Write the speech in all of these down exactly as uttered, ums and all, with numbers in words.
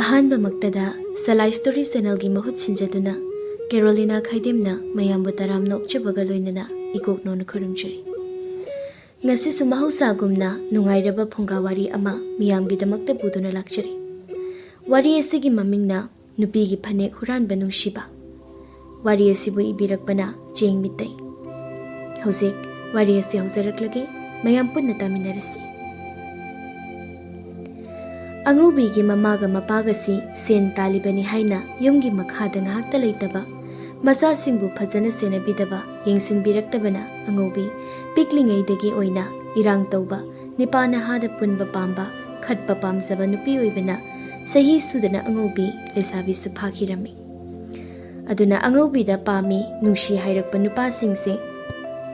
ꯑꯍꯥꯟꯕꯃꯛꯇꯗ ꯁꯂꯥꯏ story ꯆꯦꯅꯦꯜꯒꯤ ꯃꯍꯨꯠ ꯁꯤꯟꯖꯗꯨꯅ ꯀꯦꯔꯣꯂꯤꯅꯥ ꯈꯥꯏꯗꯦꯝꯅ ꯃꯌꯥꯝꯕꯨ ꯇꯔꯥꯝꯅ ꯑꯣꯛꯆꯕꯒ ꯂꯣꯏꯅꯅ ꯏꯀꯣꯛꯅꯣꯅ ꯈꯨꯔꯨꯝꯖꯔꯤ꯫ ꯉꯁꯤꯁꯨ ꯃꯍꯧꯁꯥꯒꯨꯝꯅ ꯅꯨꯡꯉꯥꯏꯔꯕ ꯐꯨꯡꯒꯥ ꯋꯥꯔꯤ ꯑꯃ ꯃꯤꯌꯥꯝꯒꯤꯗꯃꯛꯇ ꯄꯨꯗꯨꯅ ꯂꯥꯛꯆꯔꯤ꯫ ꯋꯥꯔꯤ ꯑꯁꯤꯒꯤ ꯃꯃꯤꯡꯅ ꯅꯨꯄꯤꯒꯤ ꯐꯅꯦꯛ ꯍꯨꯔꯥꯟꯕ ꯅꯨꯡꯁꯤꯕ꯫ ꯋꯥꯔꯤ ꯑꯁꯤꯕꯨ ꯏꯕꯤꯔꯛꯄꯅ ꯆꯦꯡ ꯃꯤꯇꯩ꯫ ꯍꯧꯖꯤꯛ ꯋꯥꯔꯤ ꯑꯁꯤ ꯍꯧꯖꯔꯛꯂꯒꯦ, ꯃꯌꯥꯝ ꯄꯨꯟꯅ ꯇꯥꯃꯤꯟꯅꯔꯁꯤ꯫ ꯑꯉꯧꯕꯤꯒꯤ ꯃꯃꯥꯒ ꯃꯄꯥꯒꯁꯤ ꯁꯦꯟ ꯇꯥꯜꯂꯤꯕꯅꯤ ꯍꯥꯏꯅ ꯌꯨꯝꯒꯤ ꯃꯈꯥꯗ ꯉꯥꯏꯍꯥꯛꯇ ꯂꯩꯇꯕ, ꯃꯆꯥꯁꯤꯡꯕꯨ ꯐꯖꯅ ꯁꯦꯟꯅꯕꯤꯗꯕ, ꯌꯦꯡꯁꯤꯟꯕꯤꯔꯛꯇꯕꯅ ꯑꯉꯧꯕꯤ ꯄꯤꯛꯂꯤꯉꯩꯗꯒꯤ ꯑꯣꯏꯅ ꯏꯔꯥꯡ ꯇꯧꯕ, ꯅꯤꯄꯥ ꯅꯍꯥꯗ ꯄꯨꯟꯕ ꯄꯥꯝꯕ, ꯈꯠꯄ ꯄꯥꯝꯖꯕ ꯅꯨꯄꯤ ꯑꯣꯏꯕꯅ ꯆꯍꯤ ꯁꯨꯗꯅ ꯑꯉꯧꯕꯤ ꯂꯩꯁꯥꯕꯤꯁꯨ ꯐꯥꯈꯤꯔꯝꯃꯤ꯫ ꯑꯗꯨꯅ ꯑꯉꯧꯕꯤꯗ ꯄꯥꯝꯃꯤ, ꯅꯨꯡꯁꯤ ꯍꯥꯏꯔꯛꯄ ꯅꯨꯄꯥꯁꯤꯡꯁꯦ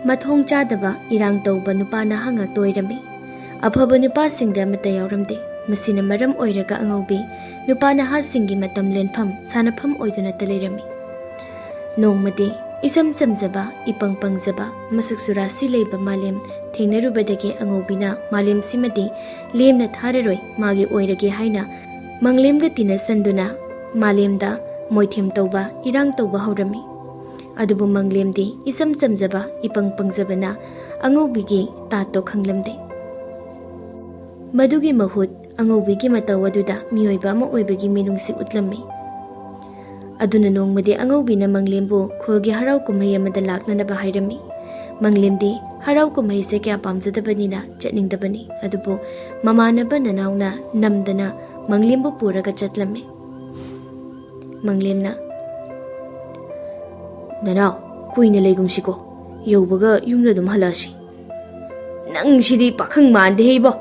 ꯃꯊꯣꯡ ꯆꯥꯗꯕ, ꯏꯔꯥꯡ ꯇꯧꯕ ꯅꯨꯄꯥ ꯅꯍꯥ ꯉꯥꯛꯇ ꯑꯣꯏꯔꯝꯃꯤ꯫ ꯑꯐꯕ ꯅꯨꯄꯥꯁꯤꯡꯗ ꯑꯃꯠꯇ ꯌꯥꯎꯔꯝꯗꯦ꯫ ꯃꯁꯤꯅ ꯃꯔꯝ ꯑꯣꯏꯔꯒ ꯑꯉꯧꯕꯤ ꯅꯨꯄꯥ ꯅꯍꯥꯁꯤꯡꯒꯤ ꯃꯇꯝ ꯂꯦꯟꯐꯝ, ꯁꯥꯟꯅꯐꯝ ꯑꯣꯏꯗꯨꯅꯇ ꯂꯩꯔꯝꯃꯤ꯫ ꯅꯣꯡꯃꯗꯤ ꯏꯆꯝ ꯆꯝꯖꯕ, ꯏꯄꯪ ꯄꯪꯖꯕ, ꯃꯁꯛꯁꯨ ꯔꯥꯁꯤ ꯂꯩꯕ ꯃꯥꯂꯦꯝ ꯊꯦꯡꯅꯔꯨꯕꯗꯒꯤ ꯑꯉꯧꯕꯤꯅ ꯃꯥꯂꯦꯝꯁꯤꯃꯗꯤ ꯂꯦꯝꯅ ꯊꯥꯔꯔꯣꯏ, ꯃꯥꯒꯤ ꯑꯣꯏꯔꯒꯦ ꯍꯥꯏꯅ ꯃꯪꯂꯦꯝꯒ ꯇꯤꯟꯅꯁꯟꯗꯨꯅ ꯃꯥꯂꯦꯝꯗ ꯃꯣꯏꯊꯦꯝ ꯇꯧꯕ, ꯏꯔꯥꯡ ꯇꯧꯕ ꯍꯧꯔꯝꯃꯤ꯫ ꯑꯗꯨꯕꯨ ꯃꯪꯂꯦꯝꯗꯤ ꯏꯆꯝ ꯆꯝꯖꯕ, ꯏꯄꯪ ꯄꯪꯖꯕꯅ ꯑꯉꯧꯕꯤꯒꯤ ꯇꯥꯠꯇꯣ ꯈꯪꯂꯝꯗꯦ꯫ ꯃꯗꯨꯒꯤ ꯃꯍꯨꯠ ꯑꯉꯧꯕꯤꯒꯤ ꯃꯇꯧ ꯑꯗꯨꯗ ꯃꯤꯑꯣꯏꯕ ꯑꯃ ꯑꯣꯏꯕꯒꯤ ꯃꯤꯅꯨꯡꯁꯤ ꯎꯠꯂꯝꯃꯤ꯫ ꯑꯗꯨꯅ ꯅꯣꯡꯃꯗꯤ ꯑꯉꯧꯕꯤꯅ ꯃꯪꯂꯦꯝꯕꯨ ꯈꯨꯜꯒꯤ ꯍꯔꯥꯎ ꯀꯨꯝꯍꯩ ꯑꯃꯗ ꯂꯥꯛꯅꯅꯕ ꯍꯥꯏꯔꯝꯃꯤ꯫ ꯃꯪꯂꯦꯝꯗꯤ ꯍꯔꯥꯎ ꯀꯨꯝꯍꯩꯁꯦ ꯀꯌꯥ ꯄꯥꯝꯖꯗꯕꯅꯤꯅ ꯆꯠꯅꯤꯡꯗꯕꯅꯤ꯫ ꯑꯗꯨꯕꯨ ꯃꯃꯥꯟꯅꯕ ꯅꯅꯥꯎꯅ ꯅꯝꯗꯅ ꯃꯪꯂꯦꯝꯕꯨ ꯄꯨꯔꯒ ꯆꯠꯂꯝꯃꯤ꯫ ꯃꯪꯂꯦꯝꯅ, "ꯅꯅꯥꯎ, ꯀꯨꯏꯅ ꯂꯩꯒꯨꯝꯁꯤꯀꯣ, ꯌꯧꯕꯒ ꯌꯨꯝꯗ ꯑꯗꯨꯝ ꯍꯜꯂꯛꯑꯁꯤ꯫" "ꯅꯪ ꯁꯤꯗꯤ ꯄꯥꯈꯪ ꯃꯥꯟꯗꯦꯍꯦ ꯏꯕꯣ꯫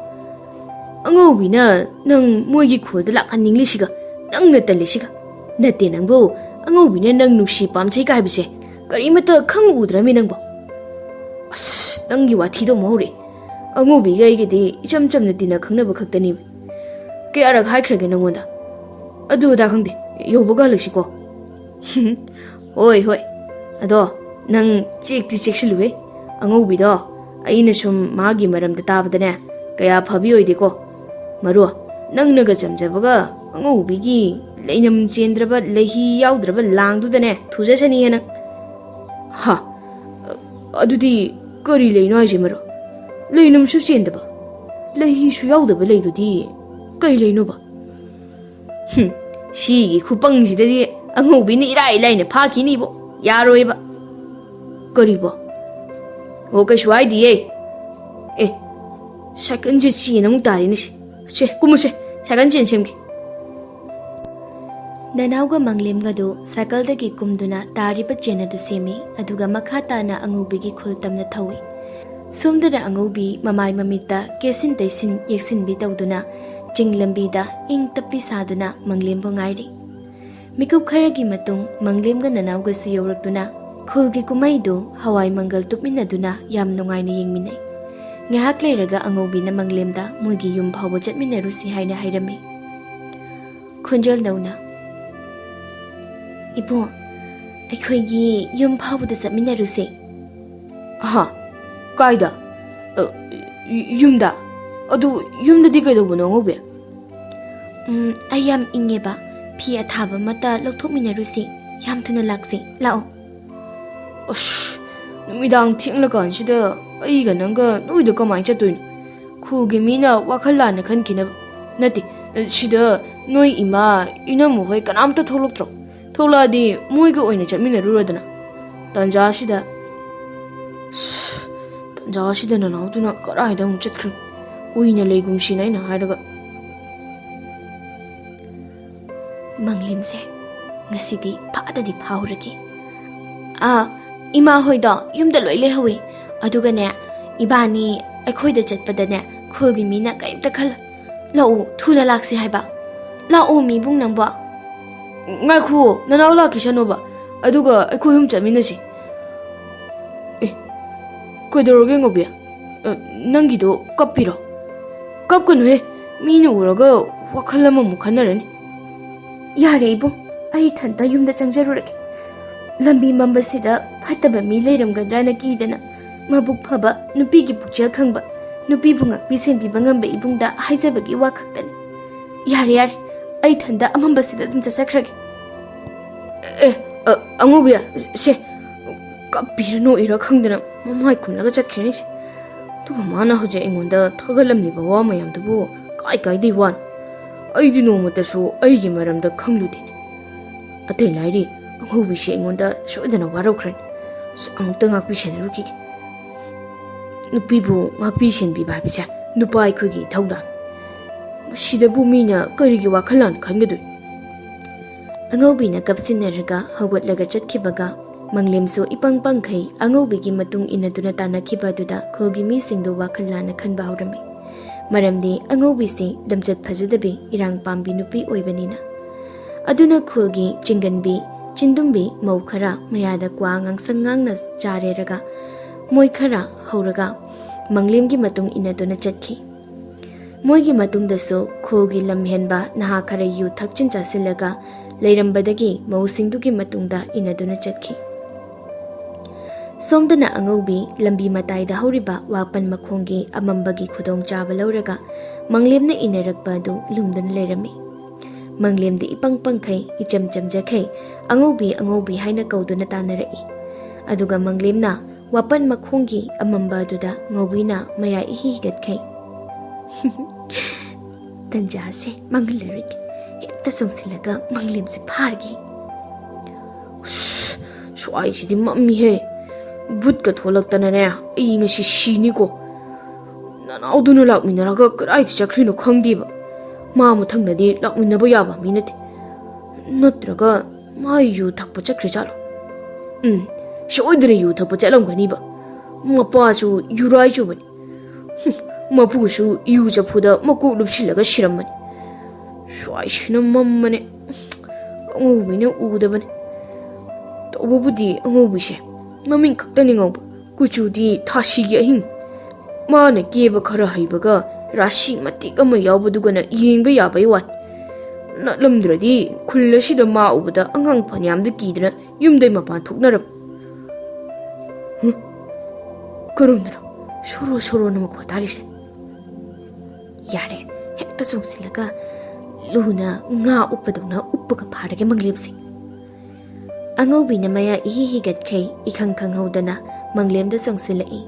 ꯑꯉꯧꯕꯤꯅ ꯅꯪ ꯃꯣꯏꯒꯤ ꯈꯨꯜꯗ ꯂꯥꯛꯍꯟꯅꯤꯡꯂꯤꯁꯤꯒ, ꯅꯪꯅ ꯇꯜꯂꯤꯁꯤꯒ꯫ ꯅꯠꯇꯦ ꯅꯪꯕꯨ, ꯑꯉꯧꯕꯤꯅ ꯅꯪ ꯅꯨꯡꯁꯤ ꯄꯥꯝꯖꯩ ꯀꯥꯏꯕꯁꯦ ꯀꯔꯤꯃꯠꯇ ꯈꯪ ꯎꯗ꯭ꯔꯃꯤ ꯅꯪꯕꯣ꯫ ꯑꯁ, ꯅꯪꯒꯤ ꯋꯥꯊꯤꯗꯣ ꯑꯃꯨꯛ ꯍꯧꯔꯛꯑꯦ꯫ ꯑꯉꯧꯕꯤꯒ ꯑꯩꯒꯗꯤ ꯏꯆꯝ ꯆꯝꯅ ꯇꯤꯟꯅ ꯈꯪꯅꯕ ꯈꯛꯇꯅꯤ꯫ ꯀꯌꯥꯔꯛ ꯍꯥꯏꯈ꯭ꯔꯒꯦ ꯅꯪꯉꯣꯟꯗ? ꯑꯗꯨ ꯑꯗꯥ ꯈꯪꯗꯦ, ꯌꯧꯕꯒ ꯍꯜꯂꯛꯁꯤꯀꯣ꯫" "ꯍꯣꯏ, ꯍꯣꯏ꯫ ꯑꯗꯣ ꯅꯪ ꯆꯦꯛꯇꯤ ꯆꯦꯛꯁꯤꯜꯂꯨꯍꯦ꯫ ꯑꯉꯧꯕꯤꯗꯣ ꯑꯩꯅ ꯁꯨꯝ ꯃꯥꯒꯤ ꯃꯔꯝꯗ ꯇꯥꯕꯗꯅꯦ, ꯀꯌꯥ ꯐꯕꯤ ꯑꯣꯏꯗꯦꯀꯣ꯫ ꯃꯔꯨ, ꯅꯪꯅꯒ ꯆꯝꯖꯕꯒ ꯑꯉꯧꯕꯤꯒꯤ ꯂꯩꯅꯝ ꯆꯦꯟꯗ꯭ꯔꯕ, ꯂꯩꯍꯤ ꯌꯥꯎꯗ꯭ꯔꯕ ꯂꯥꯡꯗꯨꯗꯅꯦ ꯊꯨꯖꯁꯅꯤꯌꯦ ꯅꯪ꯫ ꯍꯥ? ꯑꯗꯨꯗꯤ ꯀꯔꯤ ꯂꯩꯅꯣ ꯍꯥꯏꯁꯦ, ꯃꯔꯨ? ꯂꯩꯅꯝꯁꯨ ꯆꯦꯟꯗꯕ, ꯂꯩꯍꯤꯁꯨ ꯌꯥꯎꯗꯕ ꯂꯩꯗꯨꯗꯤ ꯀꯩ ꯂꯩꯅꯣꯕ? ꯍꯨꯝ, ꯁꯤꯒꯤ ꯈꯨꯄꯪꯁꯤꯗꯗꯤ ꯑꯉꯧꯕꯤꯅ ꯏꯔꯥꯏ ꯂꯥꯏꯅ ꯐꯥꯈꯤꯅꯤꯕꯣ꯫ ꯌꯥꯔꯣꯏꯕ꯫ ꯀꯔꯤꯕꯣ? ꯑꯣ, ꯀꯩꯁꯨ ꯍꯥꯏꯗꯤꯌꯦ꯫ ꯑꯦ, ꯁꯥꯏꯀꯜꯁꯦ ꯆꯦꯟ ꯑꯃꯨꯛ ꯇꯥꯔꯤꯅꯦ ꯁꯤ꯫ ꯁꯦ, ꯀꯨꯝꯃꯨꯁꯦ, ꯁꯥꯏꯀꯜ ꯆꯦꯟ ꯁꯦꯝꯒꯦ꯫ ꯅꯅꯥꯎꯒ ꯃꯪꯂꯦꯝꯒꯗꯨ ꯁꯥꯏꯀꯜꯗꯒꯤ ꯀꯨꯝꯗꯨꯅ ꯇꯥꯔꯤꯕ ꯆꯦꯟ ꯑꯗꯨ ꯁꯦꯝꯃꯤ, ꯑꯗꯨꯒ ꯃꯈꯥ ꯇꯥꯅ ꯑꯉꯧꯕꯤꯒꯤ ꯈꯨꯜ ꯇꯝꯅ ꯊꯧꯏ꯫ ꯁꯣꯝꯗꯅ ꯑꯉꯧꯕꯤ ꯃꯃꯥꯏ ꯃꯃꯤꯠꯇ ꯀꯦꯁꯤꯟ ꯇꯩꯁꯤꯟ ꯌꯦꯛꯁꯤꯟꯕꯤ ꯇꯧꯗꯨꯅ ꯆꯤꯡ ꯂꯝꯕꯤꯗ ꯏꯪ ꯇꯞꯄꯤ ꯁꯥꯗꯨꯅ ꯃꯪꯂꯦꯝꯕꯨ ꯉꯥꯏꯔꯤ꯫ ꯃꯤꯀꯨꯞ ꯈꯔꯒꯤ ꯃꯇꯨꯡ ꯃꯪꯂꯦꯝꯒ ꯅꯅꯥꯎꯒꯁꯨ ꯌꯧꯔꯛꯇꯨꯅ ꯈꯨꯜꯒꯤ ꯀꯨꯝꯍꯩꯗꯨ ꯍꯋꯥꯏ ꯃꯪꯒꯜ ꯇꯨꯞꯃꯤꯟꯅꯗꯨꯅ ꯌꯥꯝ ꯅꯨꯡꯉꯥꯏꯅ ꯌꯦꯡꯃꯤꯟꯅꯩ꯫ ꯉꯥꯏꯍꯥꯛ ꯂꯩꯔꯒ ꯑꯉꯧꯕꯤꯅ ꯃꯪꯂꯦꯝꯗ ꯃꯣꯏꯒꯤ ꯌꯨꯝ ꯐꯥꯎꯕ ꯆꯠꯃꯤꯟꯅꯔꯨꯁꯤ ꯍꯥꯏꯅ ꯍꯥꯏꯔꯝꯃꯤ꯫ ꯈꯣꯟꯖꯦꯜ ꯅꯧꯅ, "ꯏꯕꯨꯡ, ꯑꯩꯈꯣꯏꯒꯤ ꯌꯨꯝ ꯐꯥꯎꯕꯗ ꯆꯠꯃꯤꯟꯅꯔꯨꯁꯦ꯫" "ꯑꯍꯥ, ꯀꯥꯏꯗ? ꯑ, ꯌꯨꯝꯗ? ꯑꯗꯨ ꯌꯨꯝꯗꯗꯤ ꯀꯩꯗꯧꯕꯅꯣ, ꯑꯉꯧꯕꯤ?" "ꯎꯝ, ꯑꯩ ꯌꯥꯝ ꯏꯪꯉꯦꯕ꯫ ꯐꯤ ꯑꯊꯥꯕ ꯑꯃꯠꯇ ꯂꯧꯊꯣꯛꯃꯤꯟꯅꯔꯨꯁꯤ꯫ ꯌꯥꯝ ꯊꯨꯅ ꯂꯥꯛꯁꯤ꯫ ꯂꯥꯛꯑꯣ꯫" "ꯑꯁ, ꯅꯨꯃꯤꯗꯥꯡ ꯊꯦꯡꯂꯀꯥꯟꯁꯤꯗ ꯑꯩꯒ ꯅꯪꯒ ꯅꯣꯏꯗ ꯀꯃꯥꯏꯅ ꯆꯠꯇꯣꯏꯅꯣ? ꯈꯨꯜꯒꯤ ꯃꯤꯅ ꯋꯥꯈꯜ ꯂꯥꯟꯅ ꯈꯟꯈꯤꯅꯕ꯫ ꯅꯠꯇꯦ, ꯁꯤꯗ ꯅꯣꯏ ꯏꯃꯥ, ꯏꯅꯝꯃ ꯍꯣꯏ ꯀꯅꯥꯝꯇ ꯊꯣꯛꯂꯛꯇ꯭ꯔꯣ? ꯊꯣꯛꯂꯛꯑꯗꯤ ꯃꯣꯏꯒ ꯑꯣꯏꯅ ꯆꯠꯃꯤꯟꯅꯔꯨꯔꯣꯗꯅ꯫ ꯇꯟꯖꯥꯁꯤꯗ, ꯇꯟꯖꯥꯁꯤꯗ ꯅꯅꯥꯎꯗꯨꯅ ꯀꯗꯥꯏꯗ ꯑꯃꯨꯛ ꯆꯠꯈ꯭ꯔꯦ? ꯀꯨꯏꯅ ꯂꯩꯒꯨꯝꯁꯤꯅ ꯑꯩꯅ ꯍꯥꯏꯔꯒ꯫" ꯃꯪꯂꯦꯝꯁꯦ ꯉꯁꯤꯗꯤ ꯐꯥꯗꯗꯤ ꯐꯥꯍꯧꯔꯒꯦ꯫ "ꯑꯥ, ꯏꯃꯥ ꯍꯣꯏꯗꯣ ꯌꯨꯝꯗ ꯂꯣꯏ ꯂꯩꯍꯧꯋꯤ꯫ ꯑꯗꯨꯒꯅꯦ, ꯏꯕꯥꯅꯤ ꯑꯩꯈꯣꯏꯗ ꯆꯠꯄꯗꯅꯦ, ꯈꯨꯜꯒꯤ ꯃꯤꯅ ꯀꯔꯤꯝꯇ ꯈꯜꯂꯣꯏ꯫ ꯂꯥꯛꯑꯣ, ꯊꯨꯅ ꯂꯥꯛꯁꯤ ꯍꯥꯏꯕ꯫ ꯂꯥꯛꯑꯣ, ꯃꯤꯕꯨꯡ ꯅꯪꯕꯣ꯫" "ꯉꯥꯏꯈꯨꯑꯣ, ꯅꯅꯥꯎ ꯂꯥꯛꯈꯤꯁꯅꯣꯕ, ꯑꯗꯨꯒ ꯑꯩꯈꯣꯏ ꯑꯍꯨꯝ ꯆꯠꯃꯤꯟꯅꯁꯤ꯫" "ꯑꯦ, ꯀꯩꯗꯧꯔꯒꯦ, ꯉꯧꯕꯤ? ꯑ, ꯅꯪꯒꯤꯗꯣ ꯀꯞꯄꯤꯔꯣ? ꯀꯞꯀꯅꯨꯍꯦ, ꯃꯤꯅ ꯎꯔꯒ ꯋꯥꯈꯜ ꯑꯃꯃꯨꯛ ꯈꯟꯅꯔꯅꯤ꯫" "ꯌꯥꯔꯦ ꯏꯕꯨꯡ, ꯑꯩ ꯏꯊꯟꯇ ꯌꯨꯝꯗ ꯆꯪꯖꯔꯨꯔꯒꯦ꯫ ꯂꯝꯕꯤ ꯃꯝꯕꯁꯤꯗ ꯐꯠꯇꯕ ꯃꯤ ꯂꯩꯔꯝꯒꯗ꯭ꯔꯥꯅ ꯀꯤꯗꯅ, ꯃꯕꯨꯛ ꯐꯕ, ꯅꯨꯄꯤꯒꯤ ꯄꯨꯛꯆꯦꯜ ꯈꯪꯕ, ꯅꯨꯄꯤꯕꯨ ꯉꯥꯛꯄꯤ ꯁꯦꯟꯕꯤꯕ ꯉꯝꯕ ꯏꯕꯨꯡꯗ ꯍꯥꯏꯖꯕꯒꯤ ꯋꯥ ꯈꯛꯇꯅꯤ꯫ ꯌꯥꯔꯦ, ꯌꯥꯔꯦ, ꯑꯩ ꯏꯊꯟꯗ ꯑꯃꯝꯕꯁꯤꯗ ꯑꯗꯨꯝ ꯆꯠꯆꯈ꯭ꯔꯒꯦ꯫ ꯑꯦ, ꯑ, ꯑꯉꯧꯕꯤ, ꯁꯦ, ꯀꯞꯄꯤꯔ ꯅꯣꯛꯏꯔ ꯈꯪꯗꯅ ꯃꯃꯥꯏ ꯈꯨꯝꯂꯒ ꯆꯠꯈ꯭ꯔꯦꯅꯦ ꯁꯦ꯫ ꯑꯗꯨꯒ ꯃꯥꯅ ꯍꯧꯖꯤꯛ ꯑꯩꯉꯣꯟꯗ ꯊꯥꯒꯠꯂꯝꯂꯤꯕ ꯋꯥ ꯃꯌꯥꯝꯗꯨꯕꯨ ꯀꯥꯏ ꯀꯥꯏꯗꯩ ꯋꯥꯅꯣ? ꯑꯩꯗꯤ ꯅꯣꯡꯃꯇꯁꯨ ꯑꯩꯒꯤ ꯃꯔꯝꯗ ꯈꯪꯂꯨꯗꯦꯅꯦ꯫ ꯑꯇꯩ ꯂꯥꯏꯔꯤ, ꯑꯉꯧꯕꯤꯁꯤ ꯑꯩꯉꯣꯟꯗ ꯁꯣꯏꯗꯅ ꯋꯥꯔꯧꯈ꯭ꯔꯅꯤ꯫ ꯑꯁ, ꯑꯃꯨꯛꯇ ꯉꯥꯛꯄꯤ ꯁꯦꯟꯅꯔꯨꯈꯤꯒꯦ꯫ ꯅꯨꯄꯤꯕꯨ ꯉꯥꯛꯄꯤ ꯁꯦꯟꯕꯤꯕ ꯍꯥꯏꯕꯁꯦ ꯅꯨꯄꯥ ꯑꯩꯈꯣꯏꯒꯤ ꯏꯊꯧꯗꯥꯡ꯫ ꯃꯁꯤꯗꯕꯨ ꯃꯤꯅ ꯀꯔꯤꯒꯤ ꯋꯥꯈꯜ ꯂꯥꯟꯅ ꯈꯟꯒꯗꯣꯏ? ꯑꯉꯧꯕꯤꯅ ꯀꯞꯁꯤꯟꯅꯔꯒ ꯍꯧꯒꯠꯂꯒ ꯆꯠꯈꯤꯕꯒ, ꯃꯪꯂꯦꯝꯁꯨ ꯏꯄꯪ ꯄꯪꯈꯩ ꯑꯉꯧꯕꯤꯒꯤ ꯃꯇꯨꯡ ꯏꯟꯅꯗꯨꯅ ꯇꯥꯟꯅꯈꯤꯕ ꯑꯗꯨꯗ ꯈꯨꯜꯒꯤ ꯃꯤꯁꯤꯡꯗꯨ ꯋꯥꯈꯜ ꯂꯥꯟꯅ ꯈꯟꯕ ꯍꯧꯔꯝꯃꯤ꯫ ꯃꯔꯝꯗꯤ ꯑꯉꯧꯕꯤꯁꯤ ꯂꯝꯆꯠ ꯐꯖꯗꯕꯤ, ꯏꯔꯥꯡ ꯄꯥꯝꯕꯤ ꯅꯨꯄꯤ ꯑꯣꯏꯕꯅꯤꯅ꯫ ꯑꯗꯨꯅ ꯈꯨꯜꯒꯤ ꯆꯤꯡꯒꯟꯕꯤ, ꯆꯤꯟꯗꯨꯝꯕꯤ ꯃꯧ ꯈꯔ ꯃꯌꯥꯗ ꯀ꯭ꯋꯥ ꯉꯥꯡꯁꯪ ꯉꯥꯡꯅ ꯆꯥꯔꯦꯔꯒ, ꯃꯣꯏ ꯈꯔ ꯍꯧꯔꯒ ꯃꯪꯂꯦꯝꯒꯤ ꯃꯇꯨꯡ ꯏꯟꯅꯗꯨꯅ ꯆꯠꯈꯤ꯫ ꯃꯣꯏꯒꯤ ꯃꯇꯨꯡꯗꯁꯨ ꯈꯨꯜꯒꯤ ꯂꯝ ꯍꯦꯟꯕ ꯅꯍꯥ ꯈꯔ ꯌꯨ ꯊꯛꯆꯤꯟ ꯆꯥꯁꯤꯜꯂꯒ ꯂꯩꯔꯝꯕꯗꯒꯤ ꯃꯧꯁꯤꯡꯗꯨꯒꯤ ꯃꯇꯨꯡꯗ ꯏꯟꯅꯗꯨꯅ ꯆꯠꯈꯤ꯫ ꯁꯣꯝꯗꯅ ꯑꯉꯧꯕꯤ ꯂꯝꯕꯤ ꯃꯇꯥꯏꯗ ꯍꯧꯔꯤꯕ ꯋꯥꯄꯟ ꯃꯈꯣꯡꯒꯤ ꯑꯃꯝꯕꯒꯤ ꯈꯨꯗꯣꯡꯆꯥꯕ ꯂꯧꯔꯒ ꯃꯪꯂꯦꯝꯅ ꯏꯟꯅꯔꯛꯄ ꯑꯗꯨ ꯂꯨꯝꯗꯨꯅ ꯂꯩꯔꯝꯃꯤ꯫ ꯃꯪꯂꯦꯝꯗꯤ ꯏꯄꯪ ꯄꯪꯈꯩ, ꯏꯆꯝ ꯆꯝꯖꯈꯩ, "ꯑꯉꯧꯕꯤ, ꯑꯉꯧꯕꯤ" ꯍꯥꯏꯅ ꯀꯧꯗꯨꯅ ꯇꯥꯟꯅꯔꯛꯏ꯫ ꯑꯗꯨꯒ ꯃꯪꯂꯦꯝꯅ ꯋꯥꯄꯟ ꯃꯈꯣꯡꯒꯤ ꯑꯃꯝꯕ ꯑꯗꯨꯗ ꯉꯧꯕꯤꯅ ꯃꯌꯥ ꯏꯍꯤ ꯍꯤꯒꯠꯈꯩ꯫ "ꯇꯟꯖꯥꯁꯦ ꯃꯥꯡꯍꯜꯂꯔꯣꯏꯒꯦ, ꯍꯦꯛꯇ ꯆꯣꯡꯁꯤꯜꯂꯒ ꯃꯪꯂꯦꯝꯁꯦ ꯐꯥꯔꯒꯦ꯫" "ꯁ꯭ꯋꯥꯏꯁꯤꯗꯤ ꯃꯝꯃꯤꯍꯦ, ꯕꯨꯠꯀ ꯊꯣꯛꯂꯛꯇꯅꯅꯦ, ꯑꯩ ꯉꯁꯤ ꯁꯤꯅꯤꯀꯣ꯫ ꯅꯅꯥꯎꯗꯨꯅ ꯂꯥꯛꯃꯤꯟꯅꯔꯒ ꯀꯗꯥꯏꯗ ꯆꯠꯈ꯭ꯔꯤꯅꯣ ꯈꯪꯗꯦꯕ꯫ ꯃꯥ ꯃꯊꯪꯗꯗꯤ ꯂꯥꯛꯃꯤꯟꯅꯕ ꯌꯥꯕ ꯃꯤ ꯅꯠꯇꯦ꯫ ꯅꯠꯇ꯭ꯔꯒ ꯃꯥ ꯌꯨ ꯊꯛꯄ ꯆꯠꯈ꯭ꯔꯤꯖꯥꯠꯂꯣ? ꯎꯝ, ꯁꯣꯏꯗꯅ ꯌꯨ ꯊꯛꯄ ꯆꯠꯂꯝꯒꯅꯤꯕ꯫ ꯃꯄꯥꯁꯨ ꯌꯨꯔꯥꯏ ꯆꯨꯕꯅꯤ꯫ ꯍꯨꯝ, ꯃꯄꯨꯁꯨ ꯌꯨ ꯆꯐꯨꯗ ꯃꯀꯣꯛ ꯂꯨꯞꯁꯤꯜꯂꯒ ꯁꯤꯔꯝꯕꯅꯤ꯫ ꯁ꯭ꯋꯥꯏꯁꯤꯅ ꯃꯝꯕꯅꯦ꯫ ꯑꯉꯧꯕꯤꯅ ꯎꯗꯕꯅꯦ꯫ ꯇꯧꯕꯕꯨꯗꯤ ꯑꯉꯧꯕꯤꯁꯦ ꯃꯃꯤꯡ ꯈꯛꯇꯅꯤ ꯉꯧꯕ, ꯀꯨꯆꯨꯗꯤ ꯊꯥꯁꯤꯒꯤ ꯑꯍꯤꯡ꯫ ꯃꯥꯅ ꯀꯦꯕ ꯈꯔ ꯍꯩꯕꯒ ꯔꯥꯁꯤ ꯃꯇꯤꯛ ꯑꯃ ꯌꯥꯎꯕꯗꯨꯒꯅ ꯌꯦꯡꯕ ꯌꯥꯕꯩ ꯋꯥꯅꯤ꯫ ꯅꯠꯂꯝꯗ꯭ꯔꯗꯤ ꯈꯨꯜ ꯑꯁꯤꯗ ꯃꯥ ꯎꯕꯗ ꯑꯉꯥꯡ ꯐꯅꯌꯥꯝꯗ ꯀꯤꯗꯅ ꯌꯨꯝꯗꯩ ꯃꯄꯥꯟ ꯊꯣꯛꯅꯔꯝ꯫ ꯍꯨ? ꯀꯔꯝꯗꯅꯣ ꯁꯣꯔꯣ ꯁꯣꯔꯣꯅ ꯃꯈꯣꯟ ꯇꯥꯔꯤꯁꯦ? ꯌꯥꯔꯦ, ꯍꯦꯛꯇ ꯆꯣꯡꯁꯤꯜꯂꯒ ꯂꯨꯅ ꯉꯥ ꯎꯞꯄꯗꯧꯅ ꯎꯞꯄꯒ ꯐꯥꯔꯒꯦ ꯃꯪꯂꯦꯝꯁꯦ꯫ ꯑꯉꯧꯕꯤꯅ ꯃꯌꯥ ꯏꯍꯤ ꯍꯤꯒꯠꯈꯩ ꯏꯈꯪ ꯈꯪꯍꯧꯗꯅ ꯃꯪꯂꯦꯝꯗ ꯆꯪꯁꯤꯜꯂꯛꯏ꯫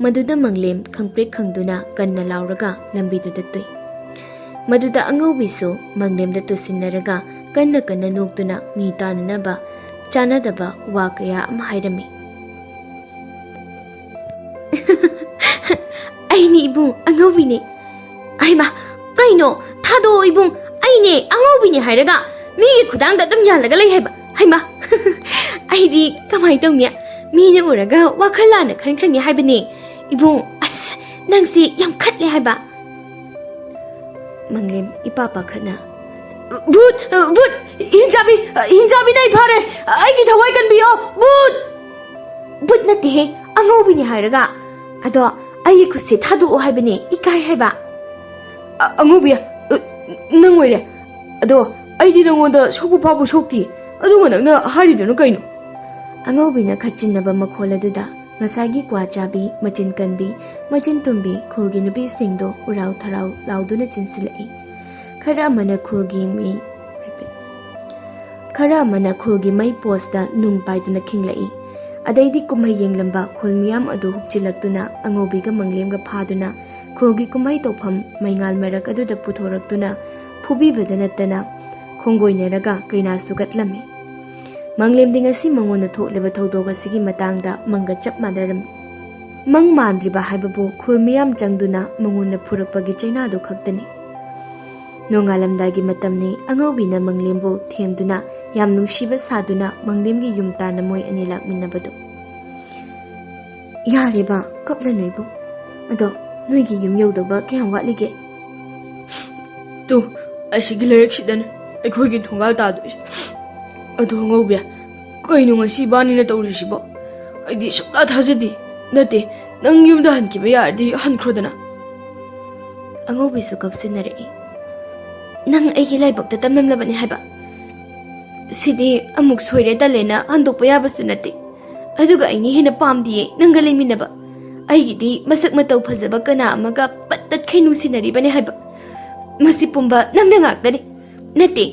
ꯃꯗꯨꯗ ꯃꯪꯂꯦꯝ ꯈꯪꯄ꯭ꯔꯦꯛ ꯈꯪꯗꯨꯅ ꯀꯟꯅ ꯂꯥꯎꯔꯒ ꯂꯝꯕꯤꯗꯨꯗ ꯇꯨꯏ꯫ ꯃꯗꯨꯗ ꯑꯉꯧꯕꯤꯁꯨ ꯃꯪꯂꯦꯝꯗ ꯇꯨꯁꯤꯟꯅꯔꯒ ꯀꯟꯅ ꯀꯟꯅ ꯅꯣꯛꯇꯨꯅ ꯃꯤ ꯇꯥꯅꯅꯕ ꯆꯥꯅꯗꯕ ꯋꯥ ꯀꯌꯥ ꯑꯃ ꯍꯥꯏꯔꯝꯃꯤ꯫ "ꯑꯩꯅꯤ ꯏꯕꯨꯡ, ꯑꯉꯧꯕꯤꯅꯤ꯫ ꯑꯩꯃ, ꯀꯩꯅꯣ? ꯊꯥꯗꯣꯛꯑꯣ ꯏꯕꯨꯡ, ꯑꯩꯅꯦ ꯑꯉꯧꯕꯤꯅꯤ ꯍꯥꯏꯔꯒ ꯃꯤꯒꯤ ꯈꯨꯗꯥꯡꯗ ꯑꯗꯨꯝ ꯌꯥꯜꯂꯒ ꯂꯩ ꯍꯥꯏꯕ꯫ ꯍꯩꯃ, ꯑꯩꯗꯤ ꯀꯃꯥꯏꯅ ꯇꯧꯅꯤ? ꯃꯤꯅ ꯎꯔꯒ ꯋꯥꯈꯜ ꯂꯥꯟꯅ ꯈꯟꯈ꯭ꯔꯅꯤ ꯍꯥꯏꯕꯅꯦ꯫ ꯏꯕꯨꯡ, ꯑꯁ, ꯅꯪꯁꯤ ꯌꯥꯝ ꯈꯠꯂꯦ ꯍꯥꯏꯕ꯫" ꯃꯪꯂꯦꯝ ꯏꯄꯥ ꯄꯥꯈꯠꯅ, "ꯚꯨꯠ! ꯚꯨꯠ! ꯍꯤꯡꯆꯥꯕꯤ! ꯍꯤꯡꯆꯥꯕꯤꯅ ꯑꯩ ꯐꯥꯔꯦ! ꯑꯩꯒꯤ ꯊꯋꯥꯏ ꯀꯟꯕꯤꯌꯣ! ꯚꯨꯠ!" "ꯚꯨꯠ ꯅꯠꯇꯦꯍꯦ, ꯑꯉꯧꯕꯤꯅꯤ ꯍꯥꯏꯔꯒ꯫ ꯑꯗꯣ ꯑꯩꯒꯤ ꯈꯨꯠꯁꯦ ꯊꯥꯗꯣꯛꯑꯣ ꯍꯥꯏꯕꯅꯦ, ꯏꯀꯥꯏ ꯍꯥꯏꯕ꯫" "ꯑ-, ꯑꯉꯧꯕꯤ, ꯑ, ꯅꯪ ꯑꯣꯏꯔꯦ꯫ ꯑꯗꯣ ꯑꯩꯗꯤ ꯅꯉꯣꯟꯗ ꯁꯣꯛꯄ ꯐꯥꯎꯕ ꯁꯣꯛꯇꯦ꯫ ꯑꯗꯨꯒ ꯅꯪꯅ ꯍꯥꯏꯔꯤꯗꯨꯅ ꯀꯩꯅꯣ?" ꯑꯉꯧꯕꯤꯅ ꯈꯠꯆꯤꯟꯅꯕ ꯃꯈꯣꯜ ꯑꯗꯨꯗ ꯉꯁꯥꯏꯒꯤ ꯀ꯭ꯋꯥ ꯆꯥꯕꯤ, ꯃꯆꯤꯟ ꯀꯟꯕꯤ, ꯃꯆꯤꯟ ꯇꯨꯝꯕꯤ ꯈꯨꯜꯒꯤ ꯅꯨꯄꯤꯁꯤꯡꯗꯣ ꯎꯔꯥꯎ ꯊꯔꯥꯎ ꯂꯥꯎꯗꯨꯅ ꯆꯦꯟꯁꯤꯜꯂꯛꯏ꯫ ꯈꯔ ꯑꯃꯅ ꯈꯨꯜꯒꯤ ꯃꯤ, ꯈꯔ ꯑꯃꯅ ꯈꯨꯜꯒꯤ ꯃꯩ ꯄꯣꯁꯇ ꯅꯨꯡ ꯄꯥꯏꯗꯨꯅ ꯈꯤꯡꯂꯛꯏ꯫ ꯑꯗꯩꯗꯤ ꯀꯨꯝꯍꯩ ꯌꯦꯡꯂꯝꯕ ꯈꯨꯜ ꯃꯤꯌꯥꯝ ꯑꯗꯨ ꯍꯨꯞꯆꯤꯜꯂꯛꯇꯨꯅ ꯑꯉꯧꯕꯤꯒ ꯃꯪꯂꯦꯝꯒ ꯐꯥꯗꯨꯅ ꯈꯨꯜꯒꯤ ꯀꯨꯝꯍꯩ ꯇꯧꯐꯝ ꯃꯩꯉꯥꯜ ꯃꯔꯛ ꯑꯗꯨꯗ ꯄꯨꯊꯣꯔꯛꯇꯨꯅ ꯐꯨꯕꯤꯕꯗ ꯅꯠꯇꯅ ꯈꯣꯡꯒꯣꯏꯅꯔꯒ ꯀꯩꯅꯥꯁꯨ ꯀꯠꯂꯝꯃꯤ꯫ ꯃꯪꯂꯦꯝꯗꯤ ꯉꯁꯤ ꯃꯉꯣꯟꯗ ꯊꯣꯛꯂꯤꯕ ꯊꯧꯗꯣꯛ ꯑꯁꯤꯒꯤ ꯃꯇꯥꯡꯗ ꯃꯪꯒ ꯆꯞ ꯃꯥꯟꯅꯔꯝꯃꯤ꯫ ꯃꯪ ꯃꯥꯟꯗ꯭ꯔꯤꯕ ꯍꯥꯏꯕꯕꯨ ꯈꯨꯜ ꯃꯤꯌꯥꯝ ꯆꯪꯗꯨꯅ ꯃꯉꯣꯟꯗ ꯐꯨꯔꯛꯄꯒꯤ ꯆꯩꯅꯥꯗꯨ ꯈꯛꯇꯅꯤ꯫ ꯅꯣꯡꯉꯥꯜꯂꯝꯗꯥꯏꯒꯤ ꯃꯇꯝꯅꯤ꯫ ꯑꯉꯧꯕꯤꯅ ꯃꯪꯂꯦꯝꯕꯨ ꯊꯦꯝꯗꯨꯅ ꯌꯥꯝ ꯅꯨꯡꯁꯤꯕ ꯁꯥꯗꯨꯅ ꯃꯪꯂꯦꯝꯒꯤ ꯌꯨꯝ ꯇꯥꯟꯅ ꯃꯣꯏ ꯑꯅꯤ ꯂꯥꯛꯃꯤꯟꯅꯕꯗꯨ꯫ "ꯌꯥꯔꯦꯕ, ꯀꯞꯂꯅꯨ ꯏꯕꯨꯡ꯫ ꯑꯗꯣ ꯅꯣꯏꯒꯤ ꯌꯨꯝ ꯌꯧꯗꯧꯕ ꯀꯌꯥꯝ ꯋꯥꯠꯂꯤꯒꯦ?" "ꯇꯨ, ꯑꯁꯤꯒꯤ ꯂꯩꯔꯛꯁꯤꯗꯅꯦ ꯑꯩꯈꯣꯏꯒꯤ ꯊꯣꯡꯒꯥꯜ ꯇꯥꯗꯣꯏꯁꯦ꯫ ꯑꯗꯣ ꯑꯉꯧꯕꯤ, ꯀꯩꯅꯣ ꯉꯁꯤ ꯏꯕꯥꯅꯤꯅ ꯇꯧꯔꯤꯁꯤꯕꯣ? ꯑꯩꯗꯤ ꯁꯨꯡꯊꯥ ꯊꯥꯖꯗꯦ꯫ ꯅꯠꯇꯦ, ꯅꯪ ꯌꯨꯝꯗ ꯍꯟꯈꯤꯕ ꯌꯥꯔꯗꯤ ꯍꯟꯈ꯭ꯔꯣꯗꯅ꯫" ꯑꯉꯧꯕꯤꯁꯨ ꯀꯞꯁꯤꯟꯅꯔꯛꯏ꯫ "ꯅꯪ ꯑꯩꯒꯤ ꯂꯥꯏꯕꯛꯇ ꯇꯝꯂꯝꯂꯕꯅꯤ ꯍꯥꯏꯕ꯫ ꯁꯤꯗꯤ ꯑꯃꯨꯛ ꯁꯣꯏꯔꯦ ꯇꯜꯂꯦꯅ ꯍꯟꯗꯣꯛꯄ ꯌꯥꯕꯁꯨ ꯅꯠꯇꯦ꯫ ꯑꯗꯨꯒ ꯑꯩꯅ ꯍꯦꯟꯅ ꯄꯥꯝꯗꯤꯌꯦ ꯅꯪꯒ ꯂꯩꯃꯤꯟꯅꯕ꯫ ꯑꯩꯒꯤꯗꯤ ꯃꯁꯛ ꯃꯇꯧ ꯐꯖꯕ ꯀꯅꯥ ꯑꯃꯒ ꯄꯠ ꯇꯠꯈꯩ ꯅꯨꯡꯁꯤꯅꯔꯤꯕꯅꯤ ꯍꯥꯏꯕ꯫ ꯃꯁꯤ ꯄꯨꯝꯕ ꯅꯪꯅ ꯉꯥꯛꯇꯅꯤ꯫ ꯅꯠꯇꯦ,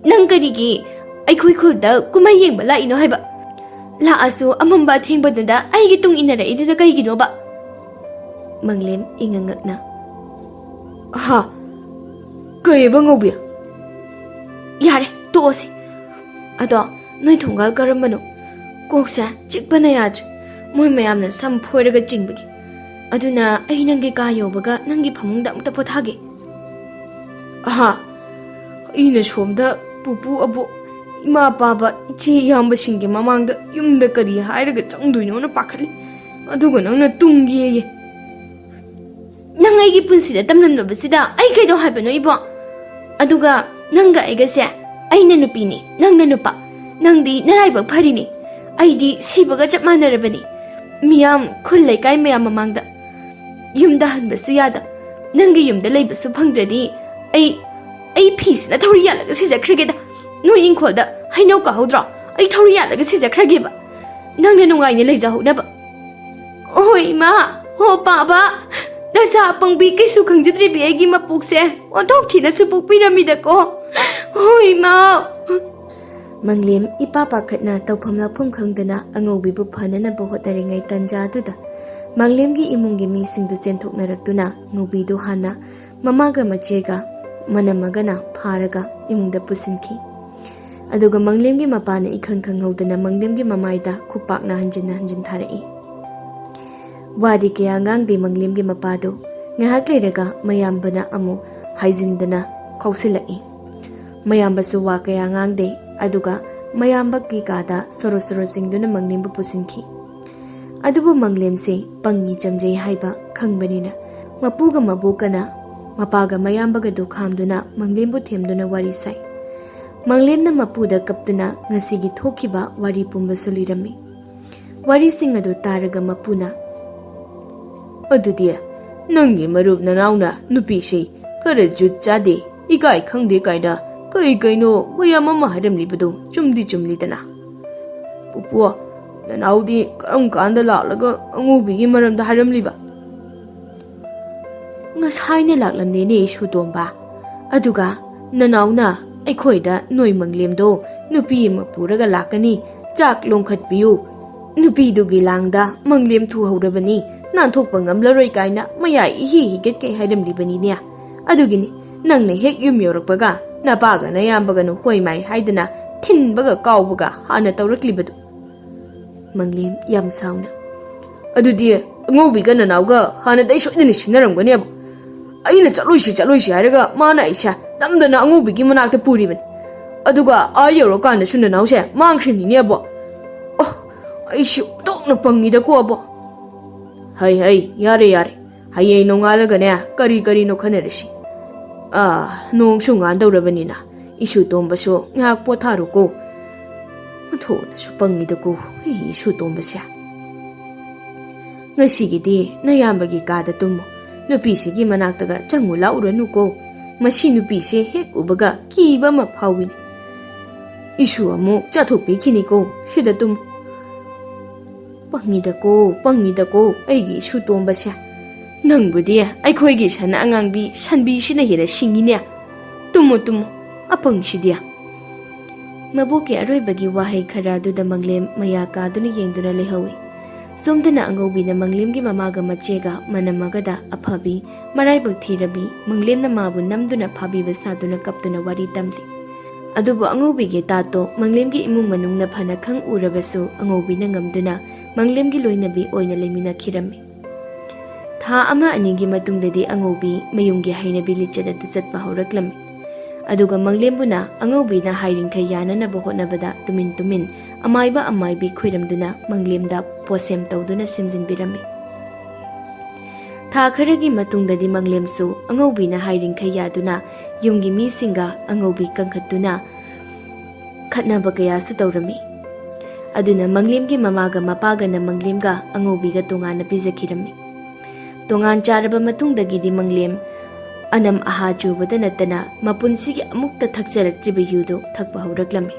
ꯅꯪ ꯀꯔꯤꯒꯤ ꯑꯩꯈꯣꯏ ꯈꯨꯜꯗ ꯀꯨꯝꯍꯩ ꯌꯦꯡꯕ ꯂꯥꯛꯏꯅꯣ ꯍꯥꯏꯕ? ꯂꯥꯛꯑꯁꯨ ꯑꯃꯝꯕ ꯑꯊꯦꯡꯕꯗꯨꯗ ꯑꯩꯒꯤ ꯇꯨꯡ ꯏꯟꯅꯔꯛꯏꯗꯨꯅ ꯀꯩꯒꯤꯅꯣꯕ? ꯃꯪꯂꯦꯝ ꯏꯉꯛꯉꯛꯅ, "ꯍꯥ? ꯀꯩꯕ, ꯉꯧꯕꯤ?" "ꯌꯥꯔꯦ, ꯇꯣꯛꯑꯁꯤ꯫ ꯑꯗꯣ ꯅꯣꯏ ꯊꯣꯡꯒꯥꯜ ꯀꯔꯝꯕꯅꯣ? ꯀꯣꯛꯁꯦ ꯆꯤꯛꯄꯅ ꯌꯥꯗ꯭ꯔꯦ, ꯃꯣꯏ ꯃꯌꯥꯝꯅ ꯁꯝ ꯐꯣꯏꯔꯒ ꯆꯤꯡꯕꯒꯤ꯫ ꯑꯗꯨꯅ ꯑꯩ ꯅꯪꯒꯤ ꯀꯥ ꯌꯧꯕꯒ ꯅꯪꯒꯤ ꯐꯃꯨꯡꯗ ꯑꯃꯨꯛꯇ ꯄꯣꯊꯥꯒꯦ꯫" "ꯑꯍꯥ, ꯑꯩꯅ ꯁꯣꯝꯗ ꯄꯨꯄꯨ, ꯑꯕꯣꯛ, ꯏꯃꯥ, ꯄꯥꯕ, ꯏꯆꯦ, ꯏꯌꯥꯝꯕꯁꯤꯡꯒꯤ ꯃꯃꯥꯡꯗ ꯌꯨꯝꯗ ꯀꯔꯤ ꯍꯥꯏꯔꯒ ꯆꯪꯗꯣꯏꯅꯣꯅ ꯄꯥꯈꯠꯂꯤ, ꯑꯗꯨꯒ ꯅꯪꯅ ꯇꯨꯝꯒꯦꯌꯦ꯫" "ꯅꯪ ꯑꯩꯒꯤ ꯄꯨꯟꯁꯤꯗ ꯇꯝꯂꯝꯂꯕꯁꯤꯗ ꯑꯩ ꯀꯩꯗꯧ ꯍꯥꯏꯕꯅꯣ, ꯏꯕꯣ? ꯑꯗꯨꯒ ꯅꯪꯒ ꯑꯩꯒꯁꯦ, ꯑꯩꯅ ꯅꯨꯄꯤꯅꯤ, ꯅꯪꯅ ꯅꯨꯄꯥ꯫ ꯅꯪꯗꯤ ꯅꯔꯥꯏꯕꯛ ꯐꯔꯤꯅꯤ, ꯑꯩꯗꯤ ꯁꯤꯕꯒ ꯆꯞ ꯃꯥꯟꯅꯔꯕꯅꯤ꯫ ꯃꯤꯌꯥꯝ, ꯈꯨꯜ ꯂꯩꯀꯥꯏ ꯃꯌꯥꯝ ꯃꯃꯥꯡꯗ ꯌꯨꯝꯗ ꯍꯟꯕꯁꯨ ꯌꯥꯗ, ꯅꯪꯒꯤ ꯌꯨꯝꯗ ꯂꯩꯕꯁꯨ ꯐꯪꯗ꯭ꯔꯗꯤ ꯑꯩ, ꯑꯩ ꯐꯤꯁꯤꯅ ꯊꯧꯔꯤ ꯌꯥꯜꯂꯒ ꯁꯤꯖꯈ꯭ꯔꯒꯦꯗ꯫ ꯅꯣꯏ ꯏꯪꯈꯣꯜꯗ ꯍꯩꯅꯧ ꯀꯥꯍꯧꯗ꯭ꯔꯣ? ꯑꯩ ꯊꯧꯔꯤ ꯌꯥꯜꯂꯒ ꯁꯤꯖꯈ꯭ꯔꯒꯦꯕ, ꯅꯪꯅ ꯅꯨꯡꯉꯥꯏꯅ ꯂꯩꯖꯍꯧꯅꯕ꯫" "ꯑꯣ ꯏꯃꯥ, ꯑꯣ ꯄꯥꯕ, ꯅꯁꯥ ꯄꯪꯕꯤ, ꯀꯩꯁꯨ ꯈꯪꯖꯗ꯭ꯔꯤꯕꯤ ꯑꯩꯒꯤ ꯃꯄꯣꯛꯁꯦ ꯑꯣꯟꯊꯣꯛ ꯊꯤꯅꯁꯨ ꯄꯣꯛꯄꯤꯔꯝꯃꯤꯗꯀꯣ꯫ ꯑꯣ ꯏꯃꯥ꯫" ꯃꯪꯂꯦꯝ ꯏꯄꯥ ꯄꯥꯈꯠꯅ ꯇꯧꯐꯝ ꯂꯥꯛꯐꯝ ꯈꯪꯗꯅ ꯑꯉꯧꯕꯤꯕꯨ ꯐꯅꯅꯕ ꯍꯣꯠꯅꯔꯤꯉꯩ ꯇꯟꯖꯥ ꯑꯗꯨꯗ ꯃꯪꯂꯦꯝꯒꯤ ꯏꯃꯨꯡꯒꯤ ꯃꯤꯁꯤꯡꯗꯨ ꯆꯦꯟꯊꯣꯛꯅꯔꯛꯇꯨꯅ ꯉꯧꯕꯤꯗꯨ ꯍꯥꯟꯅ ꯃꯃꯥꯒ ꯃꯆꯦꯒ ꯃꯅꯝꯃꯒꯅ ꯐꯥꯔꯒ ꯏꯃꯨꯡꯗ ꯄꯨꯁꯤꯟꯈꯤ꯫ ꯑꯗꯨꯒ ꯃꯪꯂꯦꯝꯒꯤ ꯃꯄꯥꯅ ꯏꯈꯪ ꯈꯪꯍꯧꯗꯅ ꯃꯪꯂꯦꯝꯒꯤ ꯃꯃꯥꯏꯗ ꯈꯨꯄꯥꯛꯅ ꯍꯟꯖꯤꯟ ꯍꯟꯖꯤꯟ ꯊꯥꯔꯛꯏ꯫ ꯋꯥꯗꯤ ꯀꯌꯥ ꯉꯥꯡꯗꯦ ꯃꯪꯂꯦꯝꯒꯤ ꯃꯄꯥꯗꯨ꯫ ꯉꯥꯏꯍꯥꯛ ꯂꯩꯔꯒ ꯃꯌꯥꯝꯕꯅ ꯑꯃꯨꯛ ꯍꯥꯏꯖꯤꯟꯗꯅ ꯀꯧꯁꯤꯜꯂꯛꯏ꯫ ꯃꯌꯥꯝꯕꯁꯨ ꯋꯥ ꯀꯌꯥ ꯉꯥꯡꯗꯦ, ꯑꯗꯨꯒ ꯃꯌꯥꯝꯕꯒꯤ ꯀꯥꯗ ꯁꯣꯔꯣ ꯁꯣꯔꯣ ꯆꯤꯡꯗꯨꯅ ꯃꯪꯂꯦꯝꯕꯨ ꯄꯨꯁꯤꯟꯈꯤ꯫ ꯑꯗꯨꯕꯨ ꯃꯪꯂꯦꯝꯁꯦ ꯄꯪꯉꯤ ꯆꯝꯖꯩ ꯍꯥꯏꯕ ꯈꯪꯕꯅꯤꯅ ꯃꯄꯨꯒ ꯃꯕꯣꯛꯀꯅ ꯃꯄꯥꯒ ꯃꯌꯥꯝꯕꯒꯗꯨ ꯈꯥꯝꯗꯨꯅ ꯃꯪꯂꯦꯝꯕꯨ ꯊꯦꯝꯗꯨꯅ ꯋꯥꯔꯤ ꯁꯥꯏ꯫ ꯃꯪꯂꯦꯝꯅ ꯃꯄꯨꯗ ꯀꯞꯇꯨꯅ ꯉꯁꯤꯒꯤ ꯊꯣꯛꯈꯤꯕ ꯋꯥꯔꯤ ꯄꯨꯝꯕꯁꯨ ꯂꯤꯔꯝꯃꯤ꯫ ꯋꯥꯔꯤꯁꯤꯡ ꯑꯗꯨ ꯇꯥꯔꯒ ꯃꯄꯨꯅ, "ꯑꯗꯨꯗꯤ ꯅꯪꯒꯤ ꯃꯔꯨꯞ ꯅꯅꯥꯎꯅ ꯅꯨꯄꯤꯁꯤ ꯈꯔ ꯖꯨꯠ ꯆꯥꯗꯦ, ꯏꯀꯥꯏ ꯈꯪꯗꯦ ꯀꯥꯏꯅ ꯀꯔꯤ ꯀꯩꯅꯣ ꯃꯌꯥꯝ ꯑꯃ ꯍꯥꯏꯔꯝꯂꯤꯕꯗꯨ ꯆꯨꯝꯗꯤ ꯆꯨꯝꯂꯤꯗꯅ? ꯄꯨꯄꯨ, ꯅꯅꯥꯎꯗꯤ ꯀꯔꯝ ꯀꯥꯟꯗ ꯂꯥꯛꯂꯒ ꯑꯉꯧꯕꯤꯒꯤ ꯃꯔꯝꯗ ꯍꯥꯏꯔꯝꯂꯤꯕ?" "ꯉꯁꯥꯏꯅ ꯂꯥꯛꯂꯝꯂꯦꯅꯦ ꯁꯨꯇꯣꯝꯕ꯫ ꯑꯗꯨꯒ ꯅꯅꯥꯎꯅ ꯑꯩꯈꯣꯏꯗ ꯅꯣꯏ ꯃꯪꯂꯦꯝꯗꯣ ꯅꯨꯄꯤ ꯑꯃ ꯄꯨꯔꯒ ꯂꯥꯛꯀꯅꯤ, ꯆꯥꯛ ꯂꯣꯡꯈꯠꯄꯤꯌꯨ, ꯅꯨꯄꯤꯗꯨꯒꯤ ꯂꯥꯡꯗ ꯃꯪꯂꯦꯝ ꯊꯨꯍꯧꯔꯕꯅꯤ, ꯅꯥꯟꯊꯣꯛꯄ ꯉꯝꯂꯔꯣꯏ ꯀꯥꯏꯅ ꯃꯌꯥꯏ ꯏꯍꯤ ꯍꯤꯒꯠꯀꯩ ꯍꯥꯏꯔꯝꯂꯤꯕꯅꯤꯅꯦ꯫ ꯑꯗꯨꯒꯤꯅꯤ ꯅꯪꯅ ꯍꯦꯛ ꯌꯨꯝ ꯌꯧꯔꯛꯄꯒ ꯅꯄꯥꯒ ꯅꯌꯥꯝꯕꯒꯅ ꯍꯣꯏ ꯃꯥꯏ ꯍꯥꯏꯗꯅ ꯊꯤꯟꯕꯒ ꯀꯥꯎꯕꯒ ꯍꯥꯟꯅ ꯇꯧꯔꯛꯂꯤꯕꯗꯨ꯫ ꯃꯪꯂꯦꯝ ꯌꯥꯝ ꯁꯥꯎꯅ, "ꯑꯗꯨꯗꯤ ꯑꯉꯧꯕꯤꯒ ꯅꯅꯥꯎꯒ ꯍꯥꯟꯅꯗꯩ ꯁꯣꯏꯗꯅ ꯁꯤꯟꯅꯔꯝꯒꯅꯦꯕ꯫ ꯑꯩꯅ ꯆꯠꯂꯣꯏꯁꯤ ꯆꯠꯂꯣꯏꯁꯤ ꯍꯥꯏꯔꯒ ꯃꯥꯅ ꯑꯩꯁꯦ ꯅꯝꯗꯅ ꯑꯉꯧꯕꯤꯒꯤ ꯃꯅꯥꯛꯇ ꯄꯨꯔꯤꯕꯅꯤ꯫ ꯑꯗꯨꯒ ꯑꯥ ꯌꯧꯔꯀꯥꯟꯗꯁꯨ ꯅꯅꯥꯎꯁꯦ ꯃꯥꯡꯈ꯭ꯔꯤꯅꯤꯅꯦ ꯑꯕꯣ꯫ ꯑꯣ, ꯑꯩꯁꯨ ꯑꯣꯟꯊꯣꯛꯅ ꯄꯪꯉꯤꯗꯀꯣ ꯑꯕꯣ꯫ ꯍꯩ ꯍꯩ, ꯌꯥꯔꯦ ꯌꯥꯔꯦ, ꯍꯌꯦꯡ ꯅꯣꯡꯉꯥꯜꯂꯒꯅꯦ ꯀꯔꯤ ꯀꯔꯤꯅꯣ ꯈꯟꯅꯔꯁꯤ꯫ ꯑꯥ, ꯅꯣꯡꯁꯨ ꯉꯥꯟꯗꯧꯔꯕꯅꯤꯅ ꯏꯁꯨ ꯇꯣꯝꯕꯁꯨ ꯉꯥꯏꯍꯥꯛ ꯄꯣꯊꯥꯔꯨꯀꯣ꯫ ꯑꯣꯟꯊꯣꯛꯅꯁꯨ ꯄꯪꯉꯤꯗꯀꯣ ꯑꯩ ꯏꯁꯨ ꯇꯣꯝꯕꯁꯦ꯫ ꯉꯁꯤꯒꯤꯗꯤ ꯅꯌꯥꯝꯕꯒꯤ ꯀꯥꯗ ꯇꯨꯝꯃꯨ꯫ ꯅꯨꯄꯤꯁꯤꯒꯤ ꯃꯅꯥꯛꯇꯒ ꯆꯪꯉꯨ ꯂꯥꯛꯎꯔꯅꯨꯀꯣ꯫ ꯃꯁꯤ ꯅꯨꯄꯤꯁꯦ ꯍꯦꯛ ꯎꯕꯒ ꯀꯤꯕ ꯑꯃ ꯐꯥꯎꯏꯅꯦ꯫ ꯏꯁꯨ ꯑꯃꯨꯛ ꯆꯥꯊꯣꯛꯄꯤꯈꯤꯅꯤꯀꯣ꯫ ꯁꯤꯗ ꯇꯨꯝꯃꯨ꯫ ꯄꯪꯉꯤꯗꯀꯣ, ꯄꯪꯉꯤꯗꯀꯣ ꯑꯩꯒꯤ ꯏꯁꯨ ꯇꯣꯝꯕꯁꯦ꯫ ꯅꯪꯕꯨꯗꯤ ꯑꯩꯈꯣꯏꯒꯤ ꯁꯟ ꯑꯉꯥꯡꯕꯤ ꯁꯟꯕꯤꯁꯤꯅ ꯍꯦꯟꯅ ꯁꯤꯡꯉꯤꯅꯦ꯫ Tamu, Tamu, ꯑꯄꯪꯁꯤꯗꯤ꯫ ꯃꯕꯣꯛꯀꯤ ꯑꯔꯣꯏꯕꯒꯤ ꯋꯥꯍꯩ ꯈꯔ ꯑꯗꯨꯗ ꯃꯪꯂꯦꯝ ꯃꯌꯥ ꯀꯥꯗꯨꯅ ꯌꯦꯡꯗꯨꯅ ꯂꯩꯍꯧꯏ꯫ ꯁꯣꯝꯗꯅ ꯑꯉꯧꯕꯤꯅ ꯃꯪꯂꯦꯝꯒꯤ ꯃꯃꯥꯒ ꯃꯆꯦꯒ ꯃꯅꯝꯃꯒꯗ ꯑꯐꯕꯤ, ꯃꯔꯥꯏꯕꯛ ꯊꯤꯔꯕꯤ, ꯃꯪꯂꯦꯝꯅ ꯃꯥꯕꯨ ꯅꯝꯗꯨꯅ ꯐꯥꯕꯤꯕ ꯁꯥꯗꯨꯅ ꯀꯞꯇꯨꯅ ꯋꯥꯔꯤ ꯇꯝꯂꯤ꯫ ꯑꯗꯨꯕꯨ ꯑꯉꯧꯕꯤꯒꯤ ꯇꯥꯠꯇꯣ ꯃꯪꯂꯦꯝꯒꯤ ꯏꯃꯨꯡ ꯃꯅꯨꯡꯅ ꯐꯅ ꯈꯪ ꯎꯔꯕꯁꯨ ꯑꯉꯧꯕꯤꯅ ꯉꯝꯗꯨꯅ ꯃꯪꯂꯦꯝꯒꯤ ꯂꯣꯏꯅꯕꯤ ꯑꯣꯏꯅ ꯂꯩꯃꯤꯟꯅꯈꯤꯔꯝꯃꯤ꯫ ꯊꯥ ꯑꯃ ꯑꯅꯤꯒꯤ ꯃꯇꯨꯡꯗꯗꯤ ꯑꯉꯧꯕꯤ ꯃꯌꯨꯝꯒꯤ ꯍꯩꯅꯕꯤ ꯂꯤꯆꯠ ꯑꯗꯨ ꯆꯠꯄ ꯍꯧꯔꯛꯂꯝꯃꯤ꯫ ꯑꯗꯨꯒ ꯃꯪꯂꯦꯝꯕꯨꯅ ꯑꯉꯧꯕꯤꯅ ꯍꯥꯏꯔꯤꯡꯈꯩ ꯌꯥꯅꯅꯕ ꯍꯣꯠꯅꯕꯗ ꯇꯨꯃꯤꯟ ꯇꯨꯃꯤꯟ ꯑꯃꯥꯏꯕ ꯑꯃꯥꯏꯕꯤ ꯈꯣꯏꯔꯝꯗꯨꯅ ꯃꯪꯂꯦꯝꯗ ꯄꯣꯠꯁꯦꯝ ꯇꯧꯗꯨꯅ ꯁꯦꯝꯖꯤꯟꯕꯤꯔꯝꯃꯤ꯫ ꯊꯥ ꯈꯔꯒꯤ ꯃꯇꯨꯡꯗꯗꯤ ꯃꯪꯂꯦꯝꯁꯨ ꯑꯉꯧꯕꯤꯅ ꯍꯥꯏꯔꯤꯡꯈꯩ ꯌꯥꯗꯨꯅ ꯌꯨꯝꯒꯤ ꯃꯤꯁꯤꯡꯒ ꯑꯉꯧꯕꯤ ꯀꯟꯈꯠꯇꯨꯅ ꯈꯠꯅꯕ ꯀꯌꯥꯁꯨ ꯇꯧꯔꯝꯃꯤ꯫ ꯑꯗꯨꯅ ꯃꯪꯂꯦꯝꯒꯤ ꯃꯃꯥꯒ ꯃꯄꯥꯒꯅ ꯃꯪꯂꯦꯝꯒ ꯑꯉꯧꯕꯤꯒ ꯇꯣꯉꯥꯟꯅ ꯄꯤꯖꯈꯤꯔꯝꯃꯤ꯫ ꯇꯣꯉꯥꯟ ꯆꯥꯔꯕ ꯃꯇꯨꯡꯗꯒꯤꯗꯤ ꯃꯪꯂꯦꯝ ꯑꯅꯝ ꯑꯍꯥ ꯆꯨꯕꯗ ꯅꯠꯇꯅ ꯃꯄꯨꯟꯁꯤꯒꯤ ꯑꯃꯨꯛꯇ ꯊꯛꯆꯔꯛꯇ꯭ꯔꯤꯕ ꯌꯨꯗꯨ ꯊꯛꯄ ꯍꯧꯔꯛꯂꯝꯃꯤ꯫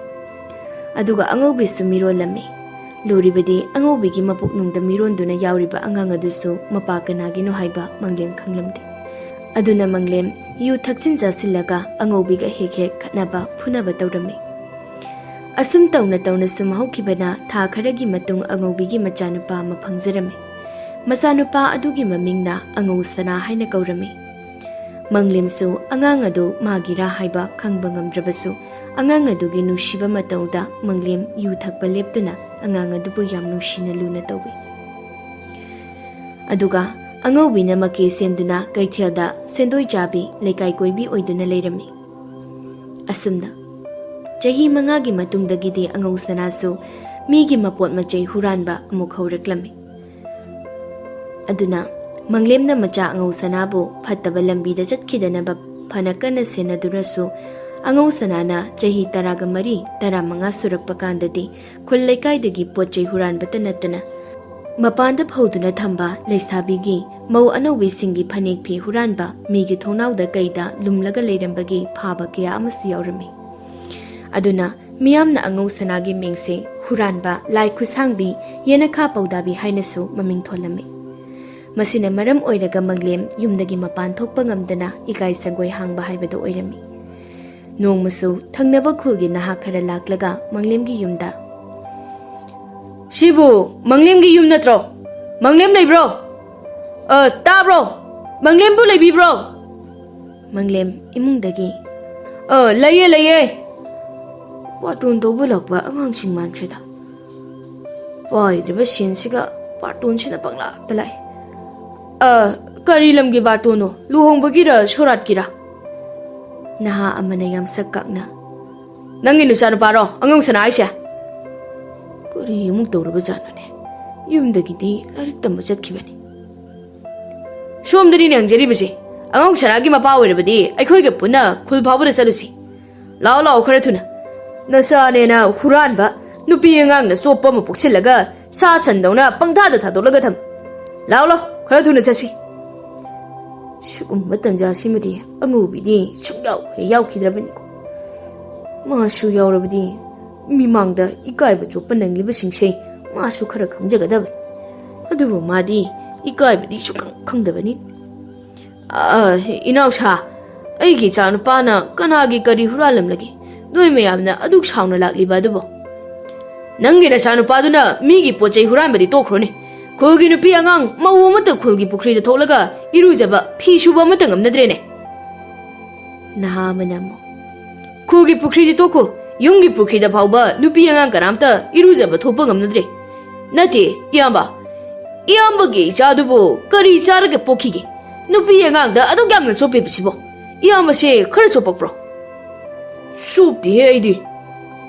ꯑꯗꯨꯒ ꯑꯉꯧꯕꯤꯁꯨ ꯃꯤꯔꯣꯜꯂꯝꯃꯤ꯫ ꯂꯨꯔꯤꯕꯗꯤ ꯑꯉꯧꯕꯤꯒꯤ ꯃꯄꯨꯛꯅꯨꯡꯗ ꯃꯤꯔꯣꯟꯗꯨꯅ ꯌꯥꯎꯔꯤꯕ ꯑꯉꯥꯡ ꯑꯗꯨꯁꯨ ꯃꯄꯥ ꯀꯅꯥꯒꯤꯅꯣ ꯍꯥꯏꯕ ꯃꯪꯂꯦꯝ ꯈꯪꯂꯝꯗꯦ꯫ ꯑꯗꯨꯅ ꯃꯪꯂꯦꯝ ꯌꯨ ꯊꯛꯆꯤꯟ ꯆꯥꯁꯤꯜꯂꯒ ꯑꯉꯧꯕꯤꯒ ꯍꯦꯛ ꯍꯦꯛ ꯈꯠꯅꯕ ꯐꯨꯅꯕ ꯇꯧꯔꯝꯃꯤ꯫ ꯑꯁꯨꯝ ꯇꯧꯅ ꯇꯧꯅ ꯁꯨꯝ ꯍꯧꯈꯤꯕꯅ ꯊꯥ ꯈꯔꯒꯤ ꯃꯇꯨꯡ ꯑꯉꯧꯕꯤꯒꯤ ꯃꯆꯥꯅꯨꯄꯥ ꯑꯃ ꯐꯪꯖꯔꯝꯃꯤ꯫ ꯃꯆꯥꯅꯨꯄꯥ ꯑꯗꯨꯒꯤ ꯃꯃꯤꯡꯅ ꯑꯉꯧ ꯁꯅꯥ ꯍꯥꯏꯅ ꯀꯧꯔꯝꯃꯤ꯫ ꯃꯪꯂꯦꯝꯁꯨ ꯑꯉꯥꯡ ꯑꯗꯨ ꯃꯥꯒꯤꯔꯥ ꯍꯥꯏꯕ ꯈꯪꯕ ꯉꯝꯗ꯭ꯔꯕꯁꯨ, ꯑꯉꯥꯡ ꯑꯗꯨꯒꯤ ꯅꯨꯡꯁꯤꯕ ꯃꯇꯧꯗ ꯃꯪꯂꯦꯝ ꯌꯨ ꯊꯛꯄ ꯂꯦꯞꯇꯨꯅ ꯑꯉꯥꯡ ꯑꯗꯨꯕꯨ ꯌꯥꯝ ꯅꯨꯡꯁꯤꯅ ꯂꯨꯅ ꯇꯧꯏ꯫ ꯑꯗꯨꯒ ꯑꯉꯧꯕꯤꯅ ꯃꯀꯦ ꯁꯦꯝꯗꯨꯅ ꯀꯩꯊꯦꯜꯗ ꯁꯦꯟꯗꯣꯏ ꯆꯥꯕꯤ, ꯂꯩꯀꯥꯏ ꯀꯣꯏꯕꯤ ꯑꯣꯏꯗꯨꯅ ꯂꯩꯔꯝꯃꯤ꯫ ꯑꯁꯨꯝꯅ ꯆꯍꯤ ꯃꯉꯥꯒꯤ ꯃꯇꯨꯡꯗꯒꯤꯗꯤ ꯑꯉꯧ ꯁꯅꯥꯁꯨ ꯃꯤꯒꯤ ꯃꯄꯣꯠ ꯃꯆꯩ ꯍꯨꯔꯥꯟꯕ ꯑꯃꯨꯛ ꯍꯧꯔꯛꯂꯝꯃꯤ꯫ ꯑꯗꯨꯅ ꯃꯪꯂꯦꯝꯅ ꯃꯆꯥ ꯑꯉꯧ ꯁꯅꯥꯕꯨ ꯐꯠꯇꯕ ꯂꯝꯕꯤꯗ ꯆꯠꯈꯤꯗꯅꯕ ꯐꯅ ꯀꯟꯅ ꯁꯦꯟꯅꯗꯨꯅꯁꯨ, ꯑꯉꯧ ꯁꯅꯥꯅ ꯆꯍꯤ ꯇꯔꯥꯒ ꯃꯔꯤ, ꯇꯔꯥꯃꯉꯥ ꯁꯨꯔꯛꯄ ꯀꯥꯟꯗꯗꯤ ꯈꯨꯜ ꯂꯩꯀꯥꯏꯗꯒꯤ ꯄꯣꯠ ꯆꯩ ꯍꯨꯔꯥꯟꯕꯇ ꯅꯠꯇꯅ, ꯃꯄꯥꯟꯗ ꯐꯧꯗꯨꯅ ꯊꯝꯕ ꯂꯩꯁꯥꯕꯤꯒꯤ ꯃꯧ ꯑꯅꯧꯕꯤꯁꯤꯡꯒꯤ ꯐꯅꯦꯛ ꯐꯤ ꯍꯨꯔꯥꯟꯕ, ꯃꯤꯒꯤ ꯊꯣꯡꯅꯥꯎꯗ ꯀꯩꯗ ꯂꯨꯝꯂꯒ ꯂꯩꯔꯝꯕꯒꯤ ꯐꯥꯕ ꯀꯌꯥ ꯑꯃꯁꯨ ꯌꯥꯎꯔꯝꯃꯤ꯫ ꯑꯗꯨꯅ ꯃꯤꯌꯥꯝꯅ ꯑꯉꯧ ꯁꯅꯥꯒꯤ ꯃꯤꯡꯁꯦ ꯍꯨꯔꯥꯟꯕ, ꯂꯥꯏ ꯈꯨꯠꯁꯥꯡꯕꯤ, ꯌꯦꯅꯈꯥ ꯄꯧꯗꯥꯕꯤ ꯍꯥꯏꯅꯁꯨ ꯃꯃꯤꯡ ꯊꯣꯜꯂꯝꯃꯤ꯫ ꯃꯁꯤꯅ ꯃꯔꯝ ꯑꯣꯏꯔꯒ ꯃꯪꯂꯦꯝ ꯌꯨꯝꯗꯒꯤ ꯃꯄꯥꯟ ꯊꯣꯛꯄ ꯉꯝꯗꯅ ꯏꯀꯥꯏ ꯁꯪꯒꯣꯏ ꯍꯥꯡꯕ ꯍꯥꯏꯕꯗꯨ ꯑꯣꯏꯔꯝꯃꯤ꯫ ꯅꯣꯡꯃꯁꯨ ꯊꯪꯅꯕ ꯈꯨꯜꯒꯤ ꯅꯍꯥ ꯈꯔ ꯂꯥꯛꯂꯒ ꯃꯪꯂꯦꯝꯒꯤ ꯌꯨꯝꯗ, "ꯁꯤꯕꯨ ꯃꯪꯂꯦꯝꯒꯤ ꯌꯨꯝ ꯅꯠꯇ꯭ꯔꯣ? ꯃꯪꯂꯦꯝ ꯂꯩꯕ꯭ꯔꯣ? ꯑ, ꯇꯥꯕ꯭ꯔꯣ? ꯃꯪꯂꯦꯝꯕꯨ ꯂꯩꯕꯤꯕ꯭ꯔꯣ?" ꯃꯪꯂꯦꯝ ꯏꯃꯨꯡꯗꯒꯤ, "ꯑ, ꯂꯩꯌꯦ, ꯂꯩꯌꯦ꯫ ꯕꯥꯔꯇꯣꯟ ꯇꯧꯕ ꯂꯥꯛꯄ ꯑꯉꯥꯡꯁꯤꯡ ꯃꯥꯟꯈ꯭ꯔꯦꯗ꯫ ꯄꯥꯏꯗ꯭ꯔꯤꯕ ꯁꯦꯟꯁꯤꯒ ꯕꯥꯔꯇꯣꯟꯁꯤꯅ ꯄꯪꯂꯥꯛꯇ ꯂꯥꯛꯏ꯫ ꯑ, ꯀꯔꯤ ꯂꯝꯒꯤ ꯕꯥꯔꯇꯣꯟꯅꯣ? ꯂꯨꯍꯣꯡꯕꯒꯤꯔ ꯁꯣꯔꯥꯠꯀꯤꯔ?" ꯅꯍꯥ ꯑꯃꯅ ꯌꯥꯝ ꯁꯛ ꯀꯥꯛꯅ, "ꯅꯪꯒꯤ ꯅꯆꯥꯅꯨꯄꯥꯔꯣ ꯑꯉꯧ ꯁꯅꯥ ꯍꯥꯏꯁꯦ? ꯀꯔꯤ ꯑꯃꯨꯛ ꯇꯧꯔꯕ ꯖꯥꯠꯅꯣꯅꯦ? ꯌꯨꯝꯗꯒꯤꯗꯤ ꯂꯥꯏꯔꯤꯛ ꯇꯝꯕ ꯆꯠꯈꯤꯕꯅꯤ꯫ ꯁꯣꯝꯗꯅꯤꯅꯦ ꯍꯪꯖꯔꯤꯕꯁꯦ꯫ ꯑꯉꯧ ꯁꯅꯥꯒꯤ ꯃꯄꯥ ꯑꯣꯏꯔꯕꯗꯤ ꯑꯩꯈꯣꯏꯒ ꯄꯨꯟꯅ ꯈꯨꯜ ꯐꯥꯎꯕꯗ ꯆꯠꯂꯨꯁꯤ꯫ ꯂꯥꯛꯑꯣ, ꯂꯥꯛꯑꯣ, ꯈꯔ ꯊꯨꯅ꯫ ꯅꯆꯥꯅꯦꯅ ꯍꯨꯔꯥꯟꯕ, ꯅꯨꯄꯤ ꯑꯉꯥꯡꯅ ꯆꯣꯞꯄ ꯑꯃ ꯄꯣꯛꯁꯤꯜꯂꯒ ꯁꯥ ꯁꯟꯗꯧꯅ ꯄꯪꯊꯥꯗ ꯊꯥꯗꯣꯛꯂꯒ ꯊꯝ꯫ ꯂꯥꯛꯑꯣ, ꯂꯥꯛꯑꯣ, ꯈꯔ ꯊꯨꯅ ꯆꯠꯁꯤ꯫" ꯁꯤꯒꯨꯝꯕ ꯇꯟꯖꯥꯁꯤꯃꯗꯤ ꯑꯉꯧꯕꯤꯗꯤ ꯁꯨꯡꯌꯥꯎ ꯍꯦꯛ ꯌꯥꯎꯈꯤꯗ꯭ꯔꯕꯅꯤꯀꯣ꯫ ꯃꯥꯁꯨ ꯌꯥꯎꯔꯕꯗꯤ ꯃꯤꯃꯥꯡꯗ ꯏꯀꯥꯏꯕ ꯆꯣꯞꯄ ꯅꯪꯂꯤꯕꯁꯤꯡꯁꯦ ꯃꯥꯁꯨ ꯈꯔ ꯈꯪꯖꯒꯗꯕꯅꯤ꯫ ꯑꯗꯨꯕꯨ ꯃꯥꯗꯤ ꯏꯀꯥꯏꯕꯗꯤ ꯁꯨꯡꯈꯪ ꯈꯪꯗꯕꯅꯤ꯫ ꯑ, ꯏꯅꯥꯎꯁꯥ, ꯑꯩꯒꯤ ꯏꯆꯥꯅꯨꯄꯥꯅ ꯀꯅꯥꯒꯤ ꯀꯔꯤ ꯍꯨꯔꯥꯜꯂꯝꯂꯒꯦ? ꯅꯣꯏ ꯃꯌꯥꯝꯅ ꯑꯗꯨꯛ ꯁꯥꯎꯅ ꯂꯥꯛꯂꯤꯕ ꯑꯗꯨꯕꯨ? ꯅꯪꯒꯤ ꯅꯆꯥꯅꯨꯄꯥꯗꯨꯅ ꯃꯤꯒꯤ ꯄꯣꯠ ꯆꯩ ꯍꯨꯔꯥꯟꯕꯗꯤ ꯇꯣꯛꯈ꯭ꯔꯣꯅꯦ꯫ ꯈꯨꯜꯒꯤ ꯅꯨꯄꯤ ꯑꯉꯥꯡ ꯃꯧ ꯑꯃꯠꯇ ꯈꯨꯜꯒꯤ ꯄꯨꯈ꯭ꯔꯤꯗ ꯊꯣꯛꯂꯒ ꯏꯔꯨꯖꯕ, ꯐꯤ ꯁꯨꯕ ꯑꯃꯠꯇ ꯉꯝꯅꯗ꯭ꯔꯦꯅꯦ꯫ ꯅꯍꯥ ꯑꯃꯅ ꯑꯃꯨꯛ, "ꯈꯨꯜꯒꯤ ꯄꯨꯈ꯭ꯔꯤꯗꯤ ꯇꯣꯛꯈꯣ, ꯌꯨꯝꯒꯤ ꯄꯨꯈ꯭ꯔꯤꯗ ꯐꯥꯎꯕ ꯅꯨꯄꯤ ꯑꯉꯥꯡ ꯀꯅꯥꯝꯇ ꯏꯔꯨꯖꯕ ꯊꯣꯛꯄ ꯉꯝꯅꯗ꯭ꯔꯦ꯫ ꯅꯠꯇꯦ, ꯏꯌꯥꯝꯕ, ꯏꯌꯥꯝꯕꯒꯤ ꯏꯆꯥꯗꯨꯕꯨ ꯀꯔꯤ ꯆꯥꯔꯒ ꯄꯣꯛꯈꯤꯒꯦ? ꯅꯨꯄꯤ ꯑꯉꯥꯡꯗ ꯑꯗꯨꯛ ꯌꯥꯝꯅ ꯆꯣꯞꯄꯤꯕꯁꯤꯕꯣ? ꯏꯌꯥꯝꯕꯁꯦ ꯈꯔ ꯆꯣꯞꯄꯛꯄ꯭ꯔꯣ?" "ꯆꯣꯞꯇꯦꯍꯦ ꯑꯩꯗꯤ꯫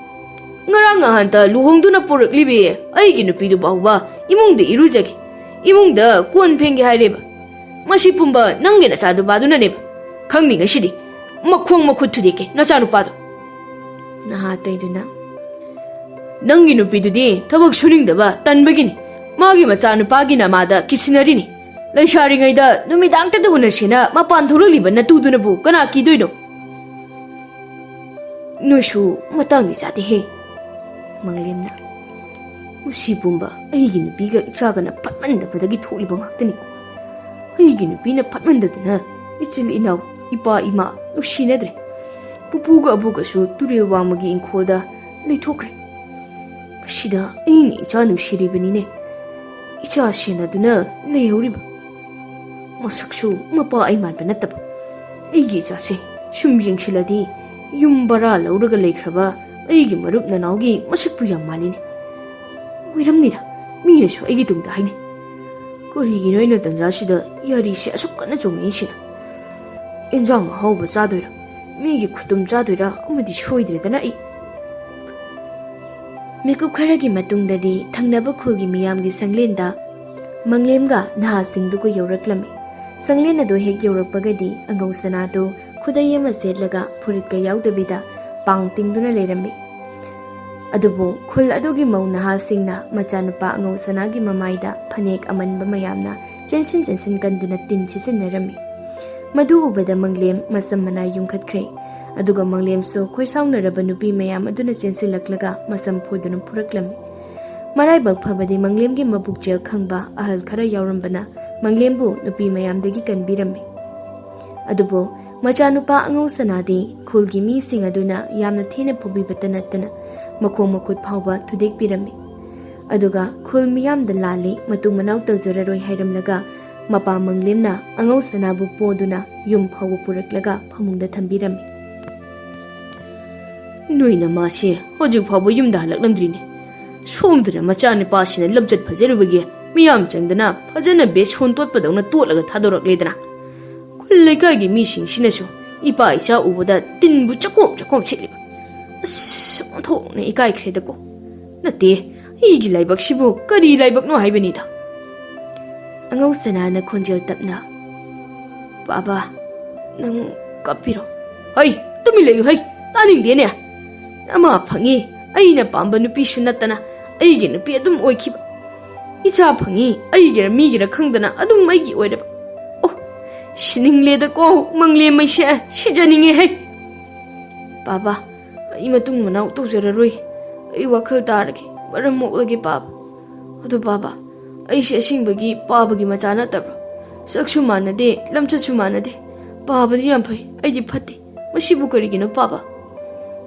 ꯉꯔꯥꯡ ꯉꯍꯥꯟꯇ ꯂꯨꯍꯣꯡꯗꯨꯅ ꯄꯨꯔꯛꯂꯤꯕꯤ ꯑꯩꯒꯤ ꯅꯨꯄꯤꯗꯨ ꯐꯥꯎꯕ ꯏꯃꯨꯡꯗ ꯏꯔꯨꯖꯒꯦ, ꯏꯃꯨꯡꯗ ꯀꯣꯟ ꯐꯦꯡꯒꯦ ꯍꯥꯏꯔꯦꯕ꯫ ꯃꯁꯤ ꯄꯨꯝꯕ ꯅꯪꯒꯤ ꯅꯆꯥꯅꯨꯄꯥꯗꯨꯅꯅꯦꯕ꯫ ꯈꯪꯅꯤ ꯉꯁꯤꯗꯤ ꯃꯈꯣꯡ ꯃꯈꯨꯠ ꯊꯨꯗꯦꯛꯀꯦ ꯅꯆꯥꯅꯨꯄꯥꯗꯣ꯫" ꯅꯍꯥ ꯑꯇꯩꯗꯨꯅ, "ꯅꯪꯒꯤ ꯅꯨꯄꯤꯗꯨꯗꯤ ꯊꯕꯛ ꯁꯨꯅꯤꯡꯗꯕ, ꯇꯟꯕꯒꯤꯅꯤ꯫ ꯃꯥꯒꯤ ꯃꯆꯥꯅꯨꯄꯥꯒꯤ ꯅꯃꯥꯗ ꯀꯤꯁꯤꯟꯅꯔꯤꯅꯤ꯫ ꯂꯩꯁꯥꯔꯤꯉꯩꯗ ꯅꯨꯃꯤꯗꯥꯡꯇꯗ ꯎꯅꯁꯦꯅ ꯃꯄꯥꯟ ꯊꯣꯛꯂꯛꯂꯤꯕ ꯅꯇꯨꯗꯨꯅꯕꯨ ꯀꯅꯥ ꯀꯤꯗꯣꯏꯅꯣ?" "ꯅꯣꯏꯁꯨ ꯃꯇꯥꯡꯗꯤ ꯆꯥꯗꯦꯍꯦ꯫" ꯃꯪꯂꯦꯝꯅ, "ꯃꯁꯤ ꯄꯨꯝꯕ ꯑꯩꯒꯤ ꯅꯨꯄꯤꯒ ꯏꯆꯥꯒꯅ ꯐꯠꯃꯟꯗꯕꯗꯒꯤ ꯊꯣꯛꯂꯤꯕ ꯉꯥꯛꯇꯅꯤ꯫ ꯑꯩꯒꯤ ꯅꯨꯄꯤꯅ ꯐꯠꯃꯟꯗꯗꯅ ꯏꯆꯤꯜ ꯏꯅꯥꯎ, ꯏꯄꯥ ꯏꯃꯥ ꯅꯨꯡꯁꯤꯅꯗ꯭ꯔꯦ꯫ ꯄꯨꯄꯨꯒ ꯑꯕꯣꯛꯀꯁꯨ ꯇꯨꯔꯦꯜ ꯋꯥꯡꯃꯒꯤ ꯏꯪꯈꯣꯜꯗ ꯂꯩꯊꯣꯛꯈ꯭ꯔꯦ꯫ ꯃꯁꯤꯗ ꯑꯩꯅ ꯏꯆꯥ ꯅꯨꯡꯁꯤꯔꯤꯕꯅꯤꯅꯦ꯫ ꯏꯆꯥ ꯁꯦꯟꯅꯗꯨꯅ ꯂꯩꯍꯧꯔꯤꯕ꯫ ꯃꯁꯛꯁꯨ ꯃꯄꯥ ꯑꯩ ꯃꯥꯟꯕ ꯅꯠꯇꯕ꯫ ꯑꯩꯒꯤ ꯏꯆꯥꯁꯦ ꯁꯨꯝ ꯌꯦꯡꯁꯤꯜꯂꯗꯤ ꯌꯨꯝ ꯕꯔꯥ ꯂꯧꯔꯒ ꯂꯩꯈ꯭ꯔꯕ ꯑꯩꯒꯤ ꯃꯔꯨꯞ ꯅꯅꯥꯎꯒꯤ ꯃꯁꯛꯄꯨ ꯌꯥꯝ ꯃꯥꯜꯂꯤꯅꯦ꯫ ꯑꯣꯏꯔꯝꯅꯤꯗ, ꯃꯤꯅꯁꯨ ꯑꯩꯒꯤ ꯇꯨꯡꯗ ꯍꯥꯏꯅꯩ꯫ ꯀꯔꯤꯒꯤꯅꯣ ꯑꯩꯅ ꯇꯟꯖꯥꯁꯤꯗ ꯌꯥꯔꯤꯁꯦ ꯑꯁꯨꯛ ꯀꯟꯅ ꯆꯣꯡꯉꯛꯏꯁꯤꯅ? ꯏꯟꯖꯥꯡ ꯑꯍꯥꯎꯕ ꯆꯥꯗꯣꯏꯔꯥ, ꯃꯤꯒꯤ ꯈꯨꯇꯨꯝ ꯆꯥꯗꯣꯏꯔꯥ ꯑꯃꯗꯤ ꯁꯣꯏꯗ꯭ꯔꯦꯗꯅ ꯑꯩ꯫" ꯃꯤꯀꯨꯞ ꯈꯔꯒꯤ ꯃꯇꯨꯡꯗꯗꯤ ꯊꯪꯅꯕ ꯈꯨꯜꯒꯤ ꯃꯤꯌꯥꯝꯒꯤ ꯁꯪꯂꯦꯟꯗ ꯃꯪꯂꯦꯝꯒ ꯅꯍꯥꯁꯤꯡꯗꯨꯒ ꯌꯧꯔꯛꯂꯝꯃꯤ꯫ ꯁꯪꯂꯦꯟ ꯑꯗꯨ ꯍꯦꯛ ꯌꯧꯔꯛꯄꯒꯗꯤ ꯑꯉꯧ ꯁꯅꯥꯗꯨ ꯈꯨꯗꯩ ꯑꯃ ꯁꯦꯠꯂꯒ ꯐꯨꯔꯤꯠꯀ ꯌꯥꯎꯗꯕꯤꯗ ꯄꯥꯡ ꯇꯤꯡꯗꯨꯅ ꯂꯩꯔꯝꯃꯤ꯫ ꯑꯗꯨꯕꯨ ꯈꯨꯜ ꯑꯗꯨꯒꯤ ꯃꯧ ꯅꯍꯥꯁꯤꯡꯅ ꯃꯆꯥꯅꯨꯄꯥ ꯑꯉꯧ ꯁꯅꯥꯒꯤ ꯃꯃꯥꯏꯗ ꯐꯅꯦꯛ ꯑꯃꯟꯕ ꯃꯌꯥꯝꯅ ꯆꯦꯟꯁꯤꯟ ꯆꯦꯟꯁꯤꯟ ꯀꯟꯗꯨꯅ ꯇꯤꯟ ꯁꯤꯠꯆꯤꯟꯅꯔꯝꯃꯤ꯫ ꯃꯗꯨ ꯎꯕꯗ ꯃꯪꯂꯦꯝ ꯃꯁꯝ ꯃꯅꯥ ꯌꯨꯝꯈꯠꯈ꯭ꯔꯦ꯫ ꯑꯗꯨꯒ ꯃꯪꯂꯦꯝꯁꯨ ꯈꯣꯏꯁꯥꯎꯅꯔꯕ ꯅꯨꯄꯤ ꯃꯌꯥꯝ ꯑꯗꯨꯅ ꯆꯦꯟꯁꯤꯜꯂꯛꯂꯒ ꯃꯁꯝ ꯐꯣꯏꯗꯨꯅ ꯐꯨꯔꯛꯂꯝꯃꯤ꯫ ꯃꯔꯥꯏꯕꯛ ꯐꯕꯗꯤ ꯃꯪꯂꯦꯝꯒꯤ ꯃꯕꯨꯛꯆꯦꯜ ꯈꯪꯕ ꯑꯍꯜ ꯈꯔ ꯌꯥꯎꯔꯝꯕꯅ ꯃꯪꯂꯦꯝꯕꯨ ꯅꯨꯄꯤ ꯃꯌꯥꯝꯗꯒꯤ ꯀꯟꯕꯤꯔꯝꯃꯤ꯫ ꯑꯗꯨꯕꯨ ꯃꯆꯥꯅꯨꯄꯥ ꯑꯉꯧ ꯁꯅꯥꯗꯤ ꯈꯨꯜꯒꯤ ꯃꯤꯁꯤꯡ ꯑꯗꯨꯅ ꯌꯥꯝꯅ ꯊꯤꯅ ꯐꯨꯕꯤꯕꯇ ꯅꯠꯇꯅ ꯃꯈꯣꯡ ꯃꯈꯨꯠ ꯐꯥꯎꯕ ꯊꯨꯗꯦꯛꯄꯤꯔꯝꯃꯤ꯫ ꯑꯗꯨꯒ ꯈꯨꯜ ꯃꯤꯌꯥꯝꯗ ꯂꯥꯜꯂꯤ, ꯃꯇꯨ ꯃꯅꯥꯎ ꯇꯧꯖꯔꯔꯣꯏ ꯍꯥꯏꯔꯝꯂꯒ ꯃꯄꯥ ꯃꯪꯂꯦꯝꯅ ꯑꯉꯧ ꯁꯅꯥꯕꯨ ꯄꯣꯗꯨꯅ ꯌꯨꯝ ꯐꯥꯎꯕ ꯄꯨꯔꯛꯂꯒ ꯐꯃꯨꯡꯗ ꯊꯝꯕꯤꯔꯝꯃꯤ꯫ "ꯅꯣꯏꯅ ꯃꯥꯁꯦ ꯍꯧꯖꯤꯛ ꯐꯥꯎꯕ ꯌꯨꯝꯗ ꯍꯜꯂꯛꯂꯝꯗ꯭ꯔꯤꯅꯦ꯫ ꯁꯣꯝꯗꯅ ꯃꯆꯥꯅꯨꯄꯥꯁꯤꯅ ꯂꯝꯆꯠ ꯐꯖꯔꯨꯕꯒꯤ ꯃꯤꯌꯥꯝ ꯆꯪꯗꯅ ꯐꯖꯅ ꯕꯦꯁꯣꯟ ꯇꯣꯠꯄꯗꯧꯅ ꯇꯣꯠꯂꯒ ꯊꯥꯗꯣꯔꯛꯂꯦꯗꯅ꯫ ꯈꯨꯜ ꯂꯩꯀꯥꯏꯒꯤ ꯃꯤꯁꯤꯡꯁꯤꯅꯁꯨ ꯏꯄꯥ ꯏꯆꯥ ꯎꯕꯗ ꯇꯤꯟꯕꯨ ꯆꯀꯣꯞ ꯆꯀꯣꯞ ꯁꯤꯠꯂꯤꯕ꯫ ꯑꯁ, ꯑꯣꯟꯊꯣꯛꯅ ꯏꯀꯥꯏꯈ꯭ꯔꯦꯗꯀꯣ꯫ ꯅꯠꯇꯦ, ꯑꯩꯒꯤ ꯂꯥꯏꯕꯛꯁꯤꯕꯨ ꯀꯔꯤ ꯂꯥꯏꯕꯛꯅꯣ ꯍꯥꯏꯕꯅꯤꯗ?" ꯑꯉꯧ ꯁꯅꯥꯅ ꯈꯣꯟꯖꯦꯜ ꯇꯞꯅ, "ꯕꯥꯕꯥ, ꯅꯪ ꯀꯞꯄꯤꯔꯣ?" "ꯍꯩ, ꯇꯨꯃꯤꯟ ꯂꯩꯌꯨ ꯍꯩ, ꯇꯥꯅꯤꯡꯗꯦꯅꯦ꯫ ꯅꯃꯥ ꯐꯪꯉꯤ, ꯑꯩꯅ ꯄꯥꯝꯕ ꯅꯨꯄꯤꯁꯨ ꯅꯠꯇꯅ ꯑꯩꯒꯤ ꯅꯨꯄꯤ ꯑꯗꯨꯝ ꯑꯣꯏꯈꯤꯕ꯫ ꯏꯆꯥ ꯐꯪꯉꯤ, ꯑꯩꯒꯤꯔ ꯃꯤꯒꯤꯔ ꯈꯪꯗꯅ ꯑꯗꯨꯝ ꯑꯩꯒꯤ ꯑꯣꯏꯔꯕ꯫ ꯑꯣ, ꯁꯤꯅꯤꯡꯂꯦꯗꯀꯣ, ꯃꯪꯂꯦꯝ ꯑꯩꯁꯦ ꯁꯤꯖꯅꯤꯡꯉꯦ ꯍꯩ꯫ ꯕꯥꯕꯥ, ꯑꯩ ꯃꯇꯨꯡ ꯃꯅꯥꯎ ꯇꯧꯖꯔꯔꯣꯏ꯫ ꯑꯩ ꯋꯥꯈꯜ ꯇꯥꯔꯒꯦ, ꯃꯔꯝ ꯃꯣꯛꯂꯒꯦ ꯄꯥꯕ꯫ ꯑꯗꯨ ꯄꯥꯕ, ꯑꯩꯁꯦ ꯑꯁꯦꯡꯕꯒꯤ ꯄꯥꯕꯒꯤ ꯃꯆꯥ ꯅꯠꯇꯕ꯭ꯔꯣ? ꯁꯛꯁꯨ ꯃꯥꯟꯅꯗꯦ, ꯂꯝꯆꯠꯁꯨ ꯃꯥꯟꯅꯗꯦ꯫ ꯄꯥꯕꯗꯤ ꯌꯥꯝ ꯐꯩ, ꯑꯩꯗꯤ ꯐꯠꯇꯦ꯫ ꯃꯁꯤꯕꯨ ꯀꯔꯤꯒꯤꯅꯣ ꯄꯥꯕ?"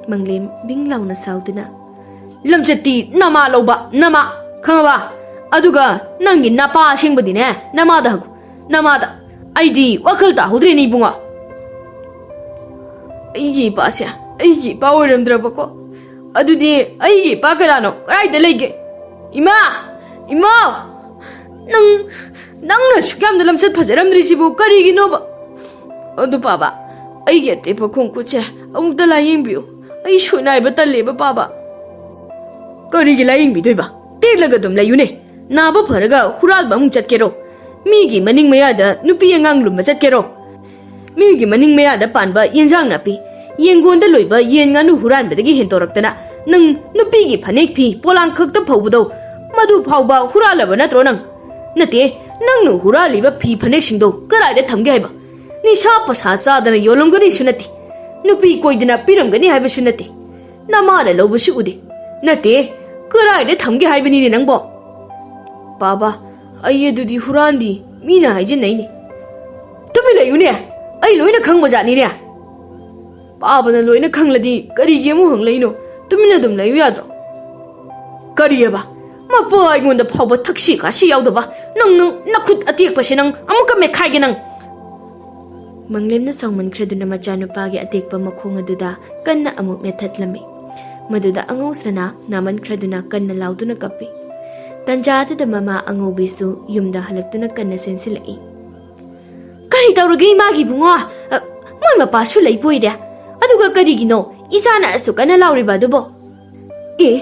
ꯃꯪꯂꯦꯝ ꯕꯤꯡ ꯂꯥꯎꯅ ꯁꯥꯎꯗꯨꯅ, "ꯂꯝꯆꯠꯇꯤ ꯅꯃꯥ ꯂꯧꯕ, ꯅꯃꯥ, ꯈꯪꯉꯕ? ꯑꯗꯨꯒ ꯅꯪꯒꯤ ꯅꯄꯥ ꯑꯁꯦꯡꯕꯗꯤꯅꯦ, ꯅꯃꯥꯗ ꯍꯪꯉꯨ, ꯅꯃꯥꯗ꯫ ꯑꯩꯗꯤ ꯋꯥꯈꯜ ꯇꯥꯍꯧꯗ꯭ꯔꯦꯅꯦ ꯏꯕꯨꯡꯉꯣ꯫ ꯑꯩꯒꯤ ꯏꯄꯥꯁꯦ ꯑꯩꯒꯤ ꯏꯄꯥ ꯑꯣꯏꯔꯝꯗ꯭ꯔꯕꯀꯣ? ꯑꯗꯨꯗꯤ ꯑꯩꯒꯤ ꯏꯄꯥ ꯀꯅꯥꯅꯣ? ꯀꯗꯥꯏꯗ ꯂꯩꯒꯦ? ꯏꯃꯥ! ꯏꯃꯥ! ꯅꯪ, ꯅꯪꯅ ꯑꯁꯨꯛ ꯌꯥꯝꯅ ꯂꯝꯆꯠ ꯐꯖꯔꯝꯗ꯭ꯔꯤꯁꯤꯕꯨ ꯀꯔꯤꯒꯤꯅꯣꯕ? ꯑꯗꯨ ꯄꯥꯕ, ꯑꯩꯒꯤ ꯑꯇꯦꯛꯄ ꯈꯣꯡ ꯈꯨꯠꯁꯦ ꯑꯃꯨꯛꯇ ꯂꯥꯌꯦꯡꯕꯤꯌꯨ꯫ ꯑꯩ ꯁꯣꯏꯅꯥꯏꯕ ꯇꯜꯂꯦꯕ ꯄꯥꯕ꯫" "ꯀꯔꯤꯒꯤ ꯂꯥꯌꯦꯡꯕꯤꯗꯣꯏꯕ? ꯇꯦꯛꯂꯒ ꯑꯗꯨꯝ ꯂꯩꯌꯨꯅꯦ꯫ ꯅꯥꯕ ꯐꯔꯒ ꯍꯨꯔꯥꯟꯕ ꯑꯃꯨꯛ ꯆꯠꯀꯦꯔꯣ? ꯃꯤꯒꯤ ꯃꯅꯤꯡ ꯃꯌꯥꯗ ꯅꯨꯄꯤ ꯑꯉꯥꯡ ꯂꯨꯝꯕ ꯆꯠꯀꯦꯔꯣ? ꯃꯤꯒꯤ ꯃꯅꯤꯡ ꯃꯌꯥꯗ ꯄꯥꯟꯕ ꯌꯦꯟꯖꯥꯡ ꯅꯥꯄꯤ, ꯌꯦꯟꯒꯣꯟꯗ ꯂꯣꯏꯕ ꯌꯦꯟ ꯉꯥꯅꯨ ꯍꯨꯔꯥꯟꯕꯗꯒꯤ ꯍꯦꯟꯗꯣꯔꯛꯇꯅ ꯅꯪ ꯅꯨꯄꯤꯒꯤ ꯐꯅꯦꯛ ꯐꯤ ꯄꯣꯂꯥꯡ ꯈꯛꯇ ꯐꯧꯕꯗꯧ, ꯃꯗꯨ ꯐꯥꯎꯕ ꯍꯨꯔꯥꯜꯂꯕ ꯅꯠꯇ꯭ꯔꯣ ꯅꯪ? ꯅꯠꯇꯦ, ꯅꯪꯅ ꯍꯨꯔꯥꯜꯂꯤꯕ ꯐꯤ ꯐꯅꯦꯛꯁꯤꯡꯗꯣ ꯀꯗꯥꯏꯗ ꯊꯝꯒꯦ ꯍꯥꯏꯕ? ꯅꯤꯁꯥ ꯄꯁꯥ ꯆꯥꯗꯅ ꯌꯣꯜꯂꯝꯒꯅꯤꯁꯨ ꯅꯠꯇꯦ, ꯅꯨꯄꯤ ꯀꯣꯏꯗꯅ ꯄꯤꯔꯝꯒꯅꯤ ꯍꯥꯏꯕꯁꯨ ꯅꯠꯇꯦ꯫ ꯅꯃꯥꯅ ꯂꯧꯕꯁꯨ ꯎꯗꯦ꯫ ꯅꯠꯇꯦ, ꯀꯗꯥꯏꯗ ꯊꯝꯒꯦ ꯍꯥꯏꯕꯅꯤꯅꯦ ꯅꯪꯕꯣ?" "ꯄꯥꯕ, ꯑꯩ ꯑꯗꯨꯗꯤ ꯍꯨꯔꯥꯟꯗꯤ, ꯃꯤꯅ ꯍꯥꯏꯖꯤꯟꯅꯩꯅꯦ꯫" "ꯇꯨꯃꯤꯟ ꯂꯩꯌꯨꯅꯦ, ꯑꯩ ꯂꯣꯏꯅ ꯈꯪꯕ ꯖꯥꯠꯅꯤꯅꯦ꯫ ꯄꯥꯕꯅ ꯂꯣꯏꯅ ꯈꯪꯂꯗꯤ ꯀꯔꯤꯒꯤ ꯑꯃꯨꯛ ꯍꯪꯂꯛꯏꯅꯣ? ꯇꯨꯃꯤꯟꯅ ꯑꯗꯨꯝ ꯂꯩꯌꯨ ꯌꯥꯗ꯭ꯔꯣ? ꯀꯔꯤꯑꯕ? ꯃꯄꯥ ꯑꯩꯉꯣꯟꯗ ꯐꯥꯎꯕ ꯊꯛꯁꯤ ꯈꯥꯁꯤ ꯌꯥꯎꯗꯕ ꯅꯪ, ꯅꯪ ꯅꯈꯨꯠ ꯑꯇꯦꯛꯄꯁꯦ ꯅꯪ ꯑꯃꯨꯛꯀ ꯃꯦꯠꯈꯥꯏꯒꯦ ꯅꯪ꯫ ꯃꯪꯂꯦꯝꯅ ꯁꯥꯎꯃꯟꯈ꯭ꯔꯗꯨꯅ ꯃꯆꯥꯅꯨꯄꯥꯒꯤ ꯑꯇꯦꯛꯄ ꯃꯈꯣꯡ ꯑꯗꯨꯗ ꯀꯟꯅ ꯑꯃꯨꯛ ꯃꯦꯠꯊꯠꯂꯝꯃꯤ꯫ ꯃꯗꯨꯗ ꯑꯉꯧ ꯁꯅꯥ ꯅꯥꯃꯟꯈ꯭ꯔꯗꯨꯅ ꯀꯟꯅ ꯂꯥꯎꯗꯨꯅ ꯀꯞꯄꯤ꯫ ꯇꯟꯖꯥ ꯑꯗꯨꯗ ꯃꯃꯥ ꯑꯉꯧꯕꯤꯁꯨ ꯌꯨꯝꯗ ꯍꯜꯂꯛꯇꯨꯅ ꯀꯟꯅ ꯆꯦꯟꯁꯤꯜꯂꯛꯏ꯫ "ꯀꯔꯤ ꯇꯧꯔꯒꯦ ꯏꯃꯥꯒꯤ ꯏꯕꯨꯡꯉꯣ? ꯑ, ꯃꯣꯏ ꯃꯄꯥꯁꯨ ꯂꯩꯕꯣꯏꯔꯦ꯫ ꯑꯗꯨꯒ ꯀꯔꯤꯒꯤꯅꯣ ꯏꯆꯥꯅ ꯑꯁꯨꯛ ꯀꯟꯅ ꯂꯥꯎꯔꯤꯕ ꯑꯗꯨꯕꯣ?" "ꯑꯦ,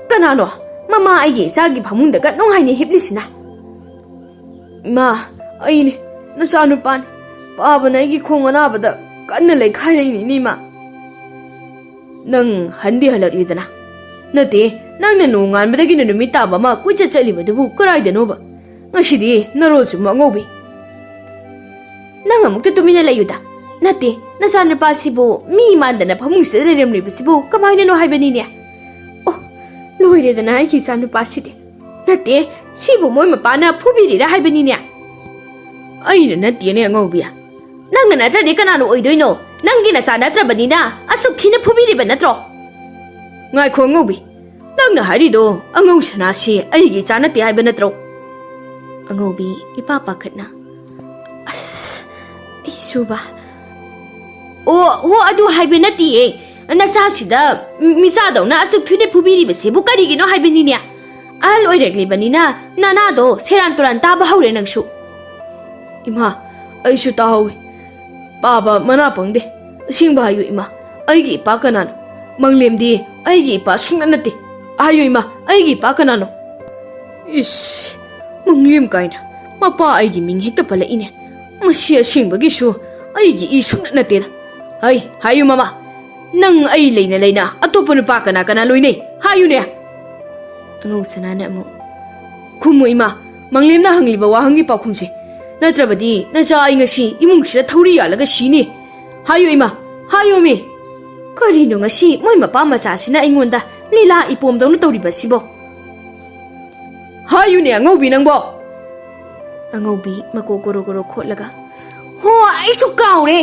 ꯀꯅꯥꯅꯣ ꯃꯃꯥ ꯑꯩꯒꯤ ꯏꯆꯥꯒꯤ ꯐꯃꯨꯡꯗꯒ ꯅꯨꯡꯉꯥꯏꯅ ꯍꯤꯞꯂꯤꯁꯤꯅ?" "ꯏꯃꯥ, ꯑꯩꯅꯦ, ꯅꯆꯥꯅꯨꯄꯥꯅꯦ꯫ ꯄꯥꯕꯅ ꯑꯩꯒꯤ ꯈꯣꯡ ꯑꯅꯥꯕꯗ ꯀꯟꯅ ꯂꯩꯈꯥꯏꯔꯛꯏꯅꯤꯅꯦ, ꯏꯃꯥ꯫ ꯅꯪ ꯍꯟꯗꯤ ꯍꯜꯂꯛꯂꯤꯗꯅ? ꯅꯠꯇꯦ, ꯅꯪꯅ ꯅꯣꯡꯉꯥꯟꯕꯗꯒꯤꯅ ꯅꯨꯃꯤꯠ ꯇꯥꯕ ꯑꯃ ꯀꯣꯏꯆꯠ ꯆꯠꯂꯤꯕꯗꯨꯕꯨ ꯀꯔꯥꯏꯗꯅꯣꯕ? ꯉꯁꯤꯗꯤ ꯅꯔꯣꯜ ꯆꯨꯝꯕ ꯑꯉꯧꯕꯤ꯫ ꯅꯪ ꯑꯃꯨꯛꯇ ꯇꯨꯃꯤꯟꯅ ꯂꯩꯌꯨꯗ꯫ ꯅꯠꯇꯦ, ꯅꯆꯥꯅꯨꯄꯥꯁꯤꯕꯨ ꯃꯤ ꯃꯥꯟꯗꯅ ꯐꯃꯨꯡꯁꯤꯗ ꯂꯩꯔꯝꯂꯤꯕꯁꯤꯕꯨ ꯀꯃꯥꯏꯅꯅꯣ ꯍꯥꯏꯕꯅꯤꯅꯦ? ꯑꯣ, ꯂꯣꯏꯔꯦꯗꯅ ꯑꯩꯒꯤ ꯏꯆꯥꯅꯨꯄꯥꯁꯤꯗꯤ꯫ ꯅꯠꯇꯦ, ꯁꯤꯕꯨ ꯃꯣꯏ ꯃꯄꯥꯅ ꯐꯨꯕꯤꯔꯤꯔꯥ ꯍꯥꯏꯕꯅꯤꯅꯦ?" "ꯑꯩꯅ ꯅꯠꯇꯦꯅꯦ ꯑꯉꯧꯕꯤ꯫ ꯅꯪꯅ ꯅꯠꯇ꯭ꯔꯗꯤ ꯀꯅꯥꯅ ꯑꯣꯏꯗꯣꯏꯅꯣ? ꯅꯪꯒꯤ ꯅꯆꯥ ꯅꯠꯇ꯭ꯔꯕꯅꯤꯅ ꯑꯁꯨꯛ ꯊꯤꯅ ꯐꯨꯕꯤꯔꯤꯕ ꯅꯠꯇ꯭ꯔꯣ?" "ꯉꯥꯏꯈꯣ ꯑꯉꯧꯕꯤ, ꯅꯪꯅ ꯍꯥꯏꯔꯤꯗꯣ ꯑꯉꯧ ꯁꯅꯥꯁꯤ ꯑꯩꯒꯤ ꯏꯆꯥ ꯅꯠꯇꯦ ꯍꯥꯏꯕ ꯅꯠꯇ꯭ꯔꯣ?" ꯑꯉꯧꯕꯤ ꯏꯄꯥ ꯄꯥꯈꯠꯅ, "ꯑꯁ, ꯑꯩꯁꯨꯕ꯫ ꯑꯣ, ꯑꯣ, ꯑꯗꯨ ꯍꯥꯏꯕ ꯅꯠꯇꯤꯌꯦ꯫ ꯅꯆꯥꯁꯤꯗ ꯃꯤꯆꯥꯗꯧꯅ ꯑꯁꯨꯛ ꯊꯤꯅ ꯐꯨꯕꯤꯔꯤꯕꯁꯤꯕꯨ ꯀꯔꯤꯒꯤꯅꯣ ꯍꯥꯏꯕꯅꯤꯅꯦ? ꯑꯍꯜ ꯑꯣꯏꯔꯛꯂꯤꯕꯅꯤꯅ ꯅꯅꯥꯗꯣ ꯁꯦꯔꯥꯟ ꯇꯨꯔꯥꯟ ꯇꯥꯕ ꯍꯧꯔꯦ ꯅꯪꯁꯨ꯫" "ꯏꯃꯥ, ꯑꯩꯁꯨ ꯇꯥꯍꯧꯋꯤ꯫ ꯄꯥꯕ ꯃꯅꯥ ꯄꯪꯗꯦ꯫ ꯑꯁꯦꯡꯕ ꯍꯥꯏꯌꯨ ꯏꯃꯥ, ꯑꯩꯒꯤ ꯏꯄꯥ ꯀꯅꯥꯅꯣ? ꯃꯪꯂꯦꯝꯗꯤ ꯑꯩꯒꯤ ꯏꯄꯥ ꯁꯨꯡꯅ ꯅꯠꯇꯦ꯫ ꯍꯥꯏꯌꯨ ꯏꯃꯥ, ꯑꯩꯒꯤ ꯏꯄꯥ ꯀꯅꯥꯅꯣ?" "ꯏꯁ, ꯃꯪꯂꯦꯝ ꯀꯥꯏꯅ ꯃꯄꯥ ꯑꯩꯒꯤ ꯃꯤꯡ ꯍꯦꯛꯇ ꯄꯜꯂꯛꯏꯅꯦ꯫ ꯃꯁꯤ ꯑꯁꯦꯡꯕꯒꯤꯁꯨ ꯑꯩꯒꯤ ꯏ ꯁꯨꯡꯅ ꯅꯠꯇꯦꯗ꯫ ꯍꯩ, ꯍꯥꯏꯌꯨ ꯃꯃꯥ, ꯅꯪ ꯑꯩ ꯂꯩꯅ ꯂꯩꯅ ꯑꯇꯣꯞꯄ ꯅꯨꯄꯥ ꯀꯅꯥ ꯀꯅꯥ ꯂꯣꯏꯅꯩ? ꯍꯥꯏꯌꯨꯅꯦ꯫" ꯑꯉꯧ ꯁꯅꯥꯅ ꯑꯃꯨꯛ, "ꯈꯨꯝꯃꯨ ꯏꯃꯥ, ꯃꯪꯂꯦꯝꯅ ꯍꯪꯂꯤꯕ ꯋꯥꯍꯪꯒꯤ ꯄꯥꯎꯈꯨꯝꯁꯦ꯫ ꯅꯠꯇ꯭ꯔꯕꯗꯤ ꯅꯆꯥ ꯑꯩ ꯉꯁꯤ ꯏꯃꯨꯡꯁꯤꯗ ꯊꯧꯔꯤ ꯌꯥꯜꯂꯒ ꯁꯤꯅꯤ꯫ ꯍꯥꯏꯌꯨ ꯏꯃꯥ, ꯍꯥꯏꯌꯨꯃꯤ꯫" "ꯀꯔꯤꯅꯣ ꯉꯁꯤ ꯃꯣꯏ ꯃꯄꯥ ꯃꯆꯥꯁꯤꯅ ꯑꯩꯉꯣꯟꯗ ꯂꯤꯂꯥ ꯏꯄꯣꯝꯗꯧꯅ ꯇꯧꯔꯤꯕꯁꯤꯕꯣ?" "ꯍꯥꯏꯌꯨꯅꯦ ꯑꯉꯧꯕꯤ ꯅꯪꯕꯣ꯫" ꯑꯉꯧꯕꯤ ꯃꯀꯣꯛ ꯒꯣꯔꯣ ꯒꯣꯔꯣ ꯈꯣꯠꯂꯒ, "ꯍꯣ, ꯑꯩꯁꯨ ꯀꯥꯎꯔꯦ,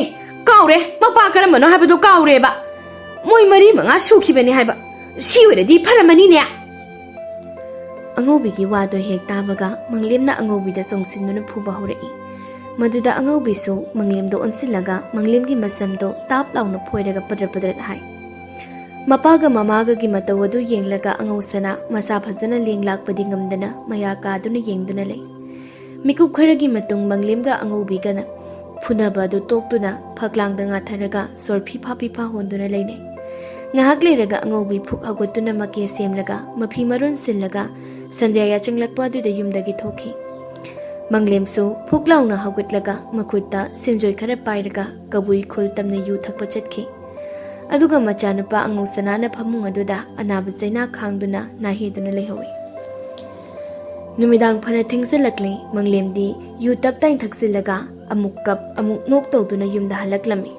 ꯀꯥꯎꯔꯦ꯫ ꯃꯄꯥ ꯀꯔꯝꯕꯅꯣ ꯍꯥꯏꯕꯗꯣ ꯀꯥꯎꯔꯦꯕ꯫ ꯃꯣꯏ ꯃꯔꯤ ꯃꯉꯥ ꯁꯨꯈꯤꯕꯅꯦ ꯍꯥꯏꯕ꯫ ꯁꯤ ꯑꯣꯏꯔꯗꯤ ꯐꯔꯝꯃꯅꯤꯅꯦ꯫ ꯑꯉꯧꯕꯤꯒꯤ ꯋꯥꯗꯣ ꯍꯦꯛ ꯇꯥꯕꯒ ꯃꯪꯂꯦꯝꯅ ꯑꯉꯧꯕꯤꯗ ꯆꯣꯡꯁꯤꯟꯗꯨꯅ ꯐꯨꯕ ꯍꯧꯔꯛꯏ꯫ ꯃꯗꯨꯗ ꯑꯉꯧꯕꯤꯁꯨ ꯃꯪꯂꯦꯝꯗꯣ ꯑꯣꯟꯁꯤꯜꯂꯒ ꯃꯪꯂꯦꯝꯒꯤ ꯃꯁꯝꯗꯣ ꯇꯥꯞ ꯂꯥꯎꯅ ꯐꯣꯏꯔꯒ ꯄꯗ꯭ꯔꯠ ꯄꯗ꯭ꯔꯠ ꯍꯥꯏ꯫ ꯃꯄꯥꯒ ꯃꯃꯥꯒꯒꯤ ꯃꯇꯧ ꯑꯗꯨ ꯌꯦꯡꯂꯒ ꯑꯉꯧꯁꯅꯥ ꯃꯁꯥ ꯐꯖꯅ ꯂꯦꯡ ꯂꯥꯛꯄꯗꯤ ꯉꯝꯗꯅ ꯃꯌꯥ ꯀꯥꯗꯨꯅ ꯌꯦꯡꯗꯨꯅ ꯂꯩ꯫ ꯃꯤꯀꯨꯞ ꯈꯔꯒꯤ ꯃꯇꯨꯡ ꯃꯪꯂꯦꯝꯒ ꯑꯉꯧꯕꯤꯒꯅ ꯐꯨꯅꯕ ꯑꯗꯨ ꯇꯣꯛꯇꯨꯅ ꯐꯛꯂꯥꯡꯗ ꯉꯥꯊꯔꯒ ꯁꯣꯔ ꯐꯤꯐꯥ ꯐꯤꯐꯥ ꯍꯣꯟꯗꯨꯅ ꯂꯩꯅꯩ꯫ ꯉꯥꯏꯍꯥꯛ ꯂꯩꯔꯒ ꯑꯉꯧꯕꯤ ꯐꯨꯛ ꯍꯧꯒꯠꯇꯨꯅ ꯃꯀꯦ ꯁꯦꯝꯂꯒ ꯃꯐꯤ ꯃꯔꯣꯟ ꯁꯤꯜꯂꯒ ꯁꯟꯙ꯭ꯌꯥ ꯌꯥꯆꯪꯂꯛꯄ ꯑꯗꯨꯗ ꯌꯨꯝꯗꯒꯤ ꯊꯣꯛꯈꯤ꯫ ꯃꯪꯂꯦꯝꯁꯨ ꯐꯨꯛ ꯂꯥꯎꯅ ꯍꯧꯒꯠꯂꯒ ꯃꯈꯨꯠꯇ ꯁꯤꯟꯖꯣꯏ ꯈꯔ ꯄꯥꯏꯔꯒ ꯀꯕꯨꯏ ꯈꯨꯜ ꯇꯝꯅ ꯌꯨ ꯊꯛꯄ ꯆꯠꯈꯤ꯫ ꯑꯗꯨꯒ ꯃꯆꯥꯅꯨꯄꯥ ꯑꯉꯧꯁꯅꯥꯅ ꯐꯃꯨꯡ ꯑꯗꯨꯗ ꯑꯅꯥꯕ ꯆꯩꯅꯥ ꯈꯥꯡꯗꯨꯅ ꯅꯥꯍꯦꯗꯨꯅ ꯂꯩꯍꯧꯏ꯫ ꯅꯨꯃꯤꯗꯥꯡ ꯐꯅ ꯊꯦꯡꯖꯤꯜꯂꯛꯂꯤ꯫ ꯃꯪꯂꯦꯝꯗꯤ ꯌꯨ ꯇꯞ ꯇꯥꯏꯅ ꯊꯛꯆꯤꯜꯂꯒ ꯑꯃꯨꯛ ꯀꯞ ꯑꯃꯨꯛ ꯅꯣꯛ ꯇꯧꯗꯨꯅ ꯌꯨꯝꯗ ꯍꯜꯂꯛꯂꯝꯃꯤ꯫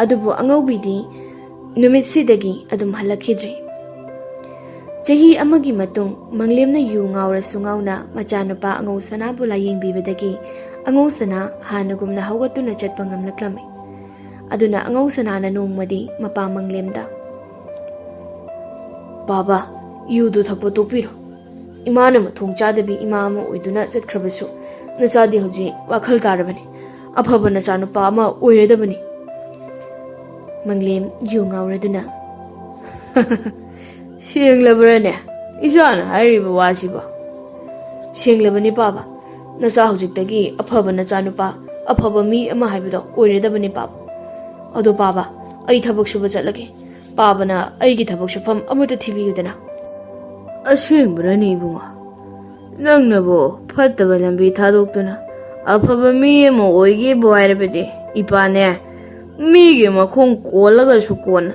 ꯑꯗꯨꯕꯨ ꯑꯉꯧꯕꯤꯗꯤ ꯅꯨꯃꯤꯠꯁꯤꯗꯒꯤ ꯑꯗꯨꯝ ꯍꯜꯂꯛꯈꯤꯗ꯭ꯔꯦ꯫ ꯆꯍꯤ ꯑꯃꯒꯤ ꯃꯇꯨꯡ ꯃꯪꯂꯦꯝꯅ ꯌꯨ ꯉꯥꯎꯔꯁꯨ ꯉꯥꯎꯅ ꯃꯆꯥꯅꯨꯄꯥ ꯑꯉꯧꯁꯅꯥꯕꯨ ꯂꯥꯌꯦꯡꯕꯤꯕꯗꯒꯤ ꯑꯉꯧꯁꯅꯥ ꯍꯥꯟꯅꯒꯨꯝꯅ ꯍꯧꯒꯠꯇꯨꯅ ꯆꯠꯄ ꯉꯝꯂꯛꯂꯝꯃꯤ꯫ ꯑꯗꯨꯅ ꯑꯉꯧꯁꯅꯥꯅ ꯅꯣꯡꯃꯗꯤ ꯃꯄꯥ ꯃꯪꯂꯦꯝꯗ, "ꯄꯥꯕ, ꯌꯨꯗꯨ ꯊꯛꯄ ꯇꯣꯛꯄꯤꯔꯣ꯫ ꯏꯃꯥꯅ ꯃꯊꯣꯡ ꯆꯥꯗꯕꯤ ꯏꯃꯥ ꯑꯃ ꯑꯣꯏꯗꯨꯅ ꯆꯠꯈ꯭ꯔꯕꯁꯨ ꯅꯆꯥꯗꯤ ꯍꯧꯖꯤꯛ ꯋꯥꯈꯜ ꯇꯥꯔꯕꯅꯤ꯫ ꯑꯐꯕ ꯅꯆꯥꯅꯨꯄꯥ ꯑꯃ ꯑꯣꯏꯔꯗꯕꯅꯤ꯫" ꯃꯪꯂꯦꯝ ꯌꯨ ꯉꯥꯎꯔꯗꯨꯅ, "ꯁꯦꯡꯂꯕ꯭ꯔꯅꯦ ꯏꯆꯥꯅ ꯍꯥꯏꯔꯤꯕ ꯋꯥꯁꯤꯕꯣ?" "ꯁꯦꯡꯂꯕꯅꯤ ꯄꯥꯕ꯫ ꯅꯆꯥ ꯍꯧꯖꯤꯛꯇꯒꯤ ꯑꯐꯕ ꯅꯆꯥꯅꯨꯄꯥ, ꯑꯐꯕ ꯃꯤ ꯑꯃ ꯍꯥꯏꯕꯗꯣ ꯑꯣꯏꯔꯗꯕꯅꯤ ꯄꯥꯕ꯫ ꯑꯗꯣ ꯄꯥꯕ, ꯑꯩ ꯊꯕꯛ ꯁꯨꯕ ꯆꯠꯂꯒꯦ꯫ ꯄꯥꯕꯅ ꯑꯩꯒꯤ ꯊꯕꯛ ꯁꯨꯐꯝ ꯑꯃꯠꯇ ꯊꯤꯕꯤꯌꯨꯗꯅ꯫" "ꯑꯁꯦꯡꯕ꯭ꯔꯅꯦ ꯏꯕꯨꯡꯉꯣ? ꯅꯪꯅꯕꯨ ꯐꯠꯇꯕ ꯂꯝꯕꯤ ꯊꯥꯗꯣꯛꯇꯨꯅ ꯑꯐꯕ ꯃꯤ ꯑꯃ ꯑꯣꯏꯒꯦꯕꯨ ꯍꯥꯏꯔꯕꯗꯤ ꯏꯄꯥꯅꯦ, ꯃꯤꯒꯤ ꯃꯈꯣꯡ ꯀꯣꯜꯂꯒꯁꯨ ꯀꯣꯟꯅ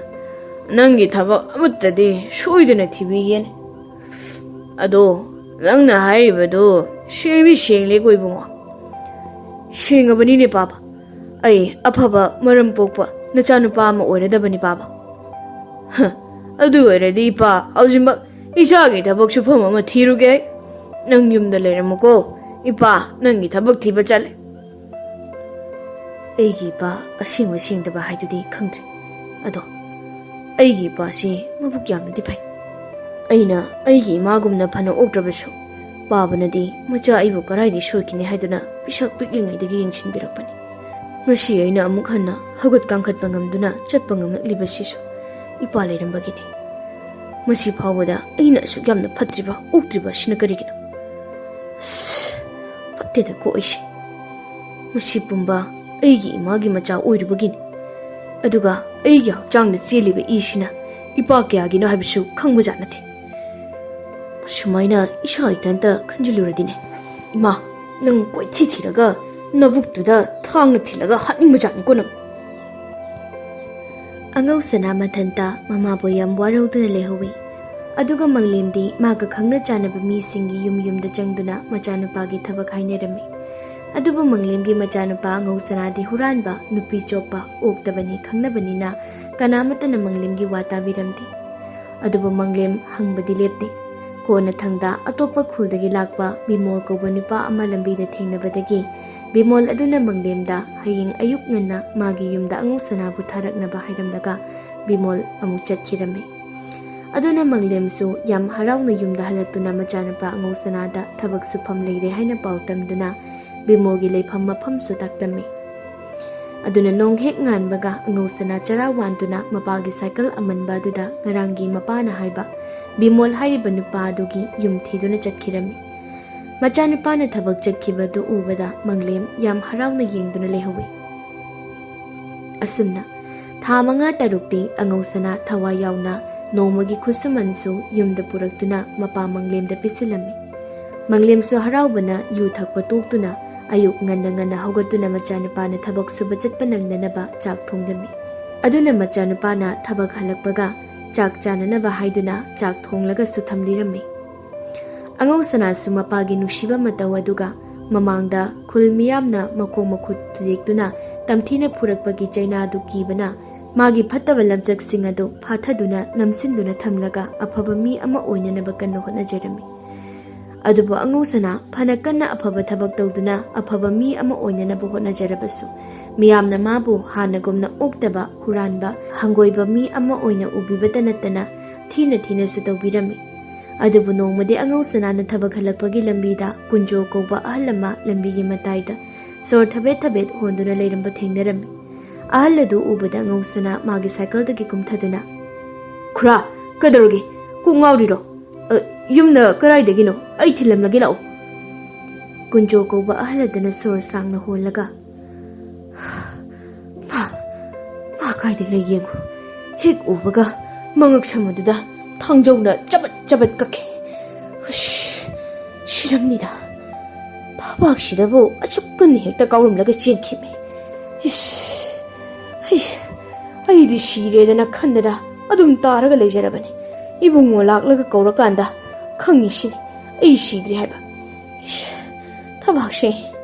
ꯅꯪꯒꯤ ꯊꯕꯛ ꯑꯃꯠꯇꯗꯤ ꯁꯣꯏꯗꯅ ꯊꯤꯕꯤꯒꯦꯅꯦ꯫ ꯑꯗꯣ ꯅꯪꯅ ꯍꯥꯏꯔꯤꯕꯗꯨ ꯁꯦꯡꯗꯤ ꯁꯦꯡꯂꯦꯀꯣ ꯏꯕꯨꯡꯉꯣ?" "ꯁꯦꯡꯉꯕꯅꯤꯅꯦ ꯄꯥꯕ꯫ ꯑꯩ ꯑꯐꯕ ꯃꯔꯝ ꯄꯣꯛꯄ ꯅꯆꯥꯅꯨꯄꯥ ꯑꯃ ꯑꯣꯏꯔꯗꯕꯅꯤ ꯄꯥꯕ꯫" "ꯍ, ꯑꯗꯨ ꯑꯣꯏꯔꯗꯤ ꯏꯄꯥ, ꯍꯧꯖꯤꯛꯃꯛ ꯏꯆꯥꯒꯤ ꯊꯕꯛ ꯁꯨꯐꯝ ꯑꯃ ꯊꯤꯔꯨꯒꯦ ꯑꯩ꯫ ꯅꯪ ꯌꯨꯝꯗ ꯂꯩꯔꯝꯃꯨꯀꯣ꯫ ꯏꯄꯥ, ꯅꯪꯒꯤ ꯊꯕꯛ ꯊꯤꯕ ꯆꯠꯂꯦ꯫" ꯑꯩꯒꯤ ꯏꯄꯥ ꯑꯁꯦꯡꯕ ꯁꯦꯡꯗꯕ ꯍꯥꯏꯗꯨꯗꯤ ꯈꯪꯗ꯭ꯔꯦ꯫ ꯑꯗꯣ ꯑꯩꯒꯤ ꯏꯄꯥꯁꯤ ꯃꯕꯨꯛ ꯌꯥꯝꯅꯗꯤ ꯐꯩ꯫ ꯑꯩꯅ ꯑꯩꯒꯤ ꯏꯃꯥꯒꯨꯝꯅ ꯐꯅ ꯑꯣꯛꯇ꯭ꯔꯕꯁꯨ ꯄꯥꯕꯅꯗꯤ ꯃꯆꯥ ꯑꯩꯕꯨ ꯀꯔꯥꯏꯗꯒꯤ ꯁꯣꯏꯈꯤꯅꯤ ꯍꯥꯏꯗꯨꯅ ꯄꯤꯁꯛ ꯄꯤꯛꯂꯤꯉꯩꯗꯒꯤ ꯌꯦꯡꯁꯤꯟꯕꯤꯔꯛꯄꯅꯤ꯫ ꯉꯁꯤ ꯑꯩꯅ ꯑꯃꯨꯛ ꯍꯟꯅ ꯍꯧꯒꯠ ꯀꯥꯡꯈꯠꯄ ꯉꯝꯗꯨꯅ ꯆꯠꯄ ꯉꯝꯂꯛꯂꯤꯕꯁꯤꯁꯨ ꯏꯄꯥ ꯂꯩꯔꯝꯕꯒꯤꯅꯤ꯫ ꯃꯁꯤ ꯐꯥꯎꯕꯗ ꯑꯩꯅ ꯑꯁꯨꯛ ꯌꯥꯝꯅ ꯐꯠꯇ꯭ꯔꯤꯕ, ꯑꯣꯛꯇ꯭ꯔꯤꯕ ꯑꯁꯤꯅ ꯀꯔꯤꯒꯤꯅꯣ? ꯑꯁ, ꯐꯠꯇꯦꯗꯀꯣ ꯑꯩꯁꯦ꯫ ꯃꯁꯤ ꯄꯨꯝꯕ ꯑꯩꯒꯤ ꯏꯃꯥꯒꯤ ꯃꯆꯥ ꯑꯣꯏꯔꯨꯕꯒꯤꯅꯤ꯫ ꯑꯗꯨꯒ ꯑꯩꯒꯤ ꯍꯛꯆꯥꯡꯗ ꯆꯦꯜꯂꯤꯕ ꯏꯁꯤꯅ ꯏꯄꯥ ꯀꯌꯥꯒꯤꯅꯣ ꯍꯥꯏꯕꯁꯨ ꯈꯪꯕꯖꯥꯠ ꯅꯠꯇꯦ꯫ ꯁꯨꯃꯥꯏꯅ ꯏꯁꯥ ꯏꯊꯟꯇ ꯈꯟꯖꯤꯜꯂꯨꯔꯗꯤꯅꯦ, ꯏꯃꯥ, ꯅꯪ ꯀꯣꯏꯊꯤ ꯊꯤꯔꯒ ꯅꯕꯨꯛꯇꯨꯗ ꯊꯥꯡꯅ ꯊꯤꯜꯂꯒ ꯍꯥꯠꯅꯤꯡꯕꯖꯥꯠꯅꯤꯀꯣ ꯅꯪ꯫ ꯑꯉꯧ ꯁꯅꯥ ꯃꯊꯟꯇ ꯃꯃꯥꯕꯨ ꯌꯥꯝ ꯋꯥꯔꯧꯗꯨꯅ ꯂꯩꯍꯧꯏ꯫ ꯑꯗꯨꯒ ꯃꯪꯂꯦꯝꯗꯤ ꯃꯥꯒ ꯈꯪꯅ ꯆꯥꯟꯅꯕ ꯃꯤꯁꯤꯡꯒꯤ ꯌꯨꯝ ꯌꯨꯝꯗ ꯆꯪꯗꯨꯅ ꯃꯆꯥꯅꯨꯄꯥꯒꯤ ꯊꯕꯛ ꯍꯥꯏꯅꯔꯝꯃꯤ꯫ ꯑꯗꯨꯕꯨ ꯃꯪꯂꯦꯝꯒꯤ ꯃꯆꯥꯅꯨꯄꯥ ꯑꯉꯧ ꯁꯅꯥꯗꯤ ꯍꯨꯔꯥꯟꯕ, ꯅꯨꯄꯤ ꯆꯣꯞꯄ, ꯑꯣꯛꯇꯕꯅꯤ ꯈꯪꯅꯕꯅꯤꯅ ꯀꯅꯥꯃꯠꯇꯅ ꯃꯪꯂꯦꯝꯒꯤ ꯋꯥ ꯇꯥꯕꯤꯔꯝꯗꯦ꯫ ꯑꯗꯨꯕꯨ ꯃꯪꯂꯦꯝ ꯍꯪꯕꯗꯤ ꯂꯦꯞꯇꯦ꯫ ꯀꯣꯟꯅꯊꯪꯗ ꯑꯇꯣꯞꯄ ꯈꯨꯜꯗꯒꯤ ꯂꯥꯛꯄ ꯕꯤꯃꯣꯜ ꯀꯧꯕ ꯅꯨꯄꯥ ꯑꯃ ꯂꯝꯕꯤꯗ ꯊꯦꯡꯅꯕꯗꯒꯤ ꯕꯤꯃꯣꯜ ꯑꯗꯨꯅ ꯃꯪꯂꯦꯝꯗ ꯍꯌꯦꯡ ꯑꯌꯨꯛ ꯉꯟꯅ ꯃꯥꯒꯤ ꯌꯨꯝꯗ ꯑꯉꯧ ꯁꯅꯥꯕꯨ ꯊꯥꯔꯛꯅꯕ ꯍꯥꯏꯔꯝꯂꯒ ꯕꯤꯃꯣꯜ ꯑꯃꯨꯛ ꯆꯠꯈꯤꯔꯝꯃꯤ꯫ ꯑꯗꯨꯅ ꯃꯪꯂꯦꯝꯁꯨ ꯌꯥꯝ ꯍꯔꯥꯎꯅ ꯌꯨꯝꯗ ꯍꯜꯂꯛꯇꯨꯅ ꯃꯆꯥꯅꯨꯄꯥ ꯑꯉꯧ ꯁꯅꯥꯗ ꯊꯕꯛ ꯁꯨꯐꯝ ꯂꯩꯔꯦ ꯍꯥꯏꯅ ꯄꯥꯎ ꯇꯝꯗꯨꯅ ꯕꯤꯃꯣꯜꯒꯤ ꯂꯩꯐꯝ ꯃꯐꯝꯁꯨ ꯇꯥꯛꯂꯝꯃꯤ꯫ ꯑꯗꯨꯅ ꯅꯣꯡ ꯍꯦꯛ ꯉꯥꯟꯕꯒ ꯑꯉꯧ ꯁꯅꯥ ꯆꯔꯥ ꯋꯥꯟꯗꯨꯅ ꯃꯄꯥꯒꯤ ꯁꯥꯏꯀꯜ ꯑꯃꯟꯕ ꯑꯗꯨꯗ ꯉꯔꯥꯡꯒꯤ ꯃꯄꯥꯅ ꯍꯥꯏꯕ ꯕꯤꯃꯣꯜ ꯍꯥꯏꯔꯤꯕ ꯅꯨꯄꯥ ꯑꯗꯨꯒꯤ ꯌꯨꯝ ꯊꯤꯗꯨꯅ ꯆꯠꯈꯤꯔꯝꯃꯤ꯫ ꯃꯆꯥꯅꯨꯄꯥꯅ ꯊꯕꯛ ꯆꯠꯈꯤꯕꯗꯨ ꯎꯕꯗ ꯃꯪꯂꯦꯝ ꯌꯥꯝ ꯍꯔꯥꯎꯅ ꯌꯦꯡꯗꯨꯅ ꯂꯩꯍꯧꯏ꯫ ꯑꯁꯨꯝꯅ ꯊꯥ ꯃꯉꯥ ꯇꯔꯨꯛꯇꯤ ꯑꯉꯧ ꯁꯅꯥ ꯊꯋꯥꯏ ꯌꯥꯎꯅ ꯅꯣꯡꯃꯒꯤ ꯈꯨꯠꯁꯨꯃꯟꯁꯨ ꯌꯨꯝꯗ ꯄꯨꯔꯛꯇꯨꯅ ꯃꯄꯥ ꯃꯪꯂꯦꯝꯗ ꯄꯤꯁꯤꯜꯂꯝꯃꯤ꯫ ꯃꯪꯂꯦꯝꯁꯨ ꯍꯔꯥꯎꯕꯅ ꯌꯨ ꯊꯛꯄ ꯇꯣꯛꯇꯨꯅ ꯑꯌꯨꯛ ꯉꯟꯅ ꯉꯟꯅ ꯍꯧꯒꯠꯇꯨꯅ ꯃꯆꯥꯅꯨꯄꯥꯅ ꯊꯕꯛ ꯁꯨꯕ ꯆꯠꯄ ꯅꯪꯅꯅꯕ ꯆꯥꯛ ꯊꯣꯡꯂꯝꯃꯤ꯫ ꯑꯗꯨꯅ ꯃꯆꯥꯅꯨꯄꯥꯅ ꯊꯕꯛ ꯍꯜꯂꯛꯄꯒ ꯆꯥꯛ ꯆꯥꯅꯅꯕ ꯍꯥꯏꯗꯨꯅ ꯆꯥꯛ ꯊꯣꯡꯂꯒꯁꯨ ꯊꯝꯂꯤꯔꯝꯃꯤ꯫ ꯑꯉꯧ ꯁꯅꯥꯁꯨ ꯃꯄꯥꯒꯤ ꯅꯨꯡꯁꯤꯕ ꯃꯇꯧ ꯑꯗꯨꯒ ꯃꯃꯥꯡꯗ ꯈꯨꯜ ꯃꯤꯌꯥꯝꯅ ꯃꯈꯣꯡ ꯃꯈꯨꯠ ꯊꯨꯗꯦꯛꯇꯨꯅ ꯇꯝꯊꯤꯅ ꯐꯨꯔꯛꯄꯒꯤ ꯆꯩꯅꯥꯗꯨ ꯀꯤꯕꯅ ꯃꯥꯒꯤ ꯐꯠꯇꯕ ꯂꯝꯆꯠꯁꯤꯡ ꯑꯗꯨ ꯐꯥꯊꯗꯨꯅ ꯅꯝꯁꯤꯟꯗꯨꯅ ꯊꯝꯂꯒ ꯑꯐꯕ ꯃꯤ ꯑꯃ ꯑꯣꯏꯅꯅꯕ ꯀꯟꯅ ꯍꯣꯠꯅꯖꯔꯝꯃꯤ꯫ ꯑꯗꯨꯕꯨ ꯑꯉꯧ ꯁꯅꯥ ꯐꯅ ꯀꯟꯅ ꯑꯐꯕ ꯊꯕꯛ ꯇꯧꯗꯨꯅ ꯑꯐꯕ ꯃꯤ ꯑꯃ ꯑꯣꯏꯅꯅꯕ ꯍꯣꯠꯅꯖꯔꯕꯁꯨ ꯃꯤꯌꯥꯝꯅ ꯃꯥꯕꯨ ꯍꯥꯟꯅꯒꯨꯝꯅ ꯑꯣꯛꯇꯕ, ꯍꯨꯔꯥꯟꯕ, ꯍꯪꯒꯣꯏꯕ ꯃꯤ ꯑꯃ ꯑꯣꯏꯅ ꯎꯕꯤꯕꯇ ꯅꯠꯇꯅ ꯊꯤꯅ ꯊꯤꯅꯁꯨ ꯇꯧꯕꯤꯔꯝꯃꯤ꯫ ꯑꯗꯨꯕꯨ ꯅꯣꯡꯃꯗꯤ ꯑꯉꯧ ꯁꯅꯥꯅ ꯊꯕꯛ ꯍꯜꯂꯛꯄꯒꯤ ꯂꯝꯕꯤꯗ ꯀꯨꯟꯖꯣ ꯀꯧꯕ ꯑꯍꯜ ꯑꯃ ꯂꯝꯕꯤꯒꯤ ꯃꯇꯥꯏꯗ ꯁꯣꯔ ꯊꯕꯦꯠ ꯊꯕꯦꯠ ꯍꯣꯟꯗꯨꯅ ꯂꯩꯔꯝꯕ ꯊꯦꯡꯅꯔꯝꯃꯤ꯫ ꯑꯍꯜ ꯑꯗꯨ ꯎꯕꯗ ꯑꯉꯧ ꯁꯅꯥ ꯃꯥꯒꯤ ꯁꯥꯏꯀꯜꯗꯒꯤ ꯀꯨꯝꯊꯗꯨꯅ, "ꯈꯨꯔꯥ, ꯀꯩꯗꯧꯔꯒꯦ? ꯀꯣꯛ ꯉꯥꯎꯔꯤꯔꯣ? ꯑ, ꯌꯨꯝꯅ ꯀꯗꯥꯏꯗꯒꯤꯅꯣ? ꯑꯩ ꯊꯤꯜꯂꯝꯂꯒꯦ, ꯂꯥꯛꯑꯣ꯫" ꯀꯨꯟꯖꯣ ꯀꯧꯕ ꯑꯍꯜ ꯑꯗꯨꯅ ꯁꯣꯔ ꯁꯥꯡꯅ ꯍꯣꯜꯂꯒ, "ꯃꯥ, ꯃꯥ ꯀꯥꯏꯗ ꯂꯩ ꯌꯦꯡꯉꯨ꯫ ꯍꯦꯛ ꯎꯕꯒ ꯃꯉꯛ ꯁꯝ ꯑꯗꯨꯗ ꯊꯥꯡꯖꯧꯅ ꯆꯕꯠ ꯆꯕꯠ ꯀꯛꯈꯤ꯫ ꯍꯨꯁ, ꯁꯤꯔꯝꯅꯤꯗ꯫ ꯊꯕꯥꯛꯁꯤꯗꯕꯨ ꯑꯁꯨꯛ ꯀꯟꯅ ꯍꯦꯛꯇ ꯀꯥꯎꯔꯝꯂꯒ ꯆꯦꯟꯈꯤꯃꯤ꯫ ꯏꯁ, ꯑꯩ, ꯑꯩꯗꯤ ꯁꯤꯔꯦꯗꯅ ꯈꯟꯗꯅ ꯑꯗꯨꯝ ꯇꯥꯔꯒ ꯂꯩꯖꯔꯕꯅꯤ꯫ ꯏꯕꯨꯡꯉꯣ ꯂꯥꯛꯂꯒ ꯀꯧꯔꯀꯥꯟꯗ ꯈꯪꯉꯤꯁꯤꯅꯤ ꯑꯩ ꯁꯤꯗ꯭ꯔꯤ ꯍꯥꯏꯕ꯫ ꯏꯁ, ꯊꯕꯥꯛꯁꯦ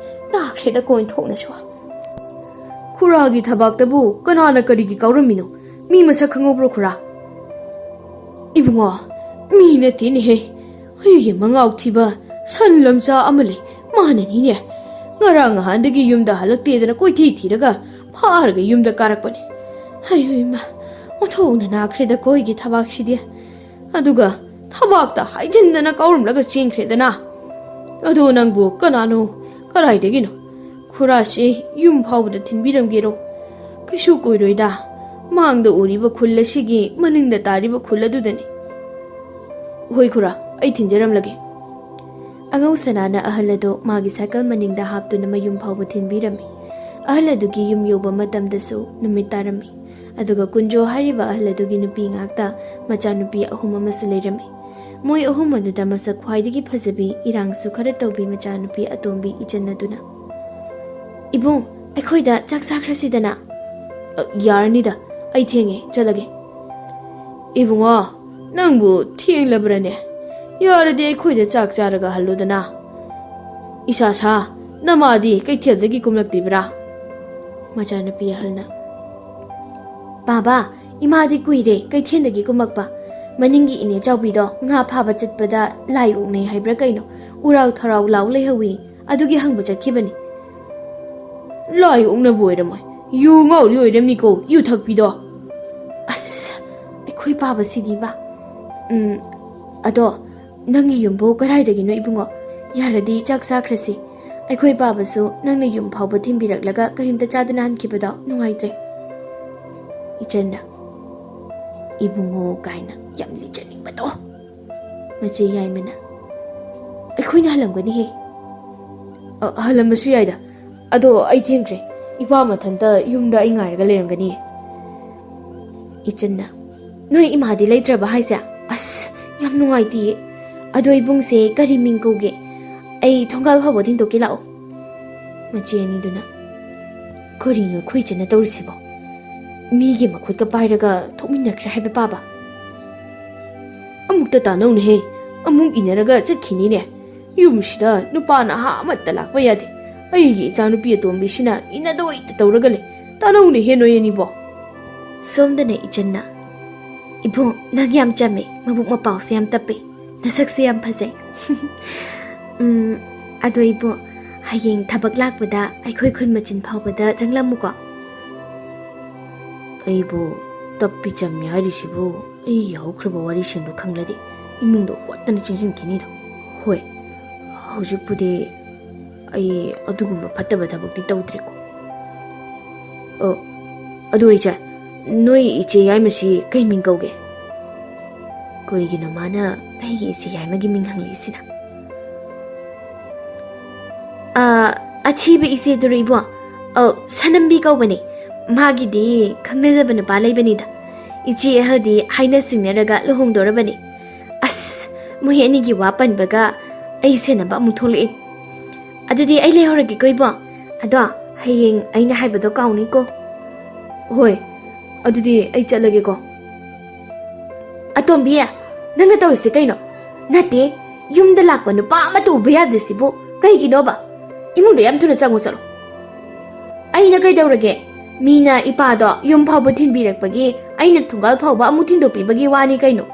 ꯅꯥꯈ꯭ꯔꯦꯗ ꯀꯣꯏꯟꯊꯣꯛꯅꯁꯨ꯫ ꯈꯨꯔꯥꯒꯤ ꯊꯕꯥꯛꯇꯕꯨ ꯀꯅꯥꯅ ꯀꯔꯤꯒꯤ ꯀꯥꯎꯔꯝꯃꯤꯅꯣ? ꯃꯤ ꯃꯁꯛ ꯈꯪꯍꯧꯕ꯭ꯔꯣ, ꯈꯨꯔꯥ?" "ꯏꯕꯨꯡꯉꯣ, ꯃꯤ ꯅꯠꯇꯦꯅꯦꯍꯦ꯫ ꯑꯩꯒꯤ ꯃꯉꯥꯎ ꯊꯤꯕ ꯁꯟ ꯂꯝꯆꯥ ꯑꯃ ꯂꯩ, ꯃꯥꯅꯅꯤꯅꯦ꯫ ꯉꯔꯥꯡ ꯅꯍꯥꯟꯗꯒꯤ ꯌꯨꯝꯗ ꯍꯜꯂꯛꯇꯦꯗꯅ ꯀꯣꯏꯊꯤ ꯊꯤꯔꯒ ꯐꯥꯔꯒ ꯌꯨꯝꯗ ꯀꯥꯔꯛꯄꯅꯦ꯫ ꯑꯩ ꯏꯃꯥ, ꯑꯣꯟꯊꯣꯛꯅ ꯅꯥꯈ꯭ꯔꯦꯗ ꯀꯣꯏꯒꯤ ꯊꯕꯥꯛꯁꯤꯗꯤ꯫ ꯑꯗꯨꯒ ꯊꯕꯥꯛꯇ ꯍꯥꯏꯖꯤꯟꯗꯅ ꯀꯥꯎꯔꯝꯂꯒ ꯆꯦꯟꯈ꯭ꯔꯦꯗꯅ꯫ ꯑꯗꯣ ꯅꯪꯕꯨ ꯀꯅꯥꯅꯣ, ꯀꯗꯥꯏꯗꯒꯤꯅꯣ? ꯈꯨꯔꯥꯁꯦ ꯌꯨꯝ ꯐꯥꯎꯕꯗ ꯊꯤꯟꯕꯤꯔꯝꯒꯦꯔꯣ? ꯀꯩꯁꯨ ꯀꯨꯏꯔꯣꯏꯗ꯫ ꯃꯥꯡꯗ ꯎꯔꯤꯕ ꯈꯨꯜ ꯑꯁꯤꯒꯤ ꯃꯅꯤꯡꯗ ꯇꯥꯔꯤꯕ ꯈꯨꯜ ꯑꯗꯨꯗꯅꯤ꯫" "ꯍꯣꯏ ꯈꯨꯔꯥ, ꯑꯩ ꯊꯤꯟꯖꯔꯝꯂꯒꯦ꯫" ꯑꯉꯧ ꯁꯅꯥꯅ ꯑꯍꯜ ꯑꯗꯨ ꯃꯥꯒꯤ ꯁꯥꯏꯀꯜ ꯃꯅꯤꯡꯗ ꯍꯥꯞꯇꯨꯅ ꯃꯌꯨꯝ ꯐꯥꯎꯕ ꯊꯤꯟꯕꯤꯔꯝꯃꯤ꯫ ꯑꯍꯜ ꯑꯗꯨꯒꯤ ꯌꯨꯝ ꯌꯧꯕ ꯃꯇꯝꯗꯁꯨ ꯅꯨꯃꯤꯠ ꯇꯥꯔꯝꯃꯤ꯫ ꯑꯗꯨꯒ ꯀꯨꯟꯖꯣ ꯍꯥꯏꯔꯤꯕ ꯑꯍꯜ ꯑꯗꯨꯒꯤ ꯅꯨꯄꯤ ꯉꯥꯛꯇ ꯃꯆꯥꯅꯨꯄꯤ ꯑꯍꯨꯝ ꯑꯃꯁꯨ ꯂꯩꯔꯝꯃꯤ꯫ ꯃꯣꯏ ꯑꯍꯨꯝ ꯑꯗꯨꯗ ꯃꯁꯛ ꯈ꯭ꯋꯥꯏꯗꯒꯤ ꯐꯖꯕꯤ, ꯏꯔꯥꯡꯁꯨ ꯈꯔ ꯇꯧꯕꯤ ꯃꯆꯥꯅꯨꯄꯤ ꯑꯇꯣꯝꯕꯤ ꯏꯆꯟ ꯑꯗꯨꯅ, "ꯏꯕꯨꯡ, ꯑꯩꯈꯣꯏꯗ ꯆꯥꯛ ꯆꯥꯈ꯭ꯔꯁꯤꯗꯅ?" "ꯑ, ꯌꯥꯔꯅꯤꯗ, ꯑꯩ ꯊꯦꯡꯉꯦ, ꯆꯠꯂꯒꯦ꯫" "ꯏꯕꯨꯡꯉꯣ, ꯅꯪꯕꯨ ꯊꯦꯡꯂꯕ꯭ꯔꯅꯦ? ꯌꯥꯔꯗꯤ ꯑꯩꯈꯣꯏꯗ ꯆꯥꯛ ꯆꯥꯔꯒ ꯍꯜꯂꯨꯗꯅ꯫ ꯏꯁꯥ ꯁꯥ, ꯅꯃꯥꯗꯤ ꯀꯩꯊꯦꯜꯗꯒꯤ ꯀꯨꯝꯂꯛꯇ꯭ꯔꯤꯕ꯭ꯔꯥ?" ꯃꯆꯥꯅꯨꯄꯤ ꯑꯍꯜꯅ, "ꯕꯥꯕꯥ, ꯏꯃꯥꯗꯤ ꯀꯨꯏꯔꯦ ꯀꯩꯊꯦꯜꯗꯒꯤ ꯀꯨꯝꯃꯛꯄ꯫ ꯃꯅꯤꯡꯒꯤ ꯏꯅꯦ ꯆꯥꯎꯕꯤꯗꯣ ꯉꯥ ꯐꯥꯕ ꯆꯠꯄꯗ ꯂꯥꯏ ꯑꯣꯛꯅꯩ ꯍꯥꯏꯕ꯭ꯔꯥ ꯀꯩꯅꯣ, ꯎꯔꯥꯎ ꯊꯔꯥꯎ ꯂꯥꯎ ꯂꯩꯍꯧꯋꯤ, ꯑꯗꯨꯒꯤ ꯍꯪꯕ ꯆꯠꯈꯤꯕꯅꯤ꯫" ꯂꯥꯏ ꯑꯣꯛꯅꯕ ꯑꯣꯏꯔꯝꯃꯣꯏ꯫ ꯌꯨ ꯉꯥꯎꯔꯤ ꯑꯣꯏꯔꯝꯅꯤꯀꯣ, ꯌꯨ ꯊꯛꯄꯤꯗꯣ꯫ ꯑꯁ, ꯑꯩꯈꯣꯏ ꯄꯥꯕꯁꯤꯗꯤꯕ꯫ ꯎꯝ, ꯑꯗꯣ ꯅꯪꯒꯤ ꯌꯨꯝꯕꯨ ꯀꯗꯥꯏꯗꯒꯤꯅꯣ ꯏꯕꯨꯡꯉꯣ? ꯌꯥꯔꯗꯤ ꯆꯥꯛ ꯆꯥꯈ꯭ꯔꯁꯤ꯫ ꯑꯩꯈꯣꯏ ꯄꯥꯕꯁꯨ ꯅꯪꯅ ꯌꯨꯝ ꯐꯥꯎꯕ ꯊꯤꯟꯕꯤꯔꯛꯂꯒ ꯀꯔꯤꯝꯇ ꯆꯥꯗꯅ ꯍꯟꯈꯤꯕꯗꯣ ꯅꯨꯡꯉꯥꯏꯇ꯭ꯔꯦ꯫ ꯏꯆꯟꯅ, "ꯏꯕꯨꯡꯉꯣ" ꯀꯥꯏꯅ ꯌꯥꯝ ꯂꯤꯖꯅꯤꯡꯕꯗꯣ꯫ ꯃꯆꯦ ꯌꯥꯏꯃꯅ, "ꯑꯩꯈꯣꯏꯅ ꯍꯜꯂꯝꯒꯅꯤꯍꯦ꯫" "ꯑ, ꯍꯜꯂꯝꯕꯁꯨ ꯌꯥꯏꯗ꯫ ꯑꯗꯣ ꯑꯩ ꯊꯦꯡꯈ꯭ꯔꯦ꯫ ꯏꯄꯥ ꯃꯊꯟꯇ ꯌꯨꯝꯗ ꯑꯩ ꯉꯥꯏꯔꯒ ꯂꯩꯔꯝꯒꯅꯤꯌꯦ꯫" ꯏꯆꯟꯅ, "ꯅꯣꯏ ꯏꯃꯥꯗꯤ ꯂꯩꯇ꯭ꯔꯕ ꯍꯥꯏꯁꯦ? ꯑꯁ, ꯌꯥꯝ ꯅꯨꯡꯉꯥꯏꯇꯤꯌꯦ꯫ ꯑꯗꯣ ꯏꯕꯨꯡꯁꯦ ꯀꯔꯤ ꯃꯤꯡ ꯀꯧꯒꯦ? ꯑꯩ ꯊꯣꯡꯒꯥꯜ ꯐꯥꯎꯕ ꯊꯤꯟꯗꯣꯛꯀꯦ ꯂꯥꯛꯑꯣ꯫" ꯃꯆꯦ ꯑꯅꯤꯗꯨꯅ, "ꯀꯔꯤꯅꯣ ꯑꯩꯈꯣꯏ ꯏꯆꯟꯅ ꯇꯧꯔꯤꯁꯤꯕꯣ? ꯃꯤꯒꯤ ꯃꯈꯨꯠꯀ ꯄꯥꯏꯔꯒ ꯊꯣꯛꯃꯤꯟꯅꯈ꯭ꯔꯦ ꯍꯥꯏꯕ ꯄꯥꯕ?" "ꯑꯃꯨꯛꯇ ꯇꯥꯟꯅꯧꯅꯦꯍꯦ, ꯑꯃꯨꯛ ꯏꯟꯅꯔꯒ ꯆꯠꯈꯤꯅꯤꯅꯦ꯫ ꯌꯨꯝꯁꯤꯗ ꯅꯨꯄꯥ ꯅꯍꯥ ꯑꯃꯠꯇ ꯂꯥꯛꯄ ꯌꯥꯗꯦ꯫ ꯑꯩꯒꯤ ꯏꯆꯥꯅꯨꯄꯤ ꯑꯇꯣꯝꯕꯤꯁꯤꯅ ꯏꯟꯅꯗꯣꯏꯇ ꯇꯧꯔꯒ ꯂꯩ꯫ ꯇꯥꯟꯅꯧꯅꯦꯍꯦ ꯅꯣꯏ ꯑꯅꯤꯕꯣ꯫" ꯁꯣꯝꯗꯅ ꯏꯆꯟꯅ, "ꯏꯕꯨꯡ, ꯅꯪ ꯌꯥꯝ ꯆꯝꯃꯦ, ꯃꯕꯨꯛ ꯃꯄꯥꯎꯁꯦ ꯌꯥꯝ ꯇꯞꯄꯦ, ꯅꯁꯛꯁꯦ ꯌꯥꯝ ꯐꯖꯩ꯫" "ꯎꯝ, ꯑꯗꯣ ꯏꯕꯨꯡ, ꯍꯌꯦꯡ ꯊꯕꯛ ꯂꯥꯛꯄꯗ ꯑꯩꯈꯣꯏ ꯈꯨꯟ ꯃꯆꯤꯟ ꯐꯥꯎꯕꯗ ꯆꯪꯂꯝꯃꯨꯀꯣ꯫" "ꯑꯩꯕꯨ ꯇꯞꯄꯤ ꯆꯝꯃꯤ ꯍꯥꯏꯔꯤꯁꯤꯕꯨ? ꯑꯩꯒꯤ ꯍꯧꯈ꯭ꯔꯕ ꯋꯥꯔꯤꯁꯤꯡꯗꯣ ꯈꯪꯂꯗꯤ ꯏꯃꯨꯡꯗꯣ ꯍꯣꯠꯇꯅ ꯆꯦꯟꯁꯤꯟꯈꯤꯅꯤꯗꯣ꯫ ꯍꯣꯏ, ꯍꯧꯖꯤꯛꯄꯨꯗꯤ ꯑꯩ ꯑꯗꯨꯒꯨꯝꯕ ꯐꯠꯇꯕ ꯊꯕꯛꯇꯤ ꯇꯧꯗ꯭ꯔꯤꯀꯣ꯫ ꯑꯣ, ꯑꯗꯨ ꯏꯆꯦ, ꯅꯣꯏ ꯏꯆꯦ ꯌꯥꯏꯃꯁꯤ ꯀꯩ ꯃꯤꯡ ꯀꯧꯒꯦ? ꯀꯩꯒꯤꯅꯣ ꯃꯥꯅ ꯑꯩꯒꯤ ꯏꯆꯦ ꯌꯥꯏꯃꯒꯤ ꯃꯤꯡ ꯍꯪꯂꯛꯏꯁꯤꯅ?" "ꯑ, ꯑꯊꯤꯕ ꯏꯆꯦꯗꯨꯔꯣ ꯏꯕꯣ? ꯑꯧ, ꯁꯅꯝꯕꯤ ꯀꯧꯕꯅꯦ꯫ ꯃꯥꯒꯤꯗꯤ ꯈꯪꯅꯖꯕ ꯅꯨꯄꯥ ꯂꯩꯕꯅꯤꯗ꯫ ꯏꯆꯦ ꯑꯍꯜꯗꯤ ꯍꯥꯏꯅ ꯁꯤꯡꯅꯔꯒ ꯂꯨꯍꯣꯡꯗꯣꯔꯕꯅꯤ꯫" ꯑꯁ, ꯃꯣꯏ ꯑꯅꯤꯒꯤ ꯋꯥ ꯄꯟꯕꯒ ꯑꯩ ꯁꯦꯟꯅꯕ ꯑꯃꯨꯛ ꯊꯣꯛꯂꯛꯑꯦ꯫ "ꯑꯗꯨꯗꯤ ꯑꯩ ꯂꯩꯍꯧꯔꯒꯦꯀꯣ ꯏꯕꯣ꯫ ꯑꯗꯣ ꯍꯌꯦꯡ ꯑꯩꯅ ꯍꯥꯏꯕꯗꯣ ꯀꯥꯎꯅꯤꯀꯣ꯫" "ꯍꯣꯏ, ꯑꯗꯨꯗꯤ ꯑꯩ ꯆꯠꯂꯒꯦꯀꯣ꯫" "ꯑꯇꯣꯝꯕꯤ, ꯅꯪꯅ ꯇꯧꯔꯤꯁꯦ ꯀꯩꯅꯣ? ꯅꯠꯇꯦ, ꯌꯨꯝꯗ ꯂꯥꯛꯄ ꯅꯨꯄꯥ ꯑꯃꯠꯇ ꯎꯕ ꯌꯥꯗ꯭ꯔꯤꯁꯤꯕꯨ ꯀꯩꯒꯤꯅꯣꯕ? ꯏꯃꯨꯡꯗ ꯌꯥꯝ ꯊꯨꯅ ꯆꯪꯉꯨ ꯆꯠꯂꯣ꯫" "ꯑꯩꯅ ꯀꯩꯗꯧꯔꯒꯦ? ꯃꯤꯅ ꯏꯄꯥꯗꯣ ꯌꯨꯝ ꯐꯥꯎꯕ ꯊꯤꯟꯕꯤꯔꯛꯄꯒꯤ ꯑꯩꯅ ꯊꯣꯡꯒꯥꯜ ꯐꯥꯎꯕ ꯑꯃꯨꯛ ꯊꯤꯟꯗꯣꯛꯄꯤꯕꯒꯤ ꯋꯥꯅꯤ ꯀꯩꯅꯣ꯫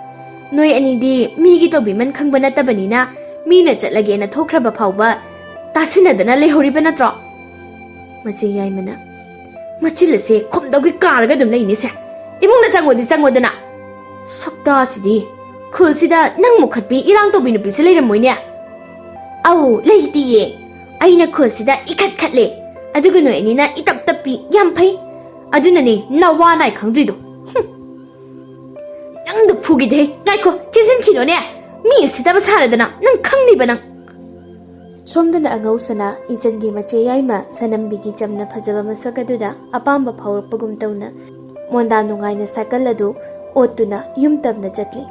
ꯅꯣꯏ ꯑꯅꯤꯗꯤ ꯃꯤꯒꯤ ꯇꯧꯕꯤꯃꯟ ꯈꯪꯕ ꯅꯠꯇꯕꯅꯤꯅ ꯃꯤꯅ ꯆꯠꯂꯒꯦꯅ ꯊꯣꯛꯈ꯭ꯔꯕ ꯐꯥꯎꯕ ꯇꯥꯁꯤꯟꯅꯗꯅ ꯂꯩꯍꯧꯔꯤꯕ ꯅꯠꯇ꯭ꯔꯣ?" ꯃꯆꯦ ꯌꯥꯏꯃꯅ, "ꯃꯆꯤꯜ ꯑꯁꯦ ꯈꯨꯝꯗꯧꯒꯤ ꯀꯥꯔꯒ ꯑꯗꯨꯝ ꯂꯩꯅꯤꯁꯦ꯫ ꯏꯃꯨꯡꯗ ꯆꯪꯉꯣꯗꯤ ꯆꯪꯉꯣꯗꯅ꯫ ꯁꯛꯇꯥꯁꯤꯗꯤ, ꯈꯨꯜꯁꯤꯗ ꯅꯪ ꯃꯨꯈꯠꯄꯤ ꯏꯔꯥꯡ ꯇꯧꯕꯤ ꯅꯨꯄꯤꯁꯦ ꯂꯩꯔꯝꯃꯣꯏꯅꯦ?" "ꯑꯧ, ꯂꯩꯇꯤꯌꯦ꯫ ꯑꯩꯅ ꯈꯨꯜꯁꯤꯗ ꯏꯈꯠ ꯈꯠꯂꯦ, ꯑꯗꯨꯒ ꯅꯣꯏ ꯑꯅꯤꯅ ꯏꯇꯞ ꯇꯞꯄꯤ꯫ ꯌꯥꯝ ꯐꯩ꯫ ꯑꯗꯨꯅꯅꯦ ꯅꯋꯥ ꯅꯥꯏ ꯈꯪꯗ꯭ꯔꯤꯗꯣ꯫ ꯍꯨꯝ꯫ ꯅꯪꯗ ꯐꯨꯒꯤꯗꯦ꯫ ꯉꯥꯏꯈꯣ, ꯆꯦꯟꯁꯤꯟꯈꯤꯅꯣꯅꯦ꯫ ꯃꯤ ꯎꯁꯤꯠꯇꯕ ꯁꯥꯔꯗꯅ, ꯅꯪ ꯈꯪꯅꯤꯕ ꯅꯪ꯫" ꯁꯣꯝꯗꯅ ꯑꯉꯧꯁꯅꯥ ꯏꯆꯟꯒꯤ ꯃꯆꯦ ꯌꯥꯏꯃ ꯁꯅꯝꯕꯤꯒꯤ ꯆꯝꯅ ꯐꯖꯕ ꯃꯁꯛ ꯑꯗꯨꯗ ꯑꯄꯥꯝꯕ ꯐꯥꯎꯔꯛꯄꯒꯨꯝ ꯇꯧꯅ ꯃꯣꯟꯗꯥ ꯅꯨꯡꯉꯥꯏꯅ ꯁꯥꯏꯀꯜ ꯑꯗꯨ ꯑꯣꯠꯇꯨꯅ ꯌꯨꯝ ꯇꯝꯅ ꯆꯠꯂꯤ꯫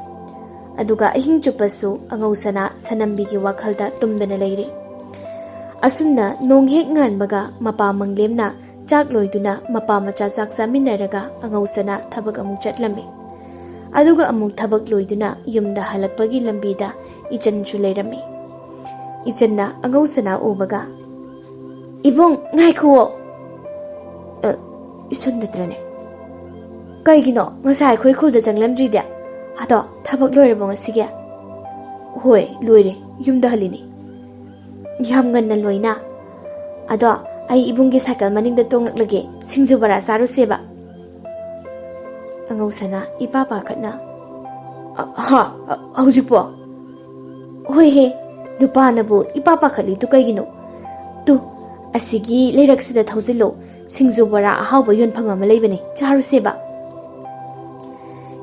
ꯑꯗꯨꯒ ꯑꯍꯤꯡ ꯆꯨꯞꯄꯁꯨ ꯑꯉꯧꯁꯅꯥ ꯁꯅꯝꯕꯤꯒꯤ ꯋꯥꯈꯜꯗ ꯇꯨꯝꯗꯅ ꯂꯩꯔꯤ꯫ ꯑꯁꯨꯝꯅ ꯅꯣꯡ ꯍꯦꯛ ꯉꯥꯟꯕꯒ ꯃꯄꯥ ꯃꯪꯂꯦꯝꯅ ꯆꯥꯛ ꯂꯣꯏꯗꯨꯅ ꯃꯄꯥ ꯃꯆꯥ ꯆꯥꯛ ꯆꯥꯃꯤꯟꯅꯔꯒ ꯑꯉꯧꯁꯅꯥ ꯊꯕꯛ ꯑꯃꯨꯛ ꯆꯠꯂꯝꯃꯤ꯫ ꯑꯗꯨꯒ ꯑꯃꯨꯛ ꯊꯕꯛ ꯂꯣꯏꯗꯨꯅ ꯌꯨꯝꯗ ꯍꯜꯂꯛꯄꯒꯤ ꯂꯝꯕꯤꯗ ꯏꯆꯟꯁꯨ ꯂꯩꯔꯝꯃꯤ꯫ ꯏꯆꯟꯅ ꯑꯉꯧꯁꯅꯥ ꯎꯕꯒ, "ꯏꯕꯨꯡ, ꯉꯥꯏꯈꯨꯋꯣ꯫" "ꯑ, ꯏꯆꯟ ꯅꯠꯇ꯭ꯔꯅꯦ? ꯀꯩꯒꯤꯅꯣ ꯉꯁꯥꯏ ꯑꯩꯈꯣꯏ ꯈꯨꯜꯗ ꯆꯪꯂꯝꯗ꯭ꯔꯤꯗꯤ? ꯑꯗꯣ ꯊꯕꯛ ꯂꯣꯏꯔꯕꯣ ꯉꯁꯤꯒꯤ?" "ꯍꯣꯏ, ꯂꯣꯏꯔꯦ, ꯌꯨꯝꯗ ꯍꯜꯂꯤꯅꯦ꯫" "ꯌꯥꯝ ꯉꯟꯅ ꯂꯣꯏꯅ꯫ ꯑꯗꯣ ꯑꯩ ꯏꯕꯨꯡꯒꯤ ꯁꯥꯏꯀꯜ ꯃꯅꯤꯡꯗ ꯇꯣꯡꯂꯛꯂꯒꯦ, ꯁꯤꯡꯖꯨ ꯕꯣꯔꯥ ꯆꯥꯔꯨꯁꯦꯕ꯫" ꯑꯉꯧꯁꯅꯥ ꯏꯄꯥ ꯄꯥꯈꯠꯅ, "ꯑ, ꯍꯥ? ꯑ, ꯍꯧꯖꯤꯛꯄꯣ?" "ꯍꯣꯏꯍꯦ, ꯅꯨꯄꯥꯅꯕꯨ ꯏꯄꯥ ꯄꯥꯈꯠꯂꯤꯗꯨ ꯀꯩꯒꯤꯅꯣ? ꯇꯨ, ꯑꯁꯤꯒꯤ ꯂꯩꯔꯛꯁꯤꯗ ꯊꯧꯖꯤꯜꯂꯣ, ꯁꯤꯡꯖꯨ ꯕꯣꯔꯥ ꯑꯍꯥꯎꯕ ꯌꯣꯟꯐꯝ ꯑꯃ ꯂꯩꯕꯅꯦ, ꯆꯥꯔꯨꯁꯦꯕ꯫"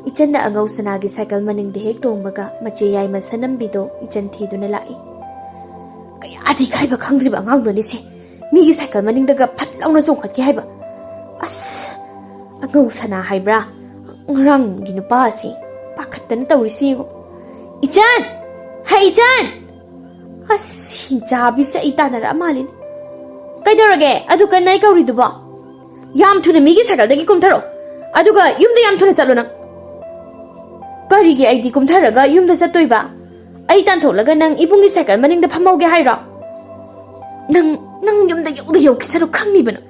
ꯏꯆꯟꯅ ꯑꯉꯧꯁꯅꯥꯒꯤ ꯁꯥꯏꯀꯜ ꯃꯅꯤꯡꯗ ꯍꯦꯛ ꯇꯣꯡꯕꯒ ꯃꯆꯦ ꯌꯥꯏꯃ ꯁꯅꯝꯕꯤꯗꯣ ꯏꯆꯟ ꯊꯤꯗꯨꯅ ꯂꯥꯛꯏ꯫ "ꯀꯌꯥꯗꯤ ꯏꯀꯥꯏꯕ ꯈꯪꯗ꯭ꯔꯤꯕ ꯑꯉꯥꯡꯗꯨꯅꯤꯁꯦ, ꯃꯤꯒꯤ ꯁꯥꯏꯀꯜ ꯃꯅꯤꯡꯗꯒ ꯐꯠ ꯂꯥꯎꯅ ꯆꯣꯡꯈꯠꯀꯦ ꯍꯥꯏꯕ꯫ ꯑꯁ, ꯑꯉꯧꯁꯅꯥ ꯍꯥꯏꯕ꯭ꯔꯥ? ꯉꯔꯥꯡꯒꯤ ꯅꯨꯄꯥ ꯑꯁꯤ ꯄꯥꯈꯠꯇꯅ ꯇꯧꯔꯤꯁꯤ ꯌꯦꯡꯉꯨ꯫ ꯏꯆꯟ! ꯍꯩ, ꯏꯆꯟ!" ꯑꯁ, ꯍꯤꯡꯆꯥꯕꯤꯁꯦ ꯑꯩ ꯇꯥꯟꯅꯔꯛꯑ ꯃꯥꯜꯂꯤꯅꯦ꯫ "ꯀꯩꯗꯧꯔꯒꯦ? ꯑꯗꯨ ꯀꯟꯅ ꯑꯩ ꯀꯧꯔꯤꯗꯨꯕꯣ? ꯌꯥꯝ ꯊꯨꯅ ꯃꯤꯒꯤ ꯁꯥꯏꯀꯜꯗꯒꯤ ꯀꯨꯝꯊꯔꯣ, ꯑꯗꯨꯒ ꯌꯨꯝꯗ ꯌꯥꯝ ꯊꯨꯅ ꯆꯠꯂꯣ ꯅꯪ꯫" "ꯀꯔꯤꯒꯤ ꯑꯩꯗꯤ ꯀꯨꯝꯊꯔꯒ ꯌꯨꯝꯗ ꯆꯠꯇꯣꯏꯕ? ꯑꯩ ꯇꯥꯟꯊꯣꯛꯂꯒ ꯅꯪ ꯏꯕꯨꯡꯒꯤ ꯁꯥꯏꯀꯜ ꯃꯅꯤꯡꯗ ꯐꯝꯍꯧꯒꯦ ꯍꯥꯏꯔꯣ? ꯅꯪ, ꯅꯪ ꯌꯨꯝꯗ ꯌꯧꯗ ꯌꯧꯈꯤꯁꯅꯨ ꯈꯪꯉꯤꯕ ꯅꯪ꯫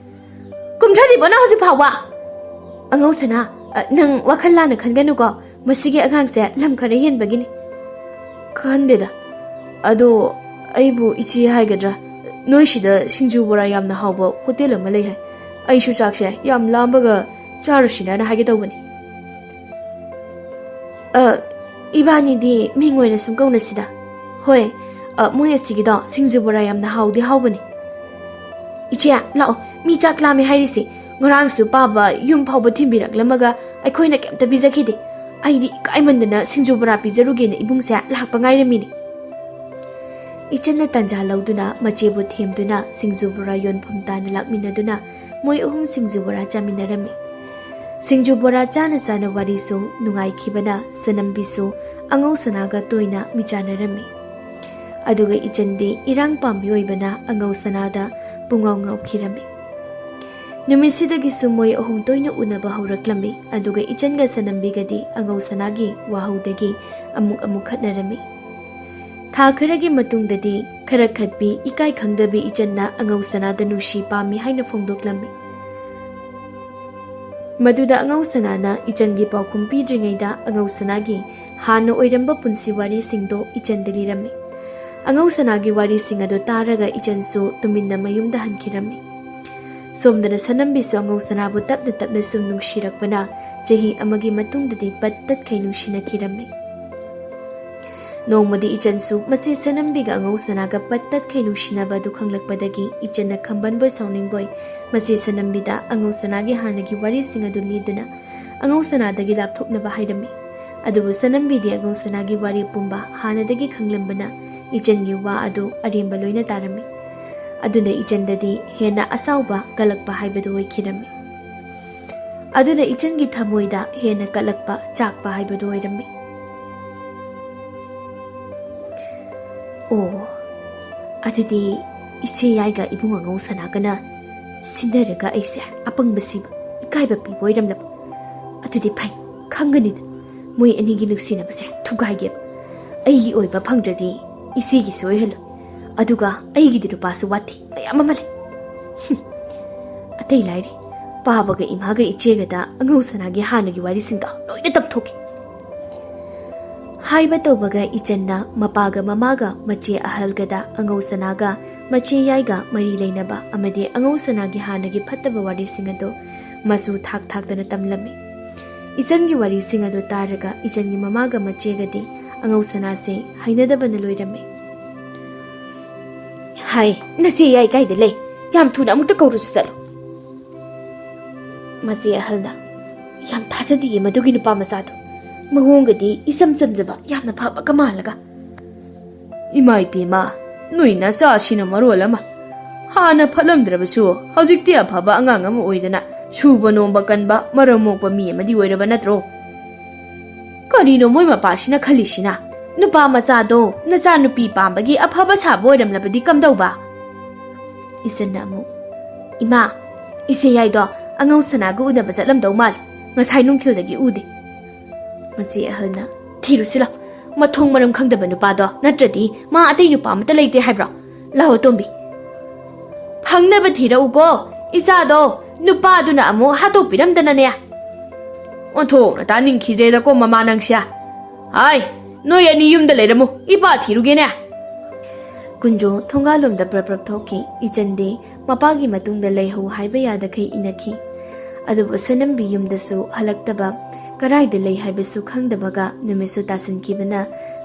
ꯀꯨꯝꯊꯔꯤꯕꯣ ꯅꯪ ꯍꯧꯖꯤꯛ ꯐꯥꯎꯕ?" "ꯑꯉꯧꯁꯅꯥ, ꯑ, ꯅꯪ ꯋꯥꯈꯜ ꯂꯥꯟꯅ ꯈꯟꯒꯅꯨꯀꯣ꯫ ꯃꯁꯤꯒꯤ ꯑꯉꯥꯡꯁꯦ ꯂꯝ ꯈꯔ ꯍꯦꯟꯕꯒꯤꯅꯤ꯫" "ꯈꯟꯗꯦꯗ꯫ ꯑꯗꯣ ꯑꯩꯕꯨ ꯏꯆꯦ ꯍꯥꯏꯒꯗ꯭ꯔꯥ? "ꯅꯣꯏ ꯁꯤꯗ ꯁꯤꯡꯖꯨ ꯕꯣꯔꯥ ꯌꯥꯝꯅ ꯍꯥꯎꯕ ꯍꯣꯇꯦꯜ ꯑꯃ ꯂꯩ ꯍꯥꯏ꯫ ꯑꯩꯁꯨ ꯆꯥꯛꯁꯦ ꯌꯥꯝ ꯂꯥꯝꯕꯒ ꯆꯥꯔꯨꯁꯤꯔꯅ ꯍꯥꯏꯒꯦ ꯇꯧꯕꯅꯤ꯫" "ꯑ, ꯏꯕꯥꯅꯤꯗꯤ ꯃꯤꯡ ꯑꯣꯏꯅ ꯁꯨꯝ ꯀꯧꯅꯁꯤꯗ꯫" "ꯍꯣꯏ, ꯑ, ꯃꯣꯏ ꯑꯁꯤꯒꯤꯗꯣ ꯁꯤꯡꯖꯨ ꯕꯣꯔꯥ ꯌꯥꯝꯅ ꯍꯥꯎꯗꯤ ꯍꯥꯎꯕꯅꯤ꯫" "ꯏꯆꯦ, ꯂꯥꯛꯑꯣ, ꯃꯤ ꯆꯥꯛ ꯂꯥꯝꯃꯦ ꯍꯥꯏꯔꯤꯁꯤ꯫ ꯉꯔꯥꯡꯁꯨ ꯄꯥꯕ ꯌꯨꯝ ꯐꯥꯎꯕ ꯊꯤꯟꯕꯤꯔꯛꯂꯝꯃꯒ ꯑꯩꯈꯣꯏꯅ ꯀꯩꯝꯇ ꯄꯤꯖꯈꯤꯗꯦ꯫ ꯑꯩꯗꯤ ꯏꯀꯥꯏꯃꯟꯗꯅ ꯁꯤꯡꯖꯨ ꯕꯣꯔꯥ ꯄꯤꯖꯔꯨꯒꯦꯅ ꯏꯕꯨꯡꯁꯦ ꯂꯥꯛꯄ ꯉꯥꯏꯔꯝꯃꯤꯅꯤ꯫" ꯏꯆꯟꯅ ꯇꯟꯖꯥ ꯂꯧꯗꯨꯅ ꯃꯆꯦꯕꯨ ꯊꯦꯝꯗꯨꯅ ꯁꯤꯡꯖꯨ ꯕꯣꯔꯥ ꯌꯣꯟꯐꯝ ꯇꯥꯟꯅ ꯂꯥꯛꯃꯤꯟꯅꯗꯨꯅ ꯃꯣꯏ ꯑꯍꯨꯝ ꯁꯤꯡꯖꯨ ꯕꯣꯔꯥ ꯆꯥꯃꯤꯟꯅꯔꯝꯃꯤ꯫ ꯁꯤꯡꯖꯨ ꯕꯣꯔꯥ ꯆꯥꯅ ꯆꯥꯅ ꯋꯥꯔꯤꯁꯨ ꯅꯨꯡꯉꯥꯏꯈꯤꯕꯅ ꯁꯅꯝꯕꯤꯁꯨ ꯑꯉꯧ ꯁꯅꯥꯒ ꯇꯣꯏꯅ ꯃꯤꯆꯥꯟꯅꯔꯝꯃꯤ꯫ ꯑꯗꯨꯒ ꯏꯆꯟꯗꯤ ꯏꯔꯥꯡ ꯄꯥꯝꯕꯤ ꯑꯣꯏꯕꯅ ꯑꯉꯧ ꯁꯅꯥꯗ ꯄꯨꯡꯉꯥꯎ ꯉꯥꯎꯈꯤꯔꯝꯃꯤ꯫ ꯅꯨꯃꯤꯠꯁꯤꯗꯒꯤꯁꯨ ꯃꯣꯏ ꯑꯍꯨꯝ ꯇꯣꯏꯅ ꯎꯅꯕ ꯍꯧꯔꯛꯂꯝꯃꯤ꯫ ꯑꯗꯨꯒ ꯏꯆꯟꯒ ꯁꯅꯝꯕꯤꯒꯗꯤ ꯑꯉꯧ ꯁꯅꯥꯒꯤ ꯋꯥꯍꯧꯗꯒꯤ ꯑꯃꯨꯛ ꯑꯃꯨꯛ ꯈꯠꯅꯔꯝꯃꯤ꯫ ꯊꯥ ꯈꯔꯒꯤ ꯃꯇꯨꯡꯗꯗꯤ ꯈꯔ ꯈꯠꯄꯤ, ꯏꯀꯥꯏ ꯈꯪꯗꯕꯤ ꯏꯆꯟꯅ ꯑꯉꯧ ꯁꯅꯥꯗ ꯅꯨꯡꯁꯤ ꯄꯥꯝꯃꯤ ꯍꯥꯏꯅ ꯐꯣꯡꯗꯣꯛꯂꯝꯃꯤ꯫ ꯃꯗꯨꯗ ꯑꯉꯧ ꯁꯅꯥꯅ ꯏꯆꯟꯒꯤ ꯄꯥꯎꯈꯨꯝ ꯄꯤꯗ꯭ꯔꯤꯉꯩꯗ ꯑꯉꯧ ꯁꯅꯥꯒꯤ ꯍꯥꯟꯅ ꯑꯣꯏꯔꯝꯕ ꯄꯨꯟꯁꯤ ꯋꯥꯔꯤꯁꯤꯡꯗꯣ ꯏꯆꯟꯗ ꯂꯤꯔꯝꯃꯤ꯫ ꯑꯉꯧ ꯁꯅꯥꯒꯤ ꯋꯥꯔꯤꯁꯤꯡ ꯑꯗꯨ ꯇꯥꯔꯒ ꯏꯆꯟꯁꯨ ꯇꯨꯃꯤꯟꯅ ꯃꯌꯨꯝꯗ ꯍꯟꯈꯤꯔꯝꯃꯤ꯫ ꯁꯣꯝꯗꯅ ꯁꯅꯝꯕꯤꯁꯨ ꯑꯉꯧ ꯁꯅꯥꯕꯨ ꯇꯞꯅ ꯇꯞꯅ ꯁꯨꯝ ꯅꯨꯡꯁꯤꯔꯛꯄꯅ ꯆꯍꯤ ꯑꯃꯒꯤ ꯃꯇꯨꯡꯗꯗꯤ ꯄꯠ ꯇꯠꯈꯩ ꯅꯨꯡꯁꯤꯅꯈꯤꯔꯝꯃꯤ꯫ ꯅꯣꯡꯃꯗꯤ ꯏꯆꯟꯁꯨ ꯃꯆꯦ ꯁꯅꯝꯕꯤꯒ ꯑꯉꯧ ꯁꯅꯥꯒ ꯄꯠ ꯇꯠꯈꯩ ꯅꯨꯡꯁꯤꯅꯕ ꯑꯗꯨ ꯈꯪꯂꯛꯄꯗꯒꯤ ꯏꯆꯟꯅ ꯈꯝꯕꯟꯕꯣꯏ ꯁꯥꯎꯅꯤꯡꯕꯣꯏ ꯃꯆꯦ ꯁꯅꯝꯕꯤꯗ ꯑꯉꯧ ꯁꯅꯥꯒꯤ ꯍꯥꯟꯅꯒꯤ ꯋꯥꯔꯤꯁꯤꯡ ꯑꯗꯨ ꯂꯤꯗꯨꯅ ꯑꯉꯧ ꯁꯅꯥꯗꯒꯤ ꯂꯥꯞꯊꯣꯛꯅꯕ ꯍꯥꯏꯔꯝꯃꯤ꯫ ꯑꯗꯨꯕꯨ ꯁꯅꯝꯕꯤꯗꯤ ꯑꯉꯧ ꯁꯅꯥꯒꯤ ꯋꯥꯔꯤ ꯄꯨꯝꯕ ꯍꯥꯟꯅꯗꯒꯤ ꯈꯪꯂꯝꯕꯅ ꯏꯆꯟꯒꯤ ꯋꯥ ꯑꯗꯨ ꯑꯔꯦꯝꯕ ꯂꯣꯏꯅ ꯇꯥꯔꯝꯃꯤ꯫ ꯑꯗꯨꯅ ꯏꯆꯟꯗꯗꯤ ꯍꯦꯟꯅ ꯑꯁꯥꯎꯕ ꯀꯜꯂꯛꯄ ꯍꯥꯏꯕꯗꯨ ꯑꯣꯏꯈꯤꯔꯝꯃꯤ꯫ ꯑꯗꯨꯅ ꯏꯆꯟꯒꯤ ꯊꯃꯣꯏꯗ ꯍꯦꯟꯅ ꯀꯠꯂꯛꯄ, ꯆꯥꯛꯄ ꯍꯥꯏꯕꯗꯨ ꯑꯣꯏꯔꯝꯃꯤ꯫ "ꯑꯣ, ꯑꯗꯨꯗꯤ ꯏꯆꯦ ꯌꯥꯏꯒ ꯏꯕꯨꯡ ꯑꯉꯧ ꯁꯅꯥꯒꯅ ꯁꯤꯟꯅꯔꯒ ꯑꯩꯁꯦ ꯑꯄꯪꯕ ꯁꯤꯕ, ꯏꯀꯥꯏꯕ ꯄꯤꯕ ꯑꯣꯏꯔꯝꯂꯕ? ꯑꯗꯨꯗꯤ ꯐꯩ, ꯈꯪꯒꯅꯤꯗ꯫ ꯃꯣꯏ ꯑꯅꯤꯒꯤ ꯅꯨꯡꯁꯤꯅꯕꯁꯦ ꯊꯨꯒꯥꯏꯒꯦꯕ꯫ ꯑꯩꯒꯤ ꯑꯣꯏꯕ ꯐꯪꯗ꯭ꯔꯗꯤ ꯏꯆꯦꯒꯤꯁꯨ ꯑꯣꯏꯍꯜꯂꯣ꯫ ꯑꯗꯨꯒ ꯑꯩꯒꯤꯗꯤ ꯅꯨꯄꯥꯁꯨ ꯋꯥꯠꯇꯦ, ꯃꯌꯥꯝ ꯑꯃ ꯂꯩ꯫" ꯍꯨꯝ꯫ ꯑꯇꯩ ꯂꯥꯏꯔꯤ, ꯄꯥꯕꯒ ꯏꯃꯥꯒ ꯏꯆꯦꯒꯗ ꯑꯉꯧ ꯁꯅꯥꯒꯤ ꯍꯥꯟꯅꯒꯤ ꯋꯥꯔꯤꯁꯤꯡꯗꯣ ꯂꯣꯏꯅ ꯇꯝꯊꯣꯛꯈꯤ꯫ ꯍꯥꯏꯕ ꯇꯧꯕꯒ ꯏꯆꯟꯅ ꯃꯄꯥꯒ ꯃꯃꯥꯒ ꯃꯆꯦ ꯑꯍꯜꯒꯗ ꯑꯉꯧ ꯁꯅꯥꯒ ꯃꯆꯦ ꯌꯥꯏꯒ ꯃꯔꯤ ꯂꯩꯅꯕ ꯑꯃꯗꯤ ꯑꯉꯧ ꯁꯅꯥꯒꯤ ꯍꯥꯟꯅꯒꯤ ꯐꯠꯇꯕ ꯋꯥꯔꯤꯁꯤꯡ ꯑꯗꯨ ꯃꯆꯨ ꯊꯥꯛ ꯊꯥꯛꯇꯅ ꯇꯝꯂꯝꯃꯤ꯫ ꯏꯆꯟꯒꯤ ꯋꯥꯔꯤꯁꯤꯡ ꯑꯗꯨ ꯇꯥꯔꯒ ꯏꯆꯟꯒꯤ ꯃꯃꯥꯒ ꯃꯆꯦꯒꯗꯤ ꯑꯉꯧ ꯁꯅꯥꯁꯦ ꯍꯩꯅꯗꯕꯅ ꯂꯣꯏꯔꯝꯃꯤ꯫ "ꯍꯥꯏ, ꯅꯆꯦ ꯌꯥꯏ ꯀꯥꯏꯗ ꯂꯩ? ꯌꯥꯝ ꯊꯨꯅ ꯑꯃꯨꯛꯇ ꯀꯧꯔꯨꯁꯨ ꯆꯠꯂꯨ꯫" ꯃꯆꯦ ꯑꯍꯜꯅ, "ꯌꯥꯝ ꯊꯥꯖꯗꯤꯌꯦ ꯃꯗꯨꯒꯤ ꯅꯨꯄꯥ ꯃꯆꯥꯗꯣ꯫ ꯃꯑꯣꯡꯒꯗꯤ ꯏꯆꯝ ꯆꯝꯖꯕ, ꯌꯥꯝꯅ ꯐꯕꯒ ꯃꯥꯜꯂꯒ꯫" "ꯏꯃꯥ ꯏꯕꯦꯝꯃ, ꯅꯣꯏ ꯅꯆꯥꯁꯤꯅ ꯃꯔꯣꯜ ꯑꯃ꯫ ꯍꯥꯟꯅ ꯐꯠꯂꯝꯗ꯭ꯔꯕꯁꯨ ꯍꯧꯖꯤꯛꯇꯤ ꯑꯐꯕ ꯑꯉꯥꯡ ꯑꯃ ꯑꯣꯏꯗꯅ ꯁꯨꯕ ꯅꯣꯝꯕ ꯀꯟꯕ ꯃꯔꯝ ꯃꯣꯛꯄ ꯃꯤ ꯑꯃꯗꯤ ꯑꯣꯏꯔꯕ ꯅꯠꯇ꯭ꯔꯣ? ꯀꯔꯤꯅꯣ ꯃꯣꯏ ꯃꯄꯥꯁꯤꯅ ꯈꯜꯂꯤꯁꯤꯅ? ꯅꯨꯄꯥ ꯃꯆꯥꯗꯣ ꯅꯆꯥꯅꯨꯄꯤ ꯄꯥꯝꯕꯒꯤ ꯑꯐꯕ ꯁꯥꯕ ꯑꯣꯏꯔꯝꯂꯕꯗꯤ ꯀꯝꯗꯧꯕ?" ꯏꯆꯟꯅ ꯑꯃꯨꯛ, "ꯏꯃꯥ, ꯏꯆꯦ ꯌꯥꯏꯗꯣ ꯑꯉꯧ ꯁꯅꯥꯒ ꯎꯅꯕ ꯆꯠꯂꯝꯗꯧ ꯃꯥꯜꯂꯤ꯫ ꯉꯁꯥꯏ ꯅꯨꯡꯊꯤꯜꯗꯒꯤ ꯎꯗꯦ꯫" ꯃꯆꯦ ꯑꯍꯜꯅ, "ꯊꯤꯔꯨꯁꯤ ꯂꯥꯎ, ꯃꯊꯣꯡ ꯃꯔꯝ ꯈꯪꯗꯕ ꯅꯨꯄꯥꯗꯣ, ꯅꯠꯇ꯭ꯔꯗꯤ ꯃꯥ ꯑꯇꯩ ꯅꯨꯄꯥ ꯑꯃꯠꯇ ꯂꯩꯇꯦ ꯍꯥꯏꯕ꯭ꯔꯣ? ꯂꯥꯛꯑꯣ ꯇꯣꯝꯕꯤ, ꯐꯪꯅꯕ ꯊꯤꯔꯛꯎꯀꯣ, ꯏꯆꯥꯗꯣ ꯅꯨꯄꯥꯗꯨꯅ ꯑꯃꯨꯛ ꯍꯥꯠꯇꯣꯛꯄꯤꯔꯝꯗꯅꯅꯦ꯫" "ꯑꯣꯟꯊꯣꯛꯅ ꯇꯥꯅꯤꯡꯈꯤꯗ꯭ꯔꯦꯗꯀꯣ ꯃꯃꯥ ꯅꯪꯁꯦ꯫ ꯍꯥꯏ, ꯅꯣꯏ ꯑꯅꯤ ꯌꯨꯝꯗ ꯂꯩꯔꯝꯃꯨ, ꯏꯄꯥ ꯊꯤꯔꯨꯒꯦꯅꯦ꯫" ꯀꯨꯟꯖꯣ ꯊꯣꯡꯒꯥꯜꯂꯣꯝꯗ ꯄ꯭ꯔꯞ ꯄ꯭ꯔꯞ ꯊꯣꯛꯈꯤ꯫ ꯏꯆꯟꯗꯤ ꯃꯄꯥꯒꯤ ꯃꯇꯨꯡꯗ ꯂꯩꯍꯧ ꯍꯥꯏꯕ ꯌꯥꯗꯈꯩ ꯏꯟꯅꯈꯤ꯫ ꯑꯗꯨꯕꯨ ꯁꯅꯝꯕꯤ ꯌꯨꯝꯗꯁꯨ ꯍꯜꯂꯛꯇꯕ, ꯀꯔꯥꯏꯗ ꯂꯩ ꯍꯥꯏꯕꯁꯨ ꯈꯪꯗꯕꯒ ꯅꯨꯃꯤꯠꯁꯨ ꯇꯥꯁꯤꯟꯈꯤꯕꯅ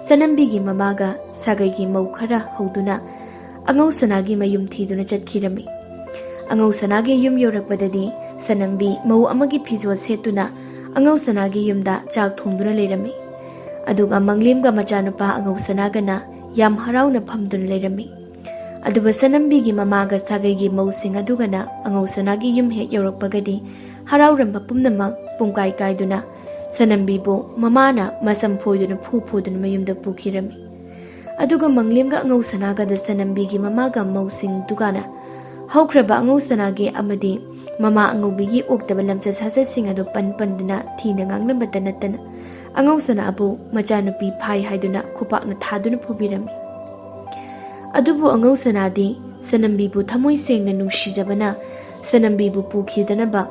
ꯁꯅꯝꯕꯤꯒꯤ ꯃꯃꯥꯒ ꯁꯥꯒꯩꯒꯤ ꯃꯧ ꯈꯔ ꯍꯧꯗꯨꯅ ꯑꯉꯧ ꯁꯅꯥꯒꯤ ꯃꯌꯨꯝ ꯊꯤꯗꯨꯅ ꯆꯠꯈꯤꯔꯝꯃꯤ꯫ ꯑꯉꯧ ꯁꯅꯥꯒꯤ ꯌꯨꯝ ꯌꯧꯔꯛꯄꯗꯗꯤ ꯁꯅꯝꯕꯤ ꯃꯧ ꯑꯃꯒꯤ ꯐꯤꯖꯣꯜ ꯁꯦꯠꯇꯨꯅ ꯑꯉꯧ ꯁꯅꯥꯒꯤ ꯌꯨꯝꯗ ꯆꯥꯛ ꯊꯣꯡꯗꯨꯅ ꯂꯩꯔꯝꯃꯤ꯫ ꯑꯗꯨꯒ ꯃꯪꯂꯦꯝꯒ ꯃꯆꯥꯅꯨꯄꯥ ꯑꯉꯧ ꯁꯅꯥꯒꯅ ꯌꯥꯝ ꯍꯔꯥꯎꯅ ꯐꯝꯗꯨꯅ ꯂꯩꯔꯝꯃꯤ꯫ ꯑꯗꯨꯕꯨ ꯁꯅꯝꯕꯤꯒꯤ ꯃꯃꯥꯒ ꯁꯥꯒꯩꯒꯤ ꯃꯧꯁꯤꯡ ꯑꯗꯨꯒꯅ ꯑꯉꯧ ꯁꯅꯥꯒꯤ ꯌꯨꯝ ꯍꯦꯛ ꯌꯧꯔꯛꯄꯒꯗꯤ ꯍꯔꯥꯎꯔꯝꯕ ꯄꯨꯝꯅꯃꯛ ꯄꯨꯡꯀꯥꯏ ꯀꯥꯏꯗꯨꯅ ꯁꯅꯝꯕꯤꯕꯨ ꯃꯃꯥꯅ ꯃꯁꯝ ꯐꯣꯏꯗꯨꯅ ꯐꯨ ꯐꯨꯗꯨꯅ ꯃꯌꯨꯝꯗ ꯄꯨꯈꯤꯔꯝꯃꯤ꯫ ꯑꯗꯨꯒ ꯃꯪꯂꯦꯝꯒ ꯑꯉꯧ ꯁꯅꯥꯒꯗ ꯁꯅꯝꯕꯤꯒꯤ ꯃꯃꯥꯒ ꯃꯧꯁꯤꯡꯗꯨꯒꯅ ꯍꯧꯈ꯭ꯔꯕ ꯑꯉꯧ ꯁꯅꯥꯒꯤ ꯑꯃꯗꯤ ꯃꯃꯥ ꯑꯉꯧꯕꯤꯒꯤ ꯑꯣꯛꯇꯕ ꯂꯝꯆꯠ ꯁꯥꯖꯠꯁꯤꯡ ꯑꯗꯨ ꯄꯟ ꯄꯟꯗꯨꯅ ꯊꯤꯅ ꯉꯥꯡꯂꯝꯕꯇ ꯅꯠꯇꯅ ꯑꯉꯧ ꯁꯅꯥꯕꯨ ꯃꯆꯥꯅꯨꯄꯤ ꯐꯥꯏ ꯍꯥꯏꯗꯨꯅ ꯈꯨꯄꯥꯛꯅ ꯊꯥꯗꯨꯅ ꯐꯨꯕꯤꯔꯝꯃꯤ꯫ ꯑꯗꯨꯕꯨ ꯑꯉꯧ ꯁꯅꯥꯗꯤ ꯁꯅꯝꯕꯤꯕꯨ ꯊꯃꯣꯏ ꯁꯦꯡꯅ ꯅꯨꯡꯁꯤꯖꯕꯅ ꯁꯅꯝꯕꯤꯕꯨ ꯄꯨꯈꯤꯗꯅꯕ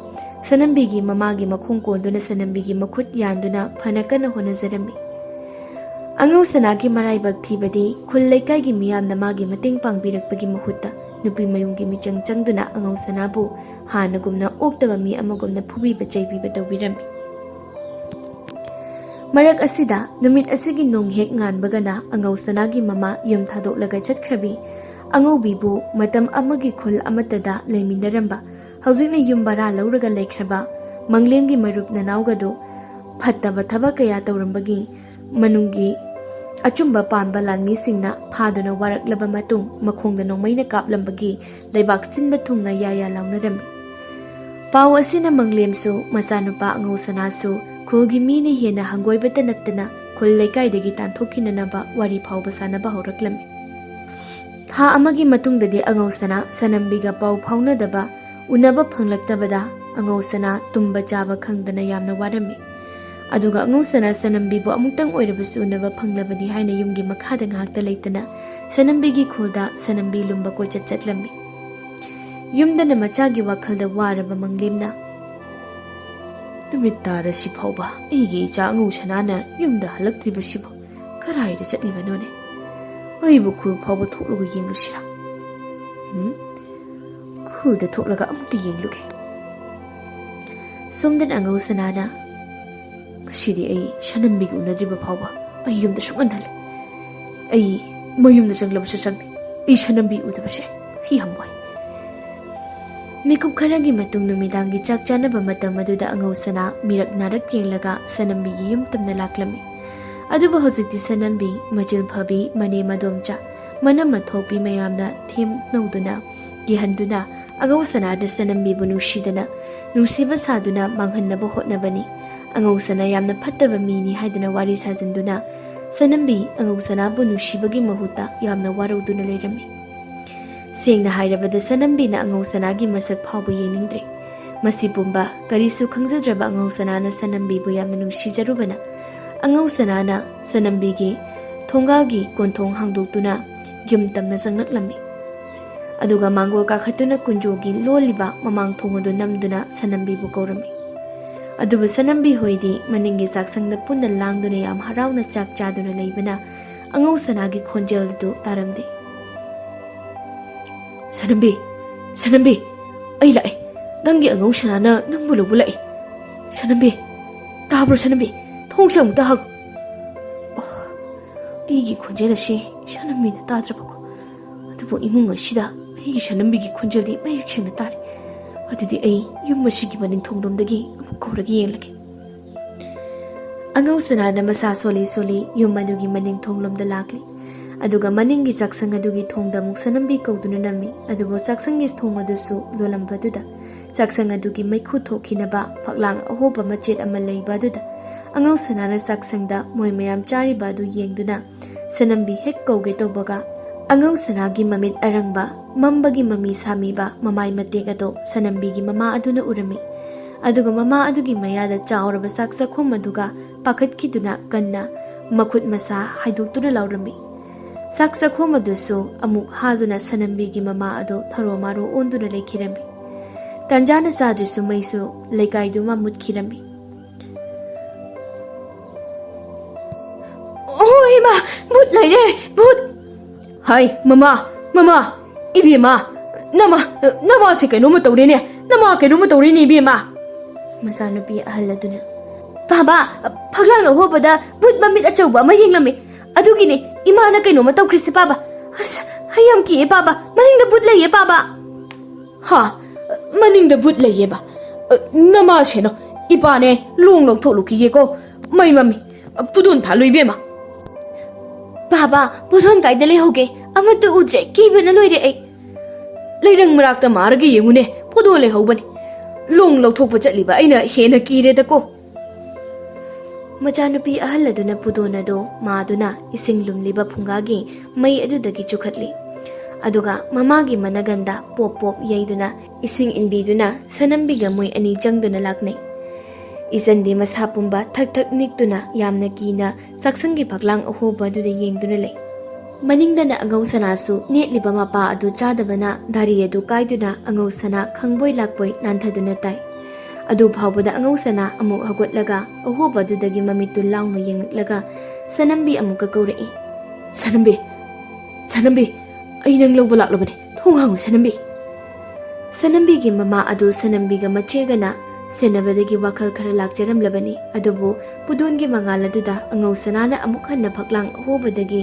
ꯁꯅꯝꯕꯤꯒꯤ ꯃꯃꯥꯒꯤ ꯃꯈꯣꯡ ꯀꯣꯟꯗꯨꯅ ꯁꯅꯝꯕꯤꯒꯤ ꯃꯈꯨꯠ ꯌꯥꯟꯗꯨꯅ ꯐꯅ ꯀꯟꯅ ꯍꯣꯠꯅꯖꯔꯝꯃꯤ꯫ ꯑꯉꯧꯁꯅꯥꯒꯤ ꯃꯔꯥꯏꯕꯛ ꯊꯤꯕꯗꯤ ꯈꯨꯜ ꯂꯩꯀꯥꯏꯒꯤ ꯃꯤꯌꯥꯝꯅ ꯃꯥꯒꯤ ꯃꯇꯦꯡ ꯄꯥꯡꯕꯤꯔꯛꯄꯒꯤ ꯃꯍꯨꯠꯇ ꯅꯨꯄꯤ ꯃꯌꯨꯝꯒꯤ ꯃꯤꯆꯪ ꯆꯪꯗꯨꯅ ꯑꯉꯧꯁꯅꯥꯕꯨ ꯍꯥꯟꯅꯒꯨꯝꯅ ꯑꯣꯛꯇꯕ ꯃꯤ ꯑꯃꯒꯨꯝꯅ ꯐꯨꯕꯤꯕ ꯆꯩꯕꯤꯕ ꯇꯧꯕꯤꯔꯝꯃꯤ꯫ ꯃꯔꯛ ꯑꯁꯤꯗ ꯅꯨꯃꯤꯠ ꯑꯁꯤꯒꯤ ꯅꯣꯡ ꯍꯦꯛ ꯉꯥꯟꯕꯒꯅ ꯑꯉꯧꯁꯅꯥꯒꯤ ꯃꯃꯥ ꯌꯨꯝ ꯊꯥꯗꯣꯛꯂꯒ ꯆꯠꯈ꯭ꯔꯕꯤ ꯑꯉꯧꯕꯤꯕꯨ ꯃꯇꯝ ꯑꯃꯒꯤ ꯈꯨꯜ ꯑꯃꯠꯇꯗ ꯂꯩꯃꯤꯟꯅꯔꯝꯕ, ꯍꯧꯖꯤꯛꯅ ꯌꯨꯝ ꯚꯔꯥ ꯂꯧꯔꯒ ꯂꯩꯈ꯭ꯔꯕ ꯃꯪꯂꯦꯝꯒꯤ ꯃꯔꯨꯞ ꯅꯅꯥꯎꯒꯗꯨ ꯐꯠꯇꯕ ꯊꯕꯛ ꯀꯌꯥ ꯇꯧꯔꯝꯕꯒꯤ ꯃꯅꯨꯡꯒꯤ ꯑꯆꯨꯝꯕ ꯄꯥꯟꯕ ꯂꯥꯟꯃꯤꯁꯤꯡꯅ ꯐꯥꯗꯨꯅ ꯋꯥꯔꯛꯂꯕ ꯃꯇꯨꯡ ꯃꯈꯣꯡꯗ ꯅꯣꯡꯃꯩꯅ ꯀꯥꯞꯂꯝꯕꯒꯤ ꯂꯩꯕꯥꯛ ꯁꯤꯟꯕ ꯊꯨꯡꯅ ꯌꯥ ꯌꯥ ꯂꯥꯎꯅꯔꯝꯃꯤ꯫ ꯄꯥꯎ ꯑꯁꯤꯅ ꯃꯪꯂꯦꯝꯁꯨ ꯃꯆꯥꯅꯨꯄꯥ ꯑꯉꯧꯁꯅꯥꯁꯨ ꯈꯨꯜꯒꯤ ꯃꯤꯅ ꯍꯦꯟꯅ ꯍꯪꯒꯣꯏꯕꯇ ꯅꯠꯇꯅ ꯈꯨꯜ ꯂꯩꯀꯥꯏꯗꯒꯤ ꯇꯥꯟꯊꯣꯛꯈꯤꯅꯅꯕ ꯋꯥꯔꯤ ꯐꯥꯎꯕ ꯁꯥꯅꯕ ꯍꯧꯔꯛꯂꯝꯃꯤ꯫ ꯊꯥ ꯑꯃꯒꯤ ꯃꯇꯨꯡꯗꯗꯤ ꯑꯉꯧꯁꯅꯥ ꯁꯅꯝꯕꯤꯒ ꯄꯥꯎ ꯐꯥꯎꯅꯗꯕ, ꯎꯅꯕ ꯐꯪꯂꯛꯇꯕꯗ ꯑꯉꯧꯁꯅꯥ ꯇꯨꯝꯕ ꯆꯥꯕ ꯈꯪꯗꯅ ꯌꯥꯝꯅ ꯋꯥꯔꯝꯃꯤ꯫ ꯑꯗꯨꯒ ꯑꯉꯧꯁꯅꯥ ꯁꯅꯝꯕꯤꯕꯨ ꯑꯃꯨꯛꯇꯪ ꯑꯣꯏꯔꯕꯁꯨ ꯎꯅꯕ ꯐꯪꯂꯕꯗꯤ ꯍꯥꯏꯅ ꯌꯨꯝꯒꯤ ꯃꯈꯥꯗ ꯉꯥꯏꯍꯥꯛꯇ ꯂꯩꯇꯅ ꯁꯅꯝꯕꯤꯒꯤ ꯈꯨꯜꯗ ꯁꯅꯝꯕꯤ ꯂꯨꯝꯕ ꯀꯣꯏꯆꯠ ꯆꯠꯂꯝꯃꯤ꯫ ꯌꯨꯝꯗꯅ ꯃꯆꯥꯒꯤ ꯋꯥꯈꯜꯗ ꯋꯥꯔꯕ ꯃꯪꯂꯦꯝꯅ, "ꯅꯨꯃꯤꯠ ꯇꯥꯔꯁꯤ ꯐꯥꯎꯕ ꯑꯩꯒꯤ ꯏꯆꯥ ꯑꯉꯧꯁꯅꯥꯅ ꯌꯨꯝꯗ ꯍꯜꯂꯛꯇ꯭ꯔꯤꯕꯁꯤꯕꯨ ꯀꯗꯥꯏꯗ ꯆꯠꯂꯤꯕꯅꯣꯅꯦ? ꯑꯩꯕꯨ ꯈꯨꯜ ꯐꯥꯎꯕ ꯊꯣꯛꯂꯒ ꯌꯦꯡꯂꯨꯁꯤꯔꯥ? ꯎꯝ? ꯈꯨꯜꯗ ꯊꯣꯛꯂꯒ ꯑꯃꯨꯛꯇ ꯌꯦꯡꯂꯨꯒꯦ꯫" ꯁꯣꯝꯗꯅ ꯑꯉꯧꯁꯅꯥꯅ, "ꯉꯁꯤꯗꯤ ꯑꯩ ꯁꯅꯝꯕꯤꯒ ꯎꯅꯗ꯭ꯔꯤꯕ ꯐꯥꯎꯕ ꯑꯩ ꯌꯨꯝꯗ ꯁꯨꯡꯍꯟ ꯍꯜꯂꯣꯏ꯫ ꯑꯩ ꯃꯌꯨꯝꯗ ꯆꯪꯂꯕꯁꯨ ꯆꯪꯗꯦ꯫ ꯑꯩ ꯁꯅꯝꯕꯤ ꯎꯗꯕꯁꯦ ꯑꯩ ꯌꯥꯝ ꯋꯥꯏ꯫" ꯃꯤꯀꯨꯞ ꯈꯔꯒꯤ ꯃꯇꯨꯡ ꯅꯨꯃꯤꯗꯥꯡꯒꯤ ꯆꯥꯛ ꯆꯥꯅꯕ ꯃꯇꯝ ꯑꯗꯨꯗ ꯑꯉꯧꯁꯅꯥ ꯃꯤꯔꯛ ꯅꯥꯔꯛ ꯌꯦꯡꯂꯒ ꯁꯅꯝꯕꯤꯒꯤ ꯌꯨꯝ ꯇꯝꯅ ꯂꯥꯛꯂꯝꯃꯤ꯫ ꯑꯗꯨꯕꯨ ꯍꯧꯖꯤꯛꯇꯤ ꯁꯅꯝꯕꯤ ꯃꯆꯤꯜ ꯐꯕꯤ, ꯃꯅꯦ ꯃꯗꯣꯝꯆꯥ, ꯃꯅꯝ ꯃꯊꯣꯛꯄꯤ ꯃꯌꯥꯝꯅ ꯊꯦꯝꯅꯧꯗꯨꯅ, ꯀꯤꯍꯟꯗꯨꯅ, ꯑꯉꯧꯁꯅꯥꯗ ꯁꯅꯝꯕꯤꯕꯨ ꯅꯨꯡꯁꯤꯗꯅ, ꯅꯨꯡꯁꯤꯕ ꯁꯥꯗꯨꯅ ꯃꯥꯡꯍꯟꯅꯕ ꯍꯣꯠꯅꯕꯅꯤ꯫ ꯑꯉꯧꯁꯅꯥ ꯌꯥꯝꯅ ꯐꯠꯇꯕ ꯃꯤꯅꯤ ꯍꯥꯏꯗꯨꯅ ꯋꯥꯔꯤ ꯁꯥꯖꯤꯟꯗꯨꯅ ꯁꯅꯝꯕꯤ ꯑꯉꯧꯁꯅꯥꯕꯨ ꯅꯨꯡꯁꯤꯕꯒꯤ ꯃꯍꯨꯠꯇ ꯌꯥꯝꯅ ꯋꯥꯔꯧꯗꯨꯅ ꯂꯩꯔꯝꯃꯤ꯫ ꯁꯦꯡꯅ ꯍꯥꯏꯔꯕꯗ ꯁꯅꯝꯕꯤꯅ ꯑꯉꯧꯁꯅꯥꯒꯤ ꯃꯁꯛ ꯐꯥꯎꯕ ꯌꯦꯡꯅꯤꯡꯗ꯭ꯔꯦ꯫ ꯃꯁꯤ ꯄꯨꯝꯕ ꯀꯔꯤꯁꯨ ꯈꯪꯖꯗ꯭ꯔꯕ ꯑꯉꯧꯁꯅꯥꯅ ꯁꯅꯝꯕꯤꯕꯨ ꯌꯥꯝꯅ ꯅꯨꯡꯁꯤꯖꯔꯨꯕꯅ ꯑꯉꯧꯁꯅꯥꯅ ꯁꯅꯝꯕꯤꯒꯤ ꯊꯣꯡꯒꯥꯜꯒꯤ ꯀꯣꯟꯊꯣꯡ ꯍꯥꯡꯗꯣꯛꯇꯨꯅ ꯌꯨꯝ ꯇꯝꯅ ꯆꯪꯂꯛꯂꯝꯃꯤ꯫ ꯑꯗꯨꯒ ꯃꯥꯡꯒꯣꯜ ꯀꯥꯈꯠꯇꯨꯅ ꯀꯨꯟꯖꯣꯒꯤ ꯂꯣꯜꯂꯤꯕ ꯃꯃꯥꯡ ꯊꯣꯡ ꯑꯗꯨ ꯅꯝꯗꯨꯅ ꯁꯅꯝꯕꯤꯕꯨ ꯀꯧꯔꯝꯃꯤ꯫ ꯑꯗꯨꯕꯨ ꯁꯅꯝꯕꯤ ꯍꯣꯏꯗꯤ ꯃꯅꯤꯡꯒꯤ ꯆꯥꯛꯁꯪꯗ ꯄꯨꯟꯅ ꯂꯥꯡꯗꯨꯅ ꯌꯥꯝ ꯍꯔꯥꯎꯅ ꯆꯥꯛ ꯆꯥꯗꯨꯅ ꯂꯩꯕꯅ ꯑꯉꯧ ꯁꯅꯥꯒꯤ ꯈꯣꯟꯖꯦꯜꯗꯨ ꯇꯥꯔꯝꯗꯦ꯫ "ꯁꯅꯝꯕꯤ, ꯁꯅꯝꯕꯤ, ꯑꯩ ꯂꯥꯛꯑꯦ꯫ ꯅꯪꯒꯤ ꯑꯉꯧ ꯁꯅꯥꯅ ꯅꯪꯕꯨ ꯂꯧꯕ ꯂꯥꯛꯑꯦ꯫ ꯁꯅꯝꯕꯤ, ꯇꯥꯕ꯭ꯔꯣ ꯁꯅꯝꯕꯤ? ꯊꯣꯡꯁꯦ ꯑꯃꯨꯛꯇ ꯍꯥꯡꯉꯨ꯫" ꯑꯣ, ꯑꯩꯒꯤ ꯈꯣꯟꯖꯦꯜ ꯑꯁꯤ ꯁꯅꯝꯕꯤꯅ ꯇꯥꯗ꯭ꯔꯕꯀꯣ? ꯑꯗꯨꯕꯨ ꯏꯃꯨꯡ ꯑꯁꯤꯗ ꯑꯩꯒꯤ ꯁꯅꯝꯕꯤꯒꯤ ꯈꯣꯟꯖꯦꯜꯗꯤ ꯃꯌꯦꯛ ꯁꯦꯡꯅ ꯇꯥꯔꯤ꯫ ꯑꯗꯨꯗꯤ ꯑꯩ ꯌꯨꯝ ꯑꯁꯤꯒꯤ ꯃꯅꯤꯡ ꯊꯣꯡꯂꯣꯝꯗꯒꯤ ꯑꯃꯨꯛ ꯀꯧꯔꯒ ꯌꯦꯡꯂꯒꯦ꯫ ꯑꯉꯧ ꯁꯅꯥꯅ ꯃꯁꯥ ꯁꯣꯜꯂꯤ ꯁꯣꯜꯂꯤ ꯌꯨꯝ ꯑꯗꯨꯒꯤ ꯃꯅꯤꯡ ꯊꯣꯡꯂꯣꯝꯗ ꯂꯥꯛꯂꯤ꯫ ꯑꯗꯨꯒ ꯃꯅꯤꯡꯒꯤ ꯆꯥꯛꯁꯪ ꯑꯗꯨꯒꯤ ꯊꯣꯡꯗ ꯑꯃꯨꯛ ꯁꯅꯝꯕꯤ ꯀꯧꯗꯨꯅ ꯅꯝꯃꯤ꯫ ꯑꯗꯨꯕꯨ ꯆꯥꯛꯁꯪꯒꯤ ꯊꯣꯡ ꯑꯗꯨꯁꯨ ꯂꯣꯜꯂꯝꯕꯗꯨꯗ ꯆꯥꯛꯁꯪ ꯑꯗꯨꯒꯤ ꯃꯩꯈꯨ ꯊꯣꯛꯈꯤꯅꯕ ꯐꯛꯂꯥꯡ ꯑꯍꯣꯕ ꯃꯆꯦꯠ ꯑꯃ ꯂꯩꯕ ꯑꯗꯨꯗ ꯑꯉꯧ ꯁꯅꯥꯅ ꯆꯥꯛꯁꯪꯗ ꯃꯣꯏ ꯃꯌꯥꯝ ꯆꯥꯔꯤꯕ ꯑꯗꯨ ꯌꯦꯡꯗꯨꯅ ꯁꯅꯝꯕꯤ ꯍꯦꯛ ꯀꯧꯒꯦ ꯇꯧꯕꯒ, ꯑꯉꯧ ꯁꯅꯥꯒꯤ ꯃꯃꯤꯠ ꯑꯔꯪꯕ, ꯃꯝꯕꯒꯤ ꯃꯃꯤ ꯁꯥꯃꯤꯕ ꯃꯃꯥꯏ ꯃꯇꯦꯛ ꯑꯗꯣ ꯁꯅꯝꯕꯤꯒꯤ ꯃꯃꯥ ꯑꯗꯨꯅ ꯎꯔꯝꯃꯤ꯫ ꯑꯗꯨꯒ ꯃꯃꯥ ꯑꯗꯨꯒꯤ ꯃꯌꯥꯗ ꯆꯥꯎꯔꯕ ꯆꯥꯛ ꯆꯥꯛꯈꯨꯝ ꯑꯗꯨꯒ ꯄꯥꯈꯠꯈꯤꯗꯨꯅ ꯀꯟꯅ ꯃꯈꯨꯠ ꯃꯁꯥ ꯍꯥꯏꯗꯣꯛꯇꯨꯅ ꯂꯥꯎꯔꯝꯃꯤ꯫ ꯆꯥꯛ ꯆꯥꯛꯈꯨꯝ ꯑꯗꯨꯁꯨ ꯑꯃꯨꯛ ꯍꯥꯗꯨꯅ ꯁꯅꯝꯕꯤꯒꯤ ꯃꯃꯥ ꯑꯗꯣ ꯊꯔꯣ ꯃꯥꯔꯣ ꯑꯣꯟꯗꯨꯅ ꯂꯩꯈꯤꯔꯝꯃꯤ꯫ ꯇꯟꯖꯥꯅ ꯆꯥꯗ꯭ꯔꯁꯨ ꯃꯩꯁꯨ ꯂꯩꯀꯥꯏꯗꯨꯃ ꯃꯨꯠꯈꯤꯔꯝꯃꯤ꯫ "ꯑꯣ ꯏꯃꯥ, ꯚꯨꯠ ꯂꯩꯔꯦ, ꯚꯨꯠ!" "ꯍꯥꯏ, ꯃꯃꯥ, ꯃꯃꯥ, ꯏꯕꯦꯝꯃ, ꯅꯃꯥ, ꯅꯃꯥꯁꯦ ꯀꯩꯅꯣꯝꯃ ꯇꯧꯔꯦꯅꯦ, ꯅꯃꯥ ꯀꯩꯅꯣꯝꯃ ꯇꯧꯔꯦꯅꯦ ꯏꯕꯦꯝꯃ!" ꯃꯆꯥꯅꯨꯄꯤ ꯑꯍꯜ ꯑꯗꯨꯅ, "ꯄꯥꯕ, ꯐꯛꯂꯥꯡ ꯑꯍꯣꯕꯗ ꯚꯨꯠ ꯃꯃꯤꯠ ꯑꯆꯧꯕ ꯑꯃ ꯌꯦꯡꯂꯝꯃꯤ꯫ ꯑꯗꯨꯒꯤꯅꯦ ꯏꯃꯥꯅ ꯀꯩꯅꯣꯝꯃ ꯇꯧꯈ꯭ꯔꯤꯁꯦ ꯄꯥꯕ꯫ ꯑꯁ, ꯑꯩ ꯌꯥꯝ ꯀꯤꯑꯦ ꯄꯥꯕ, ꯃꯅꯤꯡꯗ ꯚꯨꯠ ꯂꯩꯌꯦ ꯄꯥꯕ!" "ꯍꯥ? ꯃꯅꯤꯡꯗ ꯚꯨꯠ ꯂꯩꯌꯦꯕ? ꯑ, ꯅꯃꯥꯁꯦꯅꯣ, ꯏꯄꯥꯅꯦ ꯂꯣꯡ ꯂꯧꯊꯣꯛꯂꯨꯈꯤꯒꯦꯀꯣ꯫ ꯃꯩ ꯃꯝꯃꯤ, ꯄꯨꯗꯣꯟ ꯊꯥꯜꯂꯨ ꯏꯕꯦꯝꯃ꯫" "ꯄꯥꯕ, ꯄꯨꯗꯣꯟ ꯀꯥꯏꯗ ꯂꯩꯍꯧꯒꯦ? ꯑꯃꯠꯇ ꯎꯗ꯭ꯔꯦ, ꯀꯤꯕꯅ ꯂꯣꯏꯔꯦ ꯑꯩ꯫" "ꯂꯩꯔꯪ ꯃꯔꯥꯛꯇ ꯃꯥꯔꯒ ꯌꯦꯡꯉꯨꯅꯦ, ꯄꯨꯗꯣꯟ ꯂꯩꯍꯧꯕꯅꯤ꯫ ꯂꯣꯡ ꯂꯧꯊꯣꯛꯄ ꯆꯠꯂꯤꯕ ꯑꯩꯅ ꯍꯦꯟꯅ ꯀꯤꯔꯦꯗꯀꯣ꯫" ꯃꯆꯥꯅꯨꯄꯤ ꯑꯍꯜ ꯑꯗꯨꯅ ꯄꯨꯗꯣꯟ ꯑꯗꯨ ꯃꯥꯗꯨꯅ ꯏꯁꯤꯡ ꯂꯨꯝꯂꯤꯕ ꯐꯨꯡꯒꯥꯒꯤ ꯃꯩ ꯑꯗꯨꯗꯒꯤ ꯆꯨꯈꯠꯂꯤ꯫ ꯑꯗꯨꯒ ꯃꯃꯥꯒꯤ ꯃꯅꯒꯟꯗ ꯄꯣꯞ ꯄꯣꯞ ꯌꯩꯗꯨꯅ ꯏꯁꯤꯡ ꯏꯟꯕꯤꯗꯨꯅ ꯁꯅꯝꯕꯤꯒ ꯃꯣꯏ ꯑꯅꯤ ꯆꯪꯗꯨꯅ ꯂꯥꯛꯅꯩ꯫ ꯏꯆꯟꯗꯤ ꯃꯁꯥ ꯄꯨꯝꯕ ꯊꯛ ꯊꯛ ꯅꯤꯛꯇꯨꯅ ꯌꯥꯝꯅ ꯀꯤꯅ ꯆꯥꯛꯁꯪꯒꯤ ꯐꯛꯂꯥꯡ ꯑꯍꯣꯕ ꯑꯗꯨꯗ ꯌꯦꯡꯗꯨꯅ ꯂꯩ꯫ ꯃꯅꯤꯡꯗꯅ ꯑꯉꯧ ꯁꯅꯥꯁꯨ ꯅꯦꯠꯂꯤꯕ ꯃꯄꯥ ꯑꯗꯨ ꯆꯥꯗꯕꯅ ꯗꯥꯔꯤ ꯑꯗꯨ ꯀꯥꯏꯗꯨꯅ ꯑꯉꯧ ꯁꯅꯥ ꯈꯪꯕꯣꯏ ꯂꯥꯛꯄꯣꯏ ꯅꯥꯟꯊꯗꯨꯅ ꯇꯥꯏ꯫ ꯑꯗꯨ ꯐꯥꯎꯕꯗ ꯑꯉꯧ ꯁꯅꯥ ꯑꯃꯨꯛ ꯍꯧꯒꯠꯂꯒ ꯑꯍꯣꯕ ꯑꯗꯨꯗꯒꯤ ꯃꯃꯤꯠꯇꯨ ꯂꯥꯎꯅ ꯌꯦꯡꯂꯛꯂꯒ ꯁꯅꯝꯕꯤ ꯑꯃꯨꯛꯀ ꯀꯧꯔꯛꯏ꯫ "ꯁꯅꯝꯕꯤ, ꯁꯅꯝꯕꯤ, ꯑꯩ ꯅꯪ ꯂꯧꯕ ꯂꯥꯛꯂꯕꯅꯤ, ꯊꯣꯡ ꯍꯥꯡꯉꯨ ꯁꯅꯝꯕꯤ꯫" ꯁꯅꯝꯕꯤꯒꯤ ꯃꯃꯥ ꯑꯗꯨ ꯁꯅꯝꯕꯤꯒ ꯃꯆꯦꯒꯅ ꯁꯦꯟꯅꯕꯗꯒꯤ ꯋꯥꯈꯜ ꯈꯔ ꯂꯥꯛꯆꯔꯝꯂꯕꯅꯤ, ꯑꯗꯨꯕꯨ ꯄꯨꯗꯣꯟꯒꯤ ꯃꯉꯥꯜ ꯑꯗꯨꯗ ꯑꯉꯧ ꯁꯅꯥꯅ ꯑꯃꯨꯛ ꯍꯟꯅ ꯐꯛꯂꯥꯡ ꯑꯍꯣꯕꯗꯒꯤ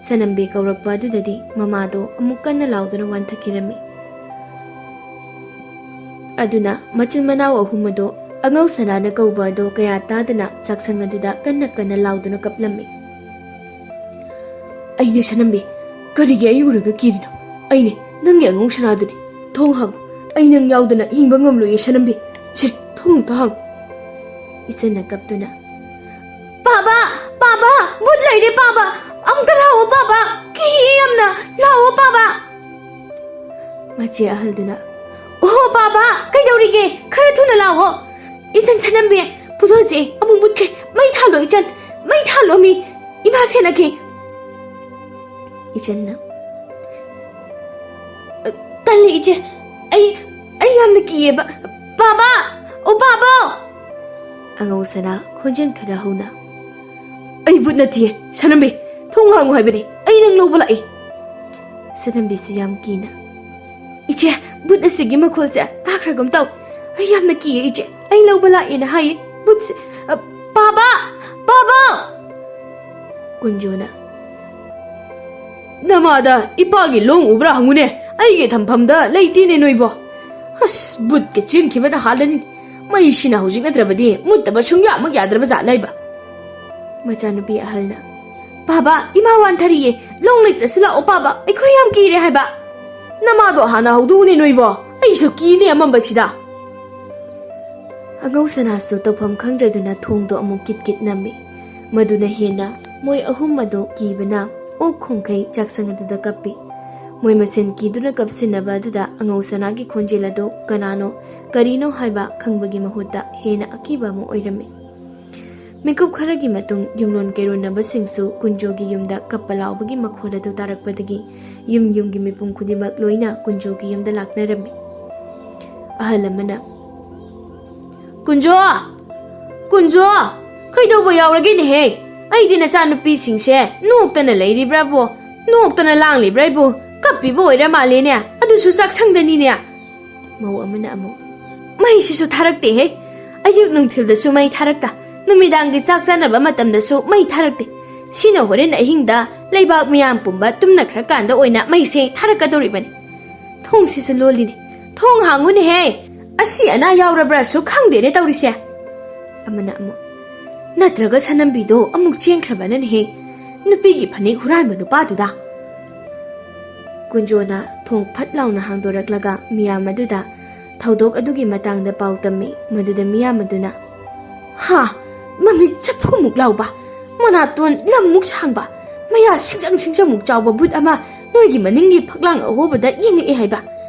ꯁꯅꯝꯕꯤ ꯀꯧꯔꯛꯄ ꯑꯗꯨꯗꯗꯤ ꯃꯃꯥꯗꯣ ꯑꯃꯨꯛ ꯀꯟꯅ ꯂꯥꯎꯗꯨꯅ ꯋꯥꯟꯊꯈꯤꯔꯝꯃꯤ꯫ ꯑꯗꯨꯅ ꯃꯆꯤꯟ ꯃꯅꯥꯎ ꯑꯍꯨꯝ ꯑꯗꯣ ꯑꯉꯧ ꯁꯅꯥꯅ ꯀꯧꯕ ꯑꯗꯣ ꯀꯌꯥ ꯇꯥꯗꯅ ꯆꯥꯛꯁꯪ ꯑꯗꯨꯗ ꯀꯟꯅ ꯀꯟꯅ ꯂꯥꯎꯗꯨꯅ ꯀꯞꯂꯝꯃꯤ꯫ "ꯑꯩꯅꯦ ꯁꯅꯝꯕꯤ, ꯀꯔꯤꯒꯤ ꯑꯩ ꯎꯔꯒ ꯀꯤꯔꯤꯅꯣ? ꯑꯩꯅꯦ ꯅꯪꯒꯤ ꯑꯉꯧ ꯁꯅꯥꯗꯨꯅꯤ꯫ ꯊꯣꯡ ꯍꯥꯡꯉꯨ, ꯑꯩ ꯅꯪ ꯌꯥꯎꯗꯅ ꯍꯤꯡꯕ ꯉꯝꯂꯣꯏꯌꯦ ꯁꯅꯝꯕꯤ꯫ ꯁꯦ, ꯊꯣꯡ ꯑꯝꯇ ꯍꯥꯡꯉꯨ꯫" ꯏꯆꯟꯅ ꯀꯞꯇꯨꯅ, "ꯄꯥꯕ, ꯄꯥꯕ, ꯚꯨꯠ ꯂꯩꯔꯦ ꯄꯥꯕ, ꯑꯃꯨꯛꯇ ꯂꯥꯛꯑꯣ ꯄꯥꯕ, ꯀꯤꯌꯦ ꯌꯥꯝꯅ, ꯂꯥꯛꯑꯣ ꯄꯥꯕ꯫" ꯃꯆꯦ ꯑꯍꯜꯗꯨꯅ, "ꯑꯣꯍꯣ ꯄꯥꯕ, ꯀꯩꯗꯧꯔꯤꯒꯦ? ꯈꯔ ꯊꯨꯅ ꯂꯥꯛꯑꯣ꯫" "ꯏꯆꯟ ꯁꯅꯝꯕꯤ, ꯄꯨꯗꯣꯟꯁꯦ ꯑꯃꯨꯛ ꯃꯨꯠꯈ꯭ꯔꯦ, ꯃꯩ ꯊꯥꯜꯂꯣ ꯏꯆꯟ, ꯃꯩ ꯊꯥꯜꯂꯣ ꯃꯤ, ꯏꯃꯥ ꯁꯦꯟꯅꯒꯦ꯫" ꯏꯆꯟꯅ, "ꯑ, ꯇꯜꯂꯤ ꯏꯆꯦ, ꯑꯩ, ꯑꯩ ꯌꯥꯝꯅ ꯀꯤꯌꯦꯕ, ꯄꯥꯕ, ꯑꯣ ꯄꯥꯕ!" ꯑꯉꯧ ꯁꯅꯥ ꯈꯣꯟꯖꯦꯜ ꯈꯔ ꯍꯧꯅ, "ꯑꯩ ꯚꯨꯠ ꯅꯠꯇꯤꯌꯦ ꯁꯅꯝꯕꯤ, ꯊꯣꯡ ꯍꯥꯡꯉꯨ ꯍꯥꯏꯕꯅꯤ, ꯑꯩ ꯅꯪ ꯂꯧꯕ ꯂꯥꯛꯏ꯫" ꯁꯅꯝꯕꯤꯁꯨ ꯌꯥꯝ ꯀꯤꯅ, "ꯏꯆꯦ, ꯚꯨꯠ ꯑꯁꯤꯒꯤ ꯃꯈꯣꯜꯁꯦ ꯇꯥꯈ꯭ꯔꯒꯨꯝ ꯇꯧ, ꯑꯩ ꯌꯥꯝꯅ ꯀꯤꯌꯦ ꯏꯆꯦ, ꯑꯩ ꯂꯧꯕ ꯂꯥꯛꯑꯦꯅ ꯍꯥꯏꯌꯦ ꯚꯨꯠꯁꯦ꯫ ꯑ, ꯄꯥꯕ! ꯄꯥꯕ!" ꯀꯨꯟꯖꯣꯅ, "ꯅꯃꯥꯗ ꯏꯄꯥꯒꯤ ꯂꯣꯡ ꯎꯕ꯭ꯔꯥ ꯍꯪꯉꯨꯅꯦ, ꯑꯩꯒꯤ ꯊꯝꯐꯝꯗ ꯂꯩꯇꯦꯅꯦ ꯅꯣꯏꯕꯣ꯫ ꯑꯁ, ꯚꯨꯠꯀ ꯆꯦꯟꯈꯤꯕꯅ ꯍꯥꯜꯂꯅꯤ꯫ ꯃꯩꯁꯤꯅ ꯍꯧꯖꯤꯛ ꯅꯠꯇ꯭ꯔꯕꯗꯤ ꯃꯨꯠꯇꯕ ꯁꯨꯡꯌꯥꯃꯛ ꯌꯥꯗ꯭ꯔꯕ ꯖꯥꯠꯅꯦ ꯍꯥꯏꯕ꯫" ꯃꯆꯥꯅꯨꯄꯤ ꯑꯍꯜꯅ, "ꯄꯥꯕ, ꯏꯃꯥ ꯋꯥꯟꯊꯔꯤꯌꯦ, ꯂꯣꯡ ꯂꯩꯇ꯭ꯔꯁꯨ ꯂꯥꯛꯑꯣ ꯄꯥꯕ, ꯑꯩꯈꯣꯏ ꯌꯥꯝ ꯀꯤꯔꯦ ꯍꯥꯏꯕ꯫" "ꯅꯃꯥꯗꯣ ꯍꯥꯟꯅ ꯍꯧꯗꯣꯛꯎꯅꯦ ꯅꯣꯏꯕꯣ, ꯑꯩꯁꯨ ꯀꯤꯅꯦ ꯑꯃꯝꯕꯁꯤꯗ꯫" ꯑꯉꯧ ꯁꯅꯥꯁꯨ ꯇꯧꯐꯝ ꯈꯪꯗ꯭ꯔꯗꯨꯅ ꯊꯣꯡꯗꯣ ꯑꯃꯨꯛ ꯀꯤꯠ ꯀꯤꯠ ꯅꯝꯃꯤ꯫ ꯃꯗꯨꯅ ꯍꯦꯟꯅ ꯃꯣꯏ ꯑꯍꯨꯝ ꯑꯗꯨ ꯀꯤꯕꯅ ꯑꯣꯛ ꯈꯣꯡꯈꯩ ꯆꯥꯛꯁꯪ ꯑꯗꯨꯗ ꯀꯞꯄꯤ꯫ ꯃꯣꯏ ꯃꯁꯦꯟ ꯀꯤꯗꯨꯅ ꯀꯞꯁꯤꯟꯅꯕ ꯑꯗꯨꯗ ꯑꯉꯧ ꯁꯅꯥꯒꯤ ꯈꯣꯟꯖꯦꯜ ꯑꯗꯨ ꯀꯅꯥꯅꯣ, ꯀꯔꯤꯅꯣ ꯍꯥꯏꯕ ꯈꯪꯕꯒꯤ ꯃꯍꯨꯠꯇ ꯍꯦꯟꯅ ꯑꯀꯤꯕ ꯑꯃ ꯑꯣꯏꯔꯝꯃꯤ꯫ ꯃꯤꯀꯨꯞ ꯈꯔꯒꯤ ꯃꯇꯨꯡ ꯌꯨꯝꯂꯣꯟ ꯀꯩꯔꯣꯟꯅꯕꯁꯤꯡꯁꯨ ꯀꯨꯟꯖꯣꯒꯤ ꯌꯨꯝꯗ ꯀꯞꯄ ꯂꯥꯎꯕꯒꯤ ꯃꯈꯣꯜ ꯑꯗꯨ ꯇꯥꯔꯛꯄꯗꯒꯤ ꯌꯨꯝ ꯌꯨꯝꯒꯤ ꯃꯤꯄꯨꯝ ꯈꯨꯗꯤꯡꯃꯛ ꯂꯣꯏꯅ ꯀꯨꯟꯖꯣꯒꯤ ꯌꯨꯝꯗ ꯂꯥꯛꯅꯔꯝꯃꯤ꯫ ꯑꯍꯜ ꯑꯃꯅ, ꯀꯨꯟꯖꯣ! ꯀꯨꯟꯖꯣ! ꯀꯩꯗꯧꯕ ꯌꯥꯎꯔꯒꯦꯅꯦꯍꯦ? ꯑꯩꯗꯤ ꯅꯆꯥꯅꯨꯄꯤꯁꯤꯡꯁꯦ ꯅꯣꯛꯇꯅ ꯂꯩꯔꯤꯕ꯭ꯔꯥꯕꯨ, ꯅꯣꯛꯇꯅ ꯂꯥꯡꯂꯤꯕ꯭ꯔꯥꯕꯨ, ꯀꯞꯄꯤꯕ ꯑꯣꯏꯔ ꯃꯥꯜꯂꯦꯅꯦ꯫ ꯑꯗꯨꯁꯨ ꯆꯥꯛꯁꯪꯗꯅꯤꯅꯦ꯫ ꯃꯧ ꯑꯃꯅ ꯑꯃꯨꯛ, "ꯃꯩꯁꯤꯁꯨ ꯊꯥꯔꯛꯇꯦꯍꯦ꯫ ꯑꯌꯨꯛ ꯅꯨꯡꯊꯤꯜꯗꯁꯨ ꯃꯩ ꯊꯥꯔꯛꯇ, ꯅꯨꯃꯤꯗꯥꯡꯒꯤ ꯆꯥꯛ ꯆꯥꯅꯕ ꯃꯇꯝꯗꯁꯨ ꯃꯩ ꯊꯥꯔꯛꯇꯦ꯫ ꯁꯤꯅ ꯍꯣꯔꯦꯟ ꯑꯍꯤꯡꯗ ꯂꯩꯕꯥꯛ ꯃꯤꯌꯥꯝ ꯄꯨꯝꯕ ꯇꯨꯝꯅꯈ꯭ꯔꯀꯥꯟꯗ ꯑꯣꯏꯅ ꯃꯩꯁꯦ ꯊꯥꯔꯛꯀꯗꯧꯔꯤꯕꯅꯤ꯫ ꯊꯣꯡꯁꯤꯁꯨ ꯂꯣꯜꯂꯤꯅꯦ꯫ ꯊꯣꯡ ꯍꯥꯡꯉꯨꯅꯦꯍꯦ꯫ ꯑꯁꯤ ꯑꯅꯥ ꯌꯥꯎꯔꯕ꯭ꯔꯥꯁꯨ ꯈꯪꯗꯦꯅꯦ ꯇꯧꯔꯤꯁꯦ꯫" ꯑꯃꯅ ꯑꯃꯨꯛ, "ꯅꯠꯇ꯭ꯔꯒ ꯁꯅꯝꯕꯤꯗꯣ ꯑꯃꯨꯛ ꯆꯦꯟꯈ꯭ꯔꯕꯅꯅꯦꯍꯦ, ꯅꯨꯄꯤꯒꯤ ꯐꯅꯦꯛ ꯍꯨꯔꯥꯟꯕ ꯅꯨꯄꯥꯗꯨꯗ?" ꯀꯨꯟꯖꯣꯅ ꯊꯣꯡ ꯐꯠ ꯂꯥꯎꯅ ꯍꯥꯡꯗꯣꯔꯛꯂꯒ ꯃꯤꯌꯥꯝ ꯑꯗꯨꯗ ꯊꯧꯗꯣꯛ ꯑꯗꯨꯒꯤ ꯃꯇꯥꯡꯗ ꯄꯥꯎ ꯇꯝꯃꯤ꯫ ꯃꯗꯨꯗ ꯃꯤꯌꯥꯝ ꯑꯗꯨꯅ, "ꯍꯥ, ꯃꯃꯤꯠ ꯆꯐꯨꯃꯨꯛ ꯂꯥꯎꯕ, ꯃꯅꯥꯇꯣꯟ ꯂꯝꯃꯨꯛ ꯁꯥꯡꯕ, ꯃꯌꯥ ꯁꯤꯡꯖꯪ ꯁꯤꯡꯖꯪꯃꯨꯛ ꯆꯥꯎꯕ ꯕꯨꯠ ꯑꯃ ꯅꯣꯏꯒꯤ ꯃꯅꯤꯡꯒꯤ ꯐꯛꯂꯥꯡ ꯑꯍꯣꯕꯗ ꯌꯦꯡꯂꯛꯑꯦ ꯍꯥꯏꯕ?